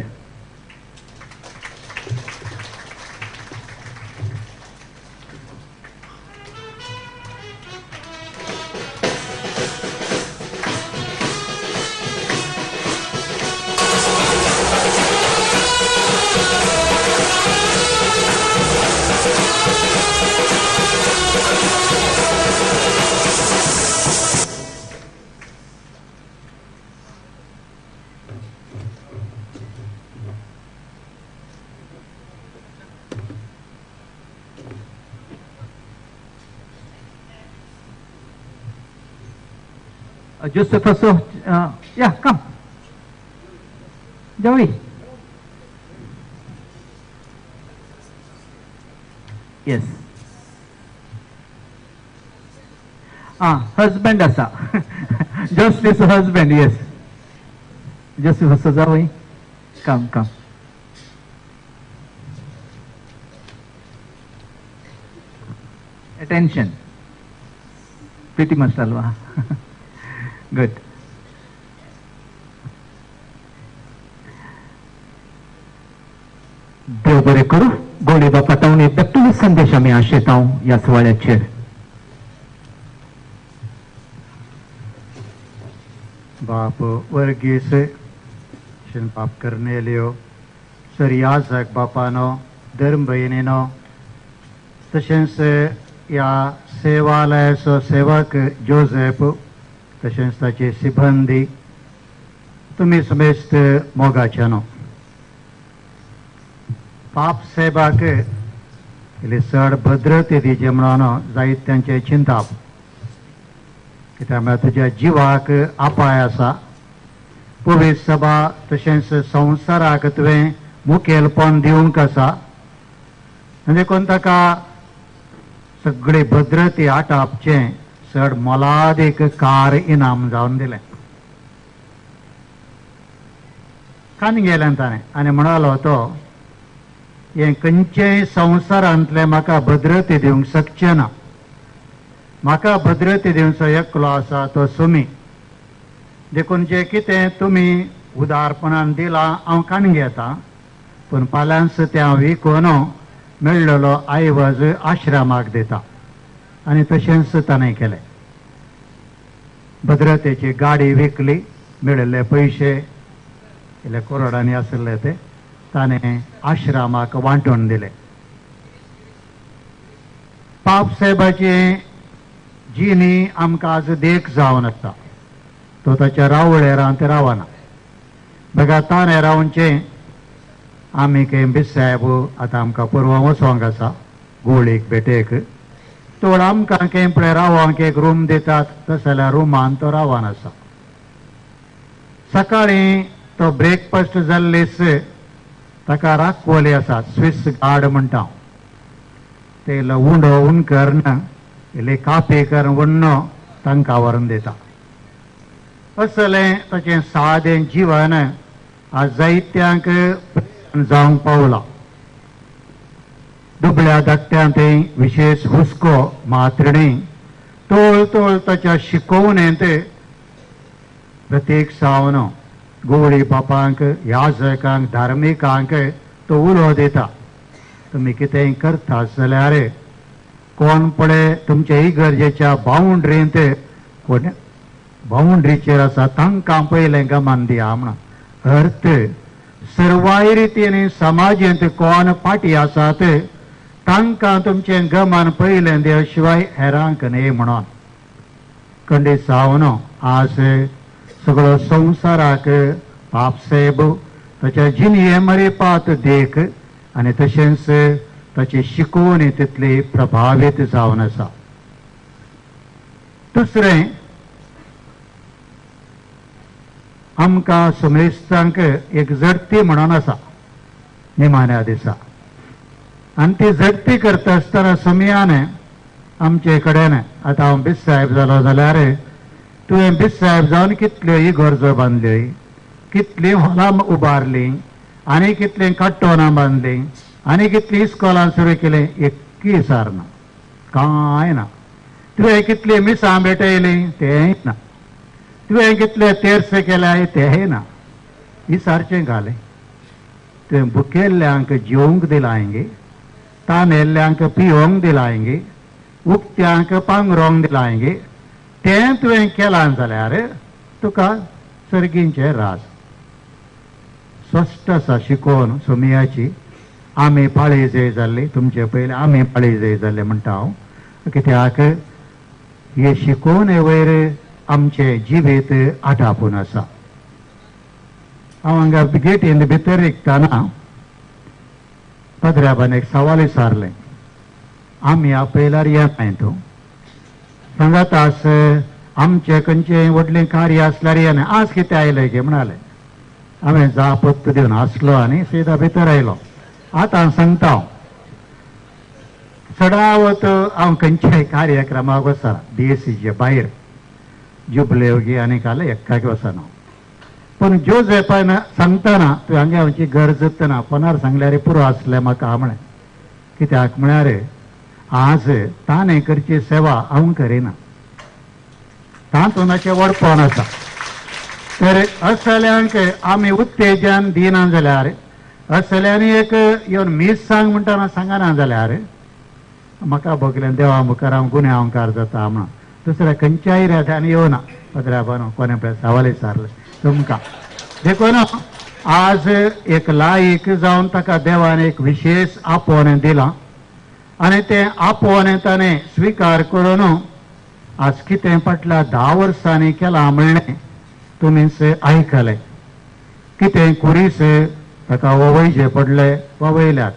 Joseph also, yeah, come. Joey. Yes. Husband asa. Joseph's husband, yes. Joseph also, Joey. Come, come. Attention. Pretty much alwa. Good. देव बरें करूं. गोवळी बापा तावन एक धाकटुलो संदेश आमी आशेता ह्या सुवाळ्याचेर. बाप वर्गीस शेन बाप कर्नेलियो सर याजक बापानो धर्म भयणीनो तशेंच ह्या सेवालयाचो सेवक जोसेफ तशेंच ताचे सिबंदी तुमी समेस्त मोगाचे न्हू. पाप साहेबाक इल्ली चड भद्रते दिवची म्हणून जायत तांचें चिंताप, कित्याक म्हळ्यार तुज्या जिवाक अपाय आसा. पवित्र सभा तशेंच संवसाराक तुवें मुखेलपण दिवंक आसा आनी देखून ताका सगळी भद्रते आटापचें चड मोलादीक कार इनाम जावन दिलें. कान गेलें ताणें आनी म्हणालो तो हें खंयचेय संवसारांतलें म्हाका भद्रते दिवंक शकचें ना. म्हाका भद्रते दिवचो एकलो आसा तो सुमी. देखून जें कितें तुमी उदारपणान दिलां हांव काणगे येता, पूण फाल्यांच तें हांव विकून मेळ्ळलो आयवज आश्रमाक दिता. आनी तशेंच ताणें केलें. भद्रतेची गाडी विकली, मेळिल्ले पयशे इल्ले करोडांनी आशिल्ले ते ताणें आश्रमाक वांटून दिले. पाप साहेबाची जिणी आमकां आज देख जावन आसा. तो ताच्या रावळेरांत रावना. बघा ताणें रावचें आमी खंय साहेब आतां आमकां पुर्वा वचोंक आसा गोळीक भेटेक, तोड आमकां खंय पळय रावंक एक रूम दितात, तस जाल्यार रुमान तो रावन आसा. सकाळीं तो ब्रेकफास्ट जाल्लीच ताका राखवली आसा, स्विस गार्ड म्हणटा ते, इल्लो उंडो उन करून इल्ली कापी करून उण्णो तांकां व्हरून दिता. असलें ताचें सादें जिवन आज जायत्यांक जावंक पावलां. दुबळ्या धाकट्यांत विशेष हुस्को मात्रणी तोळ तोळ ताच्या शिकोवणेंत प्रत्येक सावन गोवळी बापांक, याजकांक, धार्मिकांक तो उलो दिता, तुमी कितेंय करता जाल्यार कोण पळय तुमच्या इगर्जेच्या बाउंड्रींत कोण बाउंड्रीचेर आसा तांकां पयलें गमान दिया म्हणून. अर्थ सर्वाय रितीन समाजेंत कोण फाटी आसात तांकां तुमचें गमान पयलें दिया शिवाय हेरांक न्हय म्हणून. खंडीत जावन आज सगळो संवसाराक पापसाहेब ताच्या जिणये मरेपात देख आनी तशेंच ताची शिकोवणी तितली प्रभावीत जावन आसा. दुसरें, आमकां समेस्तांक एक झडती म्हणून आसा निमाण्या दिसा, आनी ती झडती करता आसतना समयान आमचे कडेन आतां हांव बीस साहेब जालो जाल्यार तुवें बीस साहेब जावन कितल्यो इगर्जो बांदल्यो, कितलीं हॉलां उबारलीं, आनी कितलीं काट्टोनां बांदलीं, आनी कितलीं इस्कॉलां सुरू केलीं, एक्की सार ना, कांय ना. तुवें कितलीं मिसां भेटयलीं तेंय ना, तुवें कितले तेर्स केल्याय तेंय ना. विसारचें घालें. तुवें भुकेल्ल्यांक जेवंक दिलांगे, तानेल्ल्यांक पिवंक दिलांगे, उक्त्यांक पांगरोंक दिलांगे, तें तुवें केलां जाल्यार तुका सर्गींचें राज. स्पश्ट आसा शिकोवन सोमियाची. आमी पाळी जय जाल्ली तुमचे पयलीं, आमी पाळी जय जाल्ले म्हणटा हांव, कित्याक हे शिकोवणे वयर आमचें जिवीत आटापून आसा. हांव हांगा गेटीन भितर रिगतना पदराबान एक सवाल विचारलें, आमी आपयल्यार येनाय तूं, सांगात आस आमचें खंयचें व्हडलें कार्य आसल्यार येना, आज कितें आयलें गे म्हणालें. हांवें जाप दिवन आसलो आनी सीधा भितर आयलो. आतां सांगता हांव, चडावत हांव खंयच्याय कार्यक्रमाक वचना, डीएसीचे भायर जुबले आनी काल एक्काक वचना. पूण जोजेफान सांगतना तुवें हांगा येवची गरज ना, फोनार सांगल्यार पुरो आसलें म्हाका म्हळें. कित्याक म्हळ्यार आज ताणें करची सेवा हांव करिना, तातूंत अशें व्हडपण आसा. तर असल्यांक आमी उत्तेजन दिना जाल्यार, असल्यांनी एक येवन मीस सांग म्हणटना सांगना जाल्यार म्हाका भोगलें देवा मुखार हांव गुन्यांवकार जाता म्हणून. दुसऱ्या खंयच्याय रेट्यान येवना पदराबानो कोणें पळय सवाल विचारलें तुमकां. देखून आज एक लायक जावन ताका देवान एक विशेष आपोवणें दिलां आनी तें आपोवणें ताणें स्विकार करून आज कितें फाटल्या 10 वर्सांनी केलां म्हणलें तुमीच आयकलें. कितें कुरीस ताका ववयचे पडले, ववयल्यात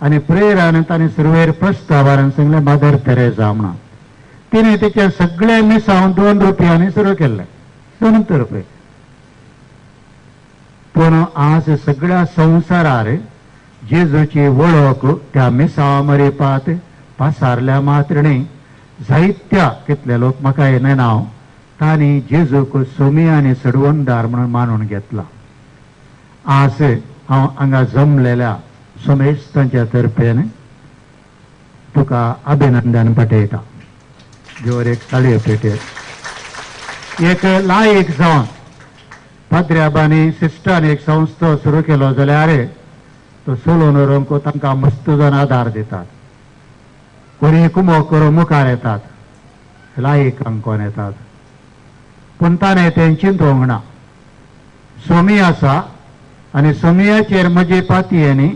आनी प्रेरान ताणें सुरवेर प्रस्तावान सांगलें मदर तेरेजा म्हणून. तिणें तिचें सगळें मिसांव 2 रुपयांनी सुरू केल्लें, 2 रुपये. पूण आज सगळ्या संवसारार जेजूची वळख त्या मिसांव मरेपात पासारल्या मात्रणे जायत्या कितले लोक म्हाका येना नांव तांणी जेजूक सोमी आनी सडवणदार म्हणून मानून घेतला. आज हांव हांगा जमलेल्या समेस्तांच्या तर्फेन तुका अभिनंदन पाठयता. जोर एक ताळयो पेटयत. एक लायक जावन पाद्र्याबांनी सिस्टरान एक संस्था सुरू केलो जाल्यार तो सोलोवन व्हरूंक तांकां मस्त जाण आदार दितात. कोणी कुमो करून मुखार येतात, लायक कोण येतात, पूण ताणें तें चिंतूंक ना. सोमी आसा आनी सोमियाचेर म्हजी पातयेनी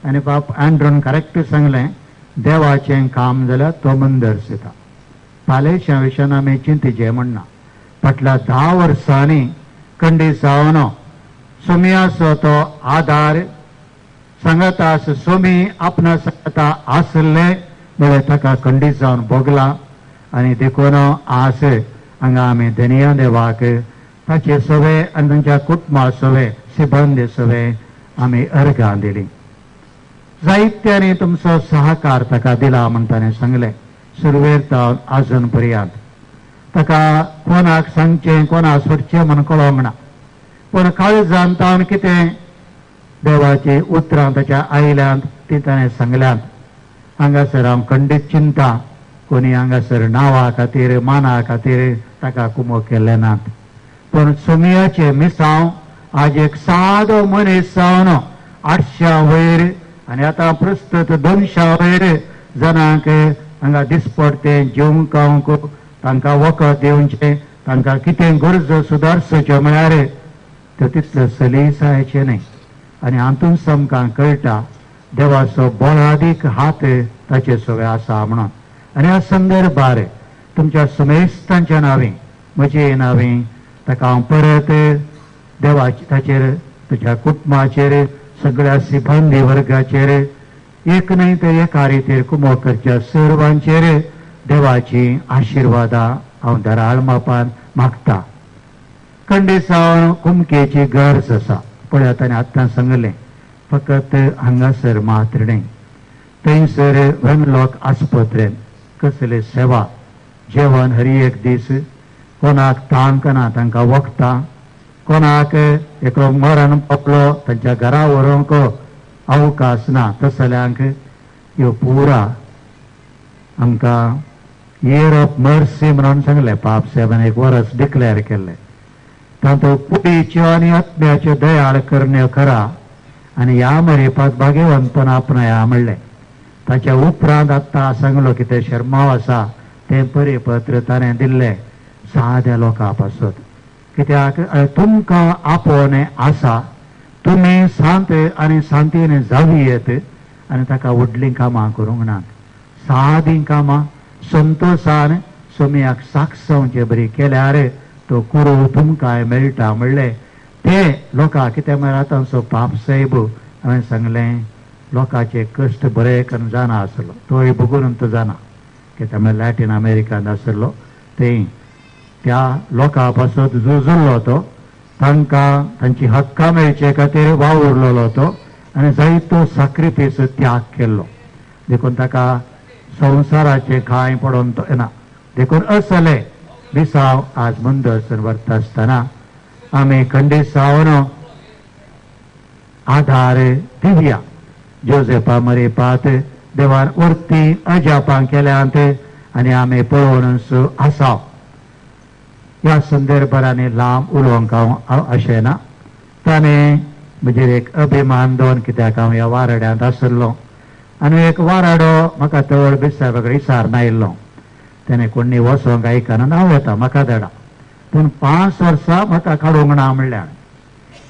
आनी बाप अँड्रून करेक्ट सांगलें, देवाचें काम जाल्यार तो मंदर्शिता. पालेच्या विशयान आमी चिंतिचें म्हणना. फाटल्या 10 वर्सांनी कंडी जावन सोमियाचो तो आदार सांगाता सोमी आपणा सांगाता आसले म्हळ्यार ताका खंडीत जावन भोगला. आनी देखून आज हांगा आमी धनिया देवाक ताचे सवे आनी तांच्या कुटुंबा सवे सिबंदी सवे आमी अर्घां दिली. जायत्यांनी तुमचो सहकार ताका दिला म्हण ताणें सांगलें. सुरवेर तावन आजून पर्यंत ताका कोणाक सांगचें कोणाक सोडचें म्हण कळोंक ना, पूण काळजान तावन कितें देवाचीं उतरां ताच्या आयल्यांत ती ताणें सांगल्यांत. हांगासर हांव खंडीत चिंता कोणी हांगासर नांवा खातीर माना खातीर ताका कुमो केल्ले नात, पूण सोमियाचें मिसांव आज एक सादो मनीस जावन 800 वयर आनी आतां प्रस्तुत 200 वयर जाणांक हांगा दिसपडटें जेवंक खावंक तांकां वखद दिवचें, तांकां कितें गरजो सुदारचो म्हळ्यार त्यो तितल्यो सलीसायचें न्हय. आनी हातूंत आमकां कळटा देवाचो बळादीक हात ताचे सवे आसा म्हणून. आनी ह्या संदर्भार तुमच्या सुमेस्तांच्या नांवी म्हजे नांवी ताका हांव परत देवाचे ताचेर तुज्या कुटुंबाचेर सगळ्या सिबंदी वर्गाचेर एक न्हय तर एका रितीर कुमो करच्या सर्वांचेर देवाची आशिर्वादां हांव दराळ मापान मागता. खंडीत जावन कुमकेची गरज आसा. पळयात ताणें आत्तां सांगलें, फकत हांगासर मात्र न्हय, थंयसर वेनलॉक आस्पत्रेन कसली सेवा जेवण हर एक दीस कोणाक तांक ना तांकां वखदां, कोणाक एकलो मरण पावलो तांच्या घरा व्हरूंक अवकाश ना, तसल्यांक ह्यो पुरा आमकां इयर ऑफ मर्सी म्हणून सांगलें. पाप साहेबान एक वरस डिक्लेअर केल्लें. तातूंत कुडीच्यो आनी आत्म्याच्यो दयाळ करण्यो करा आनी ह्या मरेपाक भाग्यवंतपण आपणाया म्हणलें. ताच्या उपरांत आत्तां सांगलो कितें शर्माव आसा तें परिपत्र ताणें दिल्लें साद्या लोकां पासत. कित्याक तुमकां आपोवणें आसा, तुमी शांत आनी शांतीन जावं येत आनी ताका व्हडलीं कामां करूंक नात, सादीं कामां संतोशान सोम्याक साक्ष जावचे बरी केल्यार तो कुरू तुमकांय मेळटा म्हणलें. ते लोकांक कितें म्हळ्यार तांचो पाप साहेब हांवें सांगलें लोकांचे कश्ट बरे करून जाणा आसलो, तोय बघून तो जाणा कित्याक म्हळ्यार लॅटीन अमेरिकान आसलो, थंय त्या लोकां पासत झुजल्लो तो, तांकां तांची हक्कां मेळचे खातीर वावुरलेलो तो आनी जायतो साक्रिफीस त्याग केल्लो. देखून ताका संवसाराचें कांय पडोन तो येना. देखून असलें मिसांव आज मुंदरसून व्हरता आसतना आमी खंडीत जावन आधार दिवया. जोजेफा मरेपात देवान वरती अजापां केल्यांत आनी आमी पळोवनच आसा. ह्या संदर्भार लांब उलोवंक हांव अशें ना. ताणें म्हजेर एक अभिमान दवरून कित्याक हांव ह्या वाराड्यांत आशिल्लो आनी एक वाराडो म्हाका तवळ बेसायबा कडेन विचार नायिल्लो. तेणें कोणी वचोंक आयकना, हांव येता म्हाका धाडा, पूण 5 वर्सां म्हाका काडूंक ना म्हणल्यार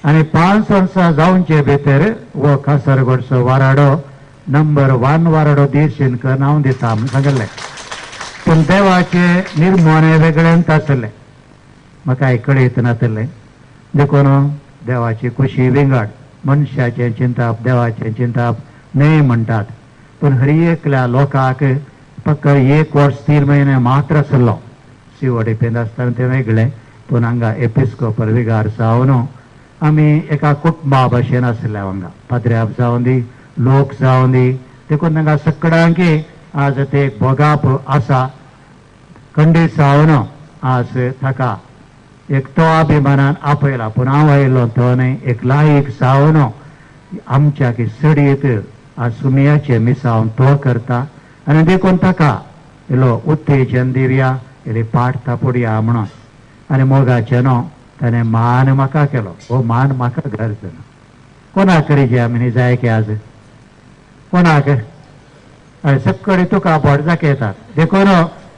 आनी 5 वर्सां जावचे भितर हो कासरगोडचो वाराडो नंबर 1 वाराडो देशीन कर हांव दिता म्हूण सांगिल्लें. पूण देवाचें निर्मोणें वेगळेंच आसलें, म्हाका कळयत नासलें. देखून देवाची खुशी विंगड, मनशाचें चिंतप देवाचें चिंतप न्हय म्हणटात, पूण हर एकल्या लोकांक फक्त 1 वर्स 3 म्हयने मात्र आसलो. सिवोडी आसतना तें वेगळें, पूण हांगा एपिस्कोपल विगार जावन आमी एका कुटुंबा भशेन आसले. हांगा पाद्र्याब जावन दी, लोक जावन दी, देखून तांकां सगळ्यांकी आज ते एक भोगाप आसा. खंडीत जावन आज ताका एक तो अभिमानान आपयला, पूण हांव आयलो तो न्हय, एक लायक जावन आमच्या की सडीत आज सुमयाचें मिसांव तो करता आनी देखून ताका इल्लो उत्तेजन दिवया, इल्ली पाठ थापोडया म्हणून. आनी मोगाचें न्हू ताणें मान म्हाका केलो. हो मान म्हाका गरज ना. कोणाक करीजे आमी जाय की आज कोणाक हय सगळे तुका बोट दाखयतात देखून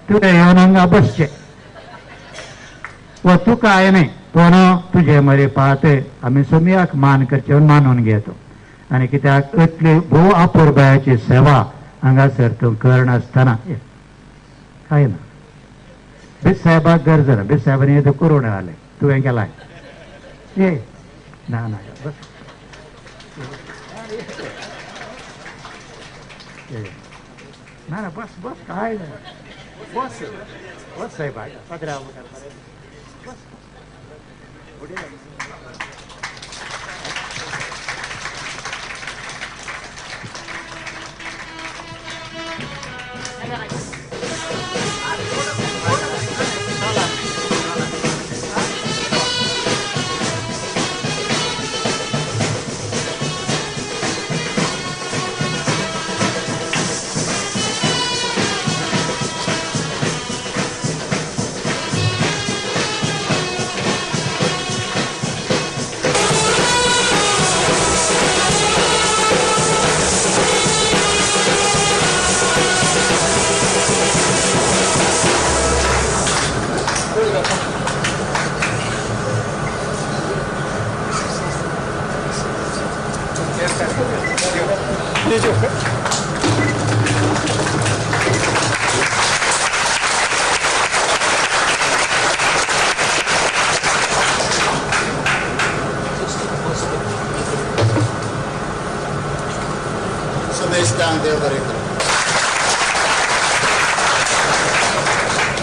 तुवें येवन हांगा बसचें व तुका हांवें न्ही पूण तुजे मरे पात आमी सोमयाक मान करचें म्हूण मानून घेतो. आनी कित्याक इतली भोव अपुरबायाची सेवा हांगासर तूं करनासतना काय ना बीस साहेबाक गरज ना. बीस साहेबांनी येदो करून आलें तुवें केलां ये ना ना बस ना ना बस बस काय ना बस बस साहेब पाद्रा बस.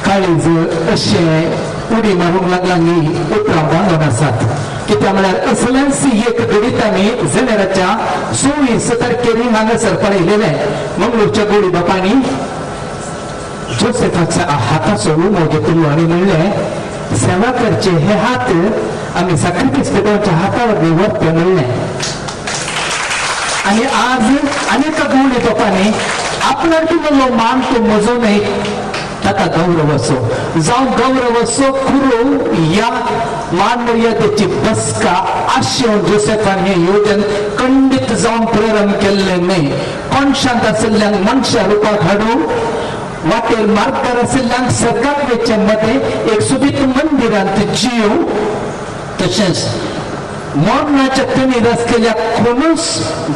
काळीज अशें उडी मारूंक लागलां न्ही उतरां बांदून आसात. कित्याक म्हळ्यार असलेंच एक घडीत आमी जानेराच्या 24 तारखेर हांगासर पळयलेलें मंगळूरच्या गोडी बापांनी जोसेफाच्या हाताचो उमो घेतिल्लो आनी म्हणलें सेवा करचे हे हात आमी साक्रिफीस पेटोवच्या हाता वरवीं व्हरचे म्हणलें. आनी आज अनेक गवळी बापांनी आपणाक दिल्लो मान तो म्हजो न्हय ताका गौरव असो जावं गौरव असो कुरू ह्या मान मर्यादेची बसका आशेवन जोसेफान हें योजन खंडीत जावन प्रारंभ केल्लें न्हय. कोणशांत आशिल्ल्यांक मनशा रुपाक हाडूं वाटेर मार्गार आशिल्ल्यांक सरकार वेचे मदें एक सोबीत मंदिरांत जीव तशेंच मरणाच्या तणीर आसलेल्या कोणूच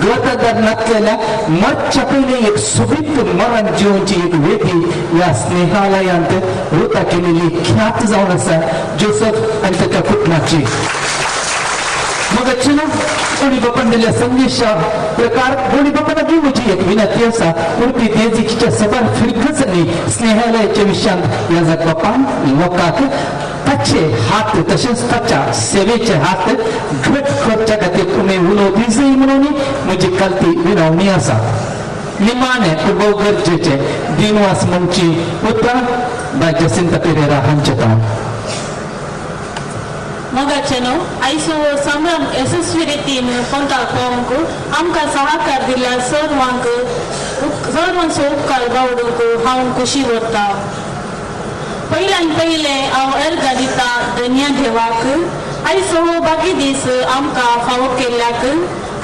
गतदार नासलेल्या मरच्या पयलीं एक सोबीत मरण जिवची एक वेदी ह्या स्नेहालयांत रुता केलेली ख्यात जावन आसा जोसेफ आनी ताच्या कुटुंबाची. मग गोडी बापान दिल्ल्या संदेशा प्रकार गोडी बापान म्हजी एक विनंती आसा उरपी देजीच्या सबार फिरकसांनी स्नेहालयाच्या विशयांत ह्या जाग बापान लोकांक ताचे हात तशेंच ताच्या सेवेचे हात घट करच्या खातीर तुमी उलोवपी जाय म्हणून म्हजी कालती विनवणी आसा. निमाणें पूण भोव गरजेचें दिनवास म्हणची उतरां बाय जसिंता पेरेरा हांचे तावन. मोगाचेनो आयज हो संभ्रम यशस्वी रितीन कोंताक पावूंक आमकां सहकार दिल्ल्या सर्वांक सर्वांचो उपकार बावडूंक हांव खुशी वता. पयल्यान पयलें हांव अर्गां दिता धन्य देवाक आयज हो बाकी दीस आमकां फावो केल्ल्याक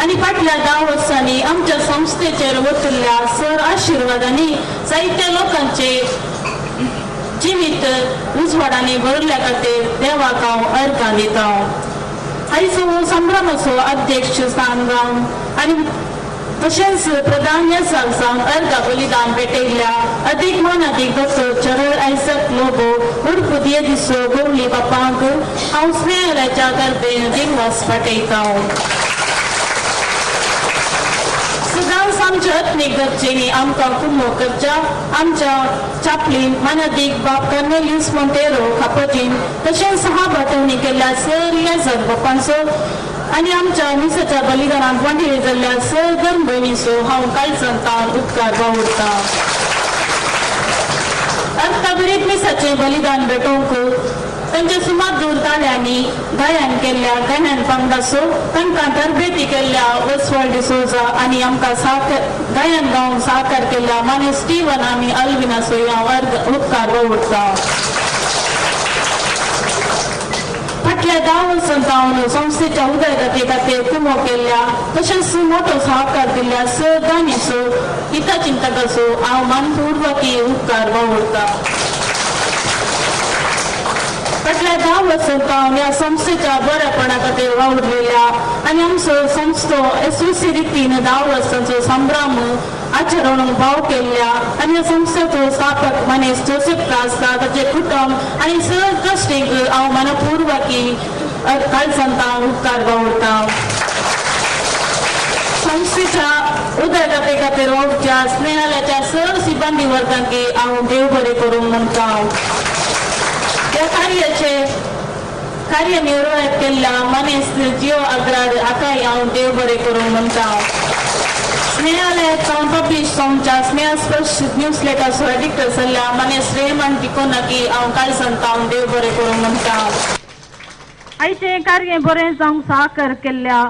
आनी फाटल्या 10 वर्सांनी आमच्या संस्थेचेर वतिल्ल्या सर आशिर्वादांनी जायत्या लोकांचे जिवीत उजवाडांनी भरिल्ल्या खातीर देवाक हांव अर्गां दिता. आयज हो संभ्रमाचो अध्यक्ष स्थान जावन आनी तशेंच प्रधान येसाक जावन अर्घा बलिदान भेटयल्ल्या अदीक मानादीक डॉक्टर चरळ आयसक लोबो उर्फ दियेदिसो गोवली बापांक हांव स्नेहलाच्या तर्फेन दिनवास पाठयता. सदांच आमच्या आत्मीक गरजेनी आमकां कुमो करच्या आमच्या चापलीन मानादीक बाब कर्नेलियस मोंतेरो खापजीन तशेंच सहा बाटवणी केल्ल्या सर येजर बापांचो आनी आमच्या मिसाच्या बलिदानांत वांटेली जाल्ल्या सर धर्म भयणीचो हांव काळजांत तावन उपकार बावुरता. अर्थाभरीत मिसाचें बलिदान भेटोवंक तांच्या सुमार दूर ताळ्यांनी गायन केल्ल्या गायन पंगडाचो तांकां तरबेती केल्ल्या ओसवाल्ड डिसोजा आनी आमकां साकर गायन गावन साकार केल्ल्या माने स्टीवन आनी अल्विनाचो हांव अर्ग उपकार बावुरता. फाटल्या 10 वर्सां जावन संस्थेच्या उदरगती खातीर कुमो केल्ल्या तशेंच मोटो सहकार दिल्ल्या सर दानीचो हितचिंतकाचो हांव मनपूर्वकी उपकार वावुरता. फाटल्या 10 वर्सां जावन ह्या संस्थेच्या बरेपणा खातीर वावुरलेल्या आनी आमचो संस्थो यशस्वी रितीन 10 वर्सांचो संभ्रम आचरण भाव केल्ल्या आनी ह्या संस्थेचो स्थापक मनीस जोसेफ आसता ताचे कुटुंब आनी सर ट्रस्टींक हांव मनपूर्वकी काळजांत उपकार वावुरता. संस्थेच्या उदरगती खातीर वावुरच्या स्नेहालयाच्या सर सिब्बंदी वर्गांक हांव देव बरें करूंक म्हणटा. ह्या कार्याचे कार्य निर्वाह केल्ल्या मनीस जियो अग्रार हाकाय हांव देव बरें करूंक म्हणटा. स्नेहालयात सावन पब्लिश जावच्या स्नेहास्पर्श न्यूज लेटर्सो एडिक्टर जाल्ल्या मनीस रेमंड टिकोनाकी हांव काळजांत हांव देव बरें करूंक म्हणटा. आयचें कार्य बरें जावंक साकर केल्ल्या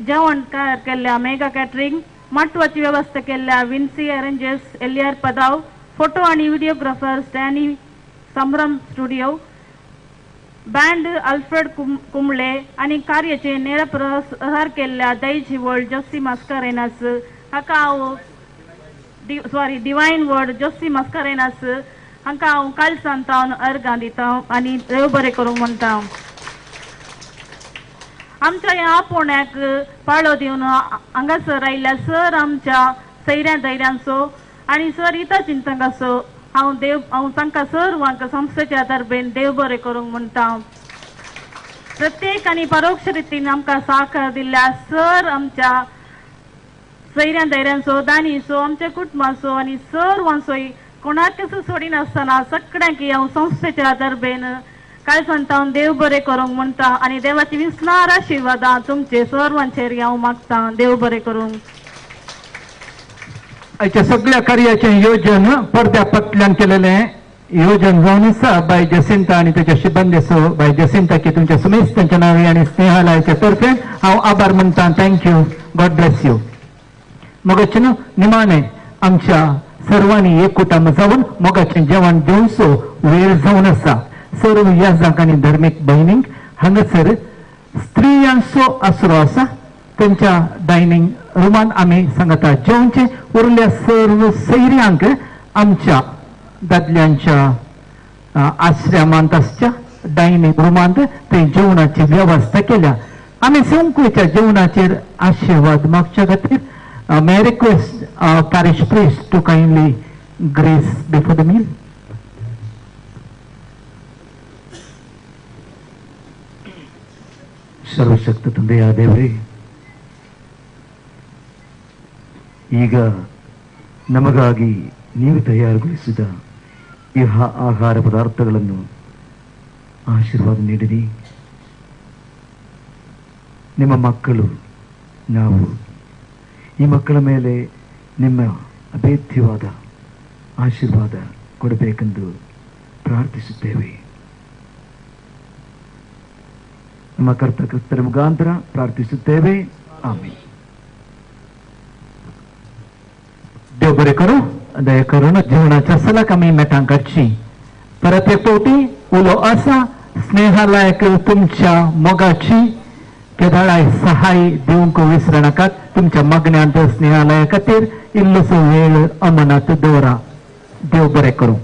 जेवण तयार केल्ल्या मेगा कॅटरींग माटवाची वेवस्था केल्ल्या विन्सी अरेंजर्स एलियार पदाव फोटो आनी videographer Stany Sambhram studio band Alfred Kumble आनी कार्याचे नेर प्रसार केल्ल्या दैज वर्ल्ड जोसी मास्कारेनास हाका हांव डिवायन वर्ड जोसी मास्कारेनास हांकां हांव काळजांत हांव अर्गां दिता आनी देव बरें करूंक म्हणटा. आमच्या ह्या आपोवण्याक पाळो दिवन हांगासर आयिल्ल्या सर आमच्या सैऱ्या धैर्यांचो आनी सर हिता चिंतकाचो हांव देव हांव तांकां सर्वांक संस्थेच्या तर्फेन देव बरें करूंक म्हणटा. प्रत्येक आनी परोक्ष रितीन आमकां साकर दिल्ल्या सर आमच्या सैऱ्या धैर्यांचो दानीचो आमच्या कुटुंबाचो आनी सर्वांचोय कोणाकच सोडिनासतना सगळ्यांक हांव संस्थेच्या तर्फेन काळजांत हांव देव बरें करूंक म्हणटा आनी देवाची विसनार आशिर्वादां तुमचे सर्वांचेर हांव मागता. देव बरें करूंक. आयच्या सगळ्या कार्याचें योजन पडद्या फाटल्यान केलेलें योजन जावन आसा बाय जसिंता आनी ताच्या शिबंदेचो बाय जसिंता की तुमच्या सुमेश तांच्या नांवी आनी स्नेहालयाच्या तर्फे हांव आभार म्हणटा. Thank you. God bless you. मोगाचें न्हू निमाणें आमच्या सर्वांनी एकूटाम जावन मोगाचें जेवण दिवचो वेळ जावन आसा. सर्व याजांक आनी धर्मीक भयणींक हांगासर स्त्रियांचो आसरो आसा तेंच्या डायनींग रुमान आमी सांगता जेवचे. उरल्या सर्व सैऱ्यांक आमच्या दादल्यांच्या आश्रमांत आसच्या डायनींग रुमांत थंय जेवणाची वेवस्था केल्या. आमी संकुच्या जेवणाचेर आशिर्वाद मागच्या खातीर may request parish priest to kindly grace before the meal. ಸರ್ವಶಕ್ತ ತಂದೆಯ ದೇವರೇ, ಈಗ ನಮಗಾಗಿ ನೀವು ತಯಾರುಗೊಳಿಸಿದ ಈ ಆಹಾರ ಪದಾರ್ಥಗಳನ್ನು ಆಶೀರ್ವಾದ ನೀಡಿರಿ. ನಿಮ್ಮ ಮಕ್ಕಳು ನಾವು, ಈ ಮಕ್ಕಳ ಮೇಲೆ ನಿಮ್ಮ ಅಭೇದ್ಯವಾದ ಆಶೀರ್ವಾದ ಕೊಡಬೇಕೆಂದು ಪ್ರಾರ್ಥಿಸುತ್ತೇವೆ. ನಮ್ಮ ಕರ್ತ ಕ್ರಿಸ್ತರ ಮುಖಾಂತರ ಪ್ರಾರ್ಥಿಸುತ್ತೇವೆ. ಆಮೇನ್. देव बरें करूं, दया करून जेवणाच्या सलाक आमी मेटां काडची. परत एक फावटी उलो आसा स्नेहालयाक तुमच्या मोगाची केदाळाय सहाय दिवंक विसरनाकात. तुमच्या मागण्यांत स्नेहालया खातीर इल्लोसो वेळ अमनात दवरा. देव बरें करूं.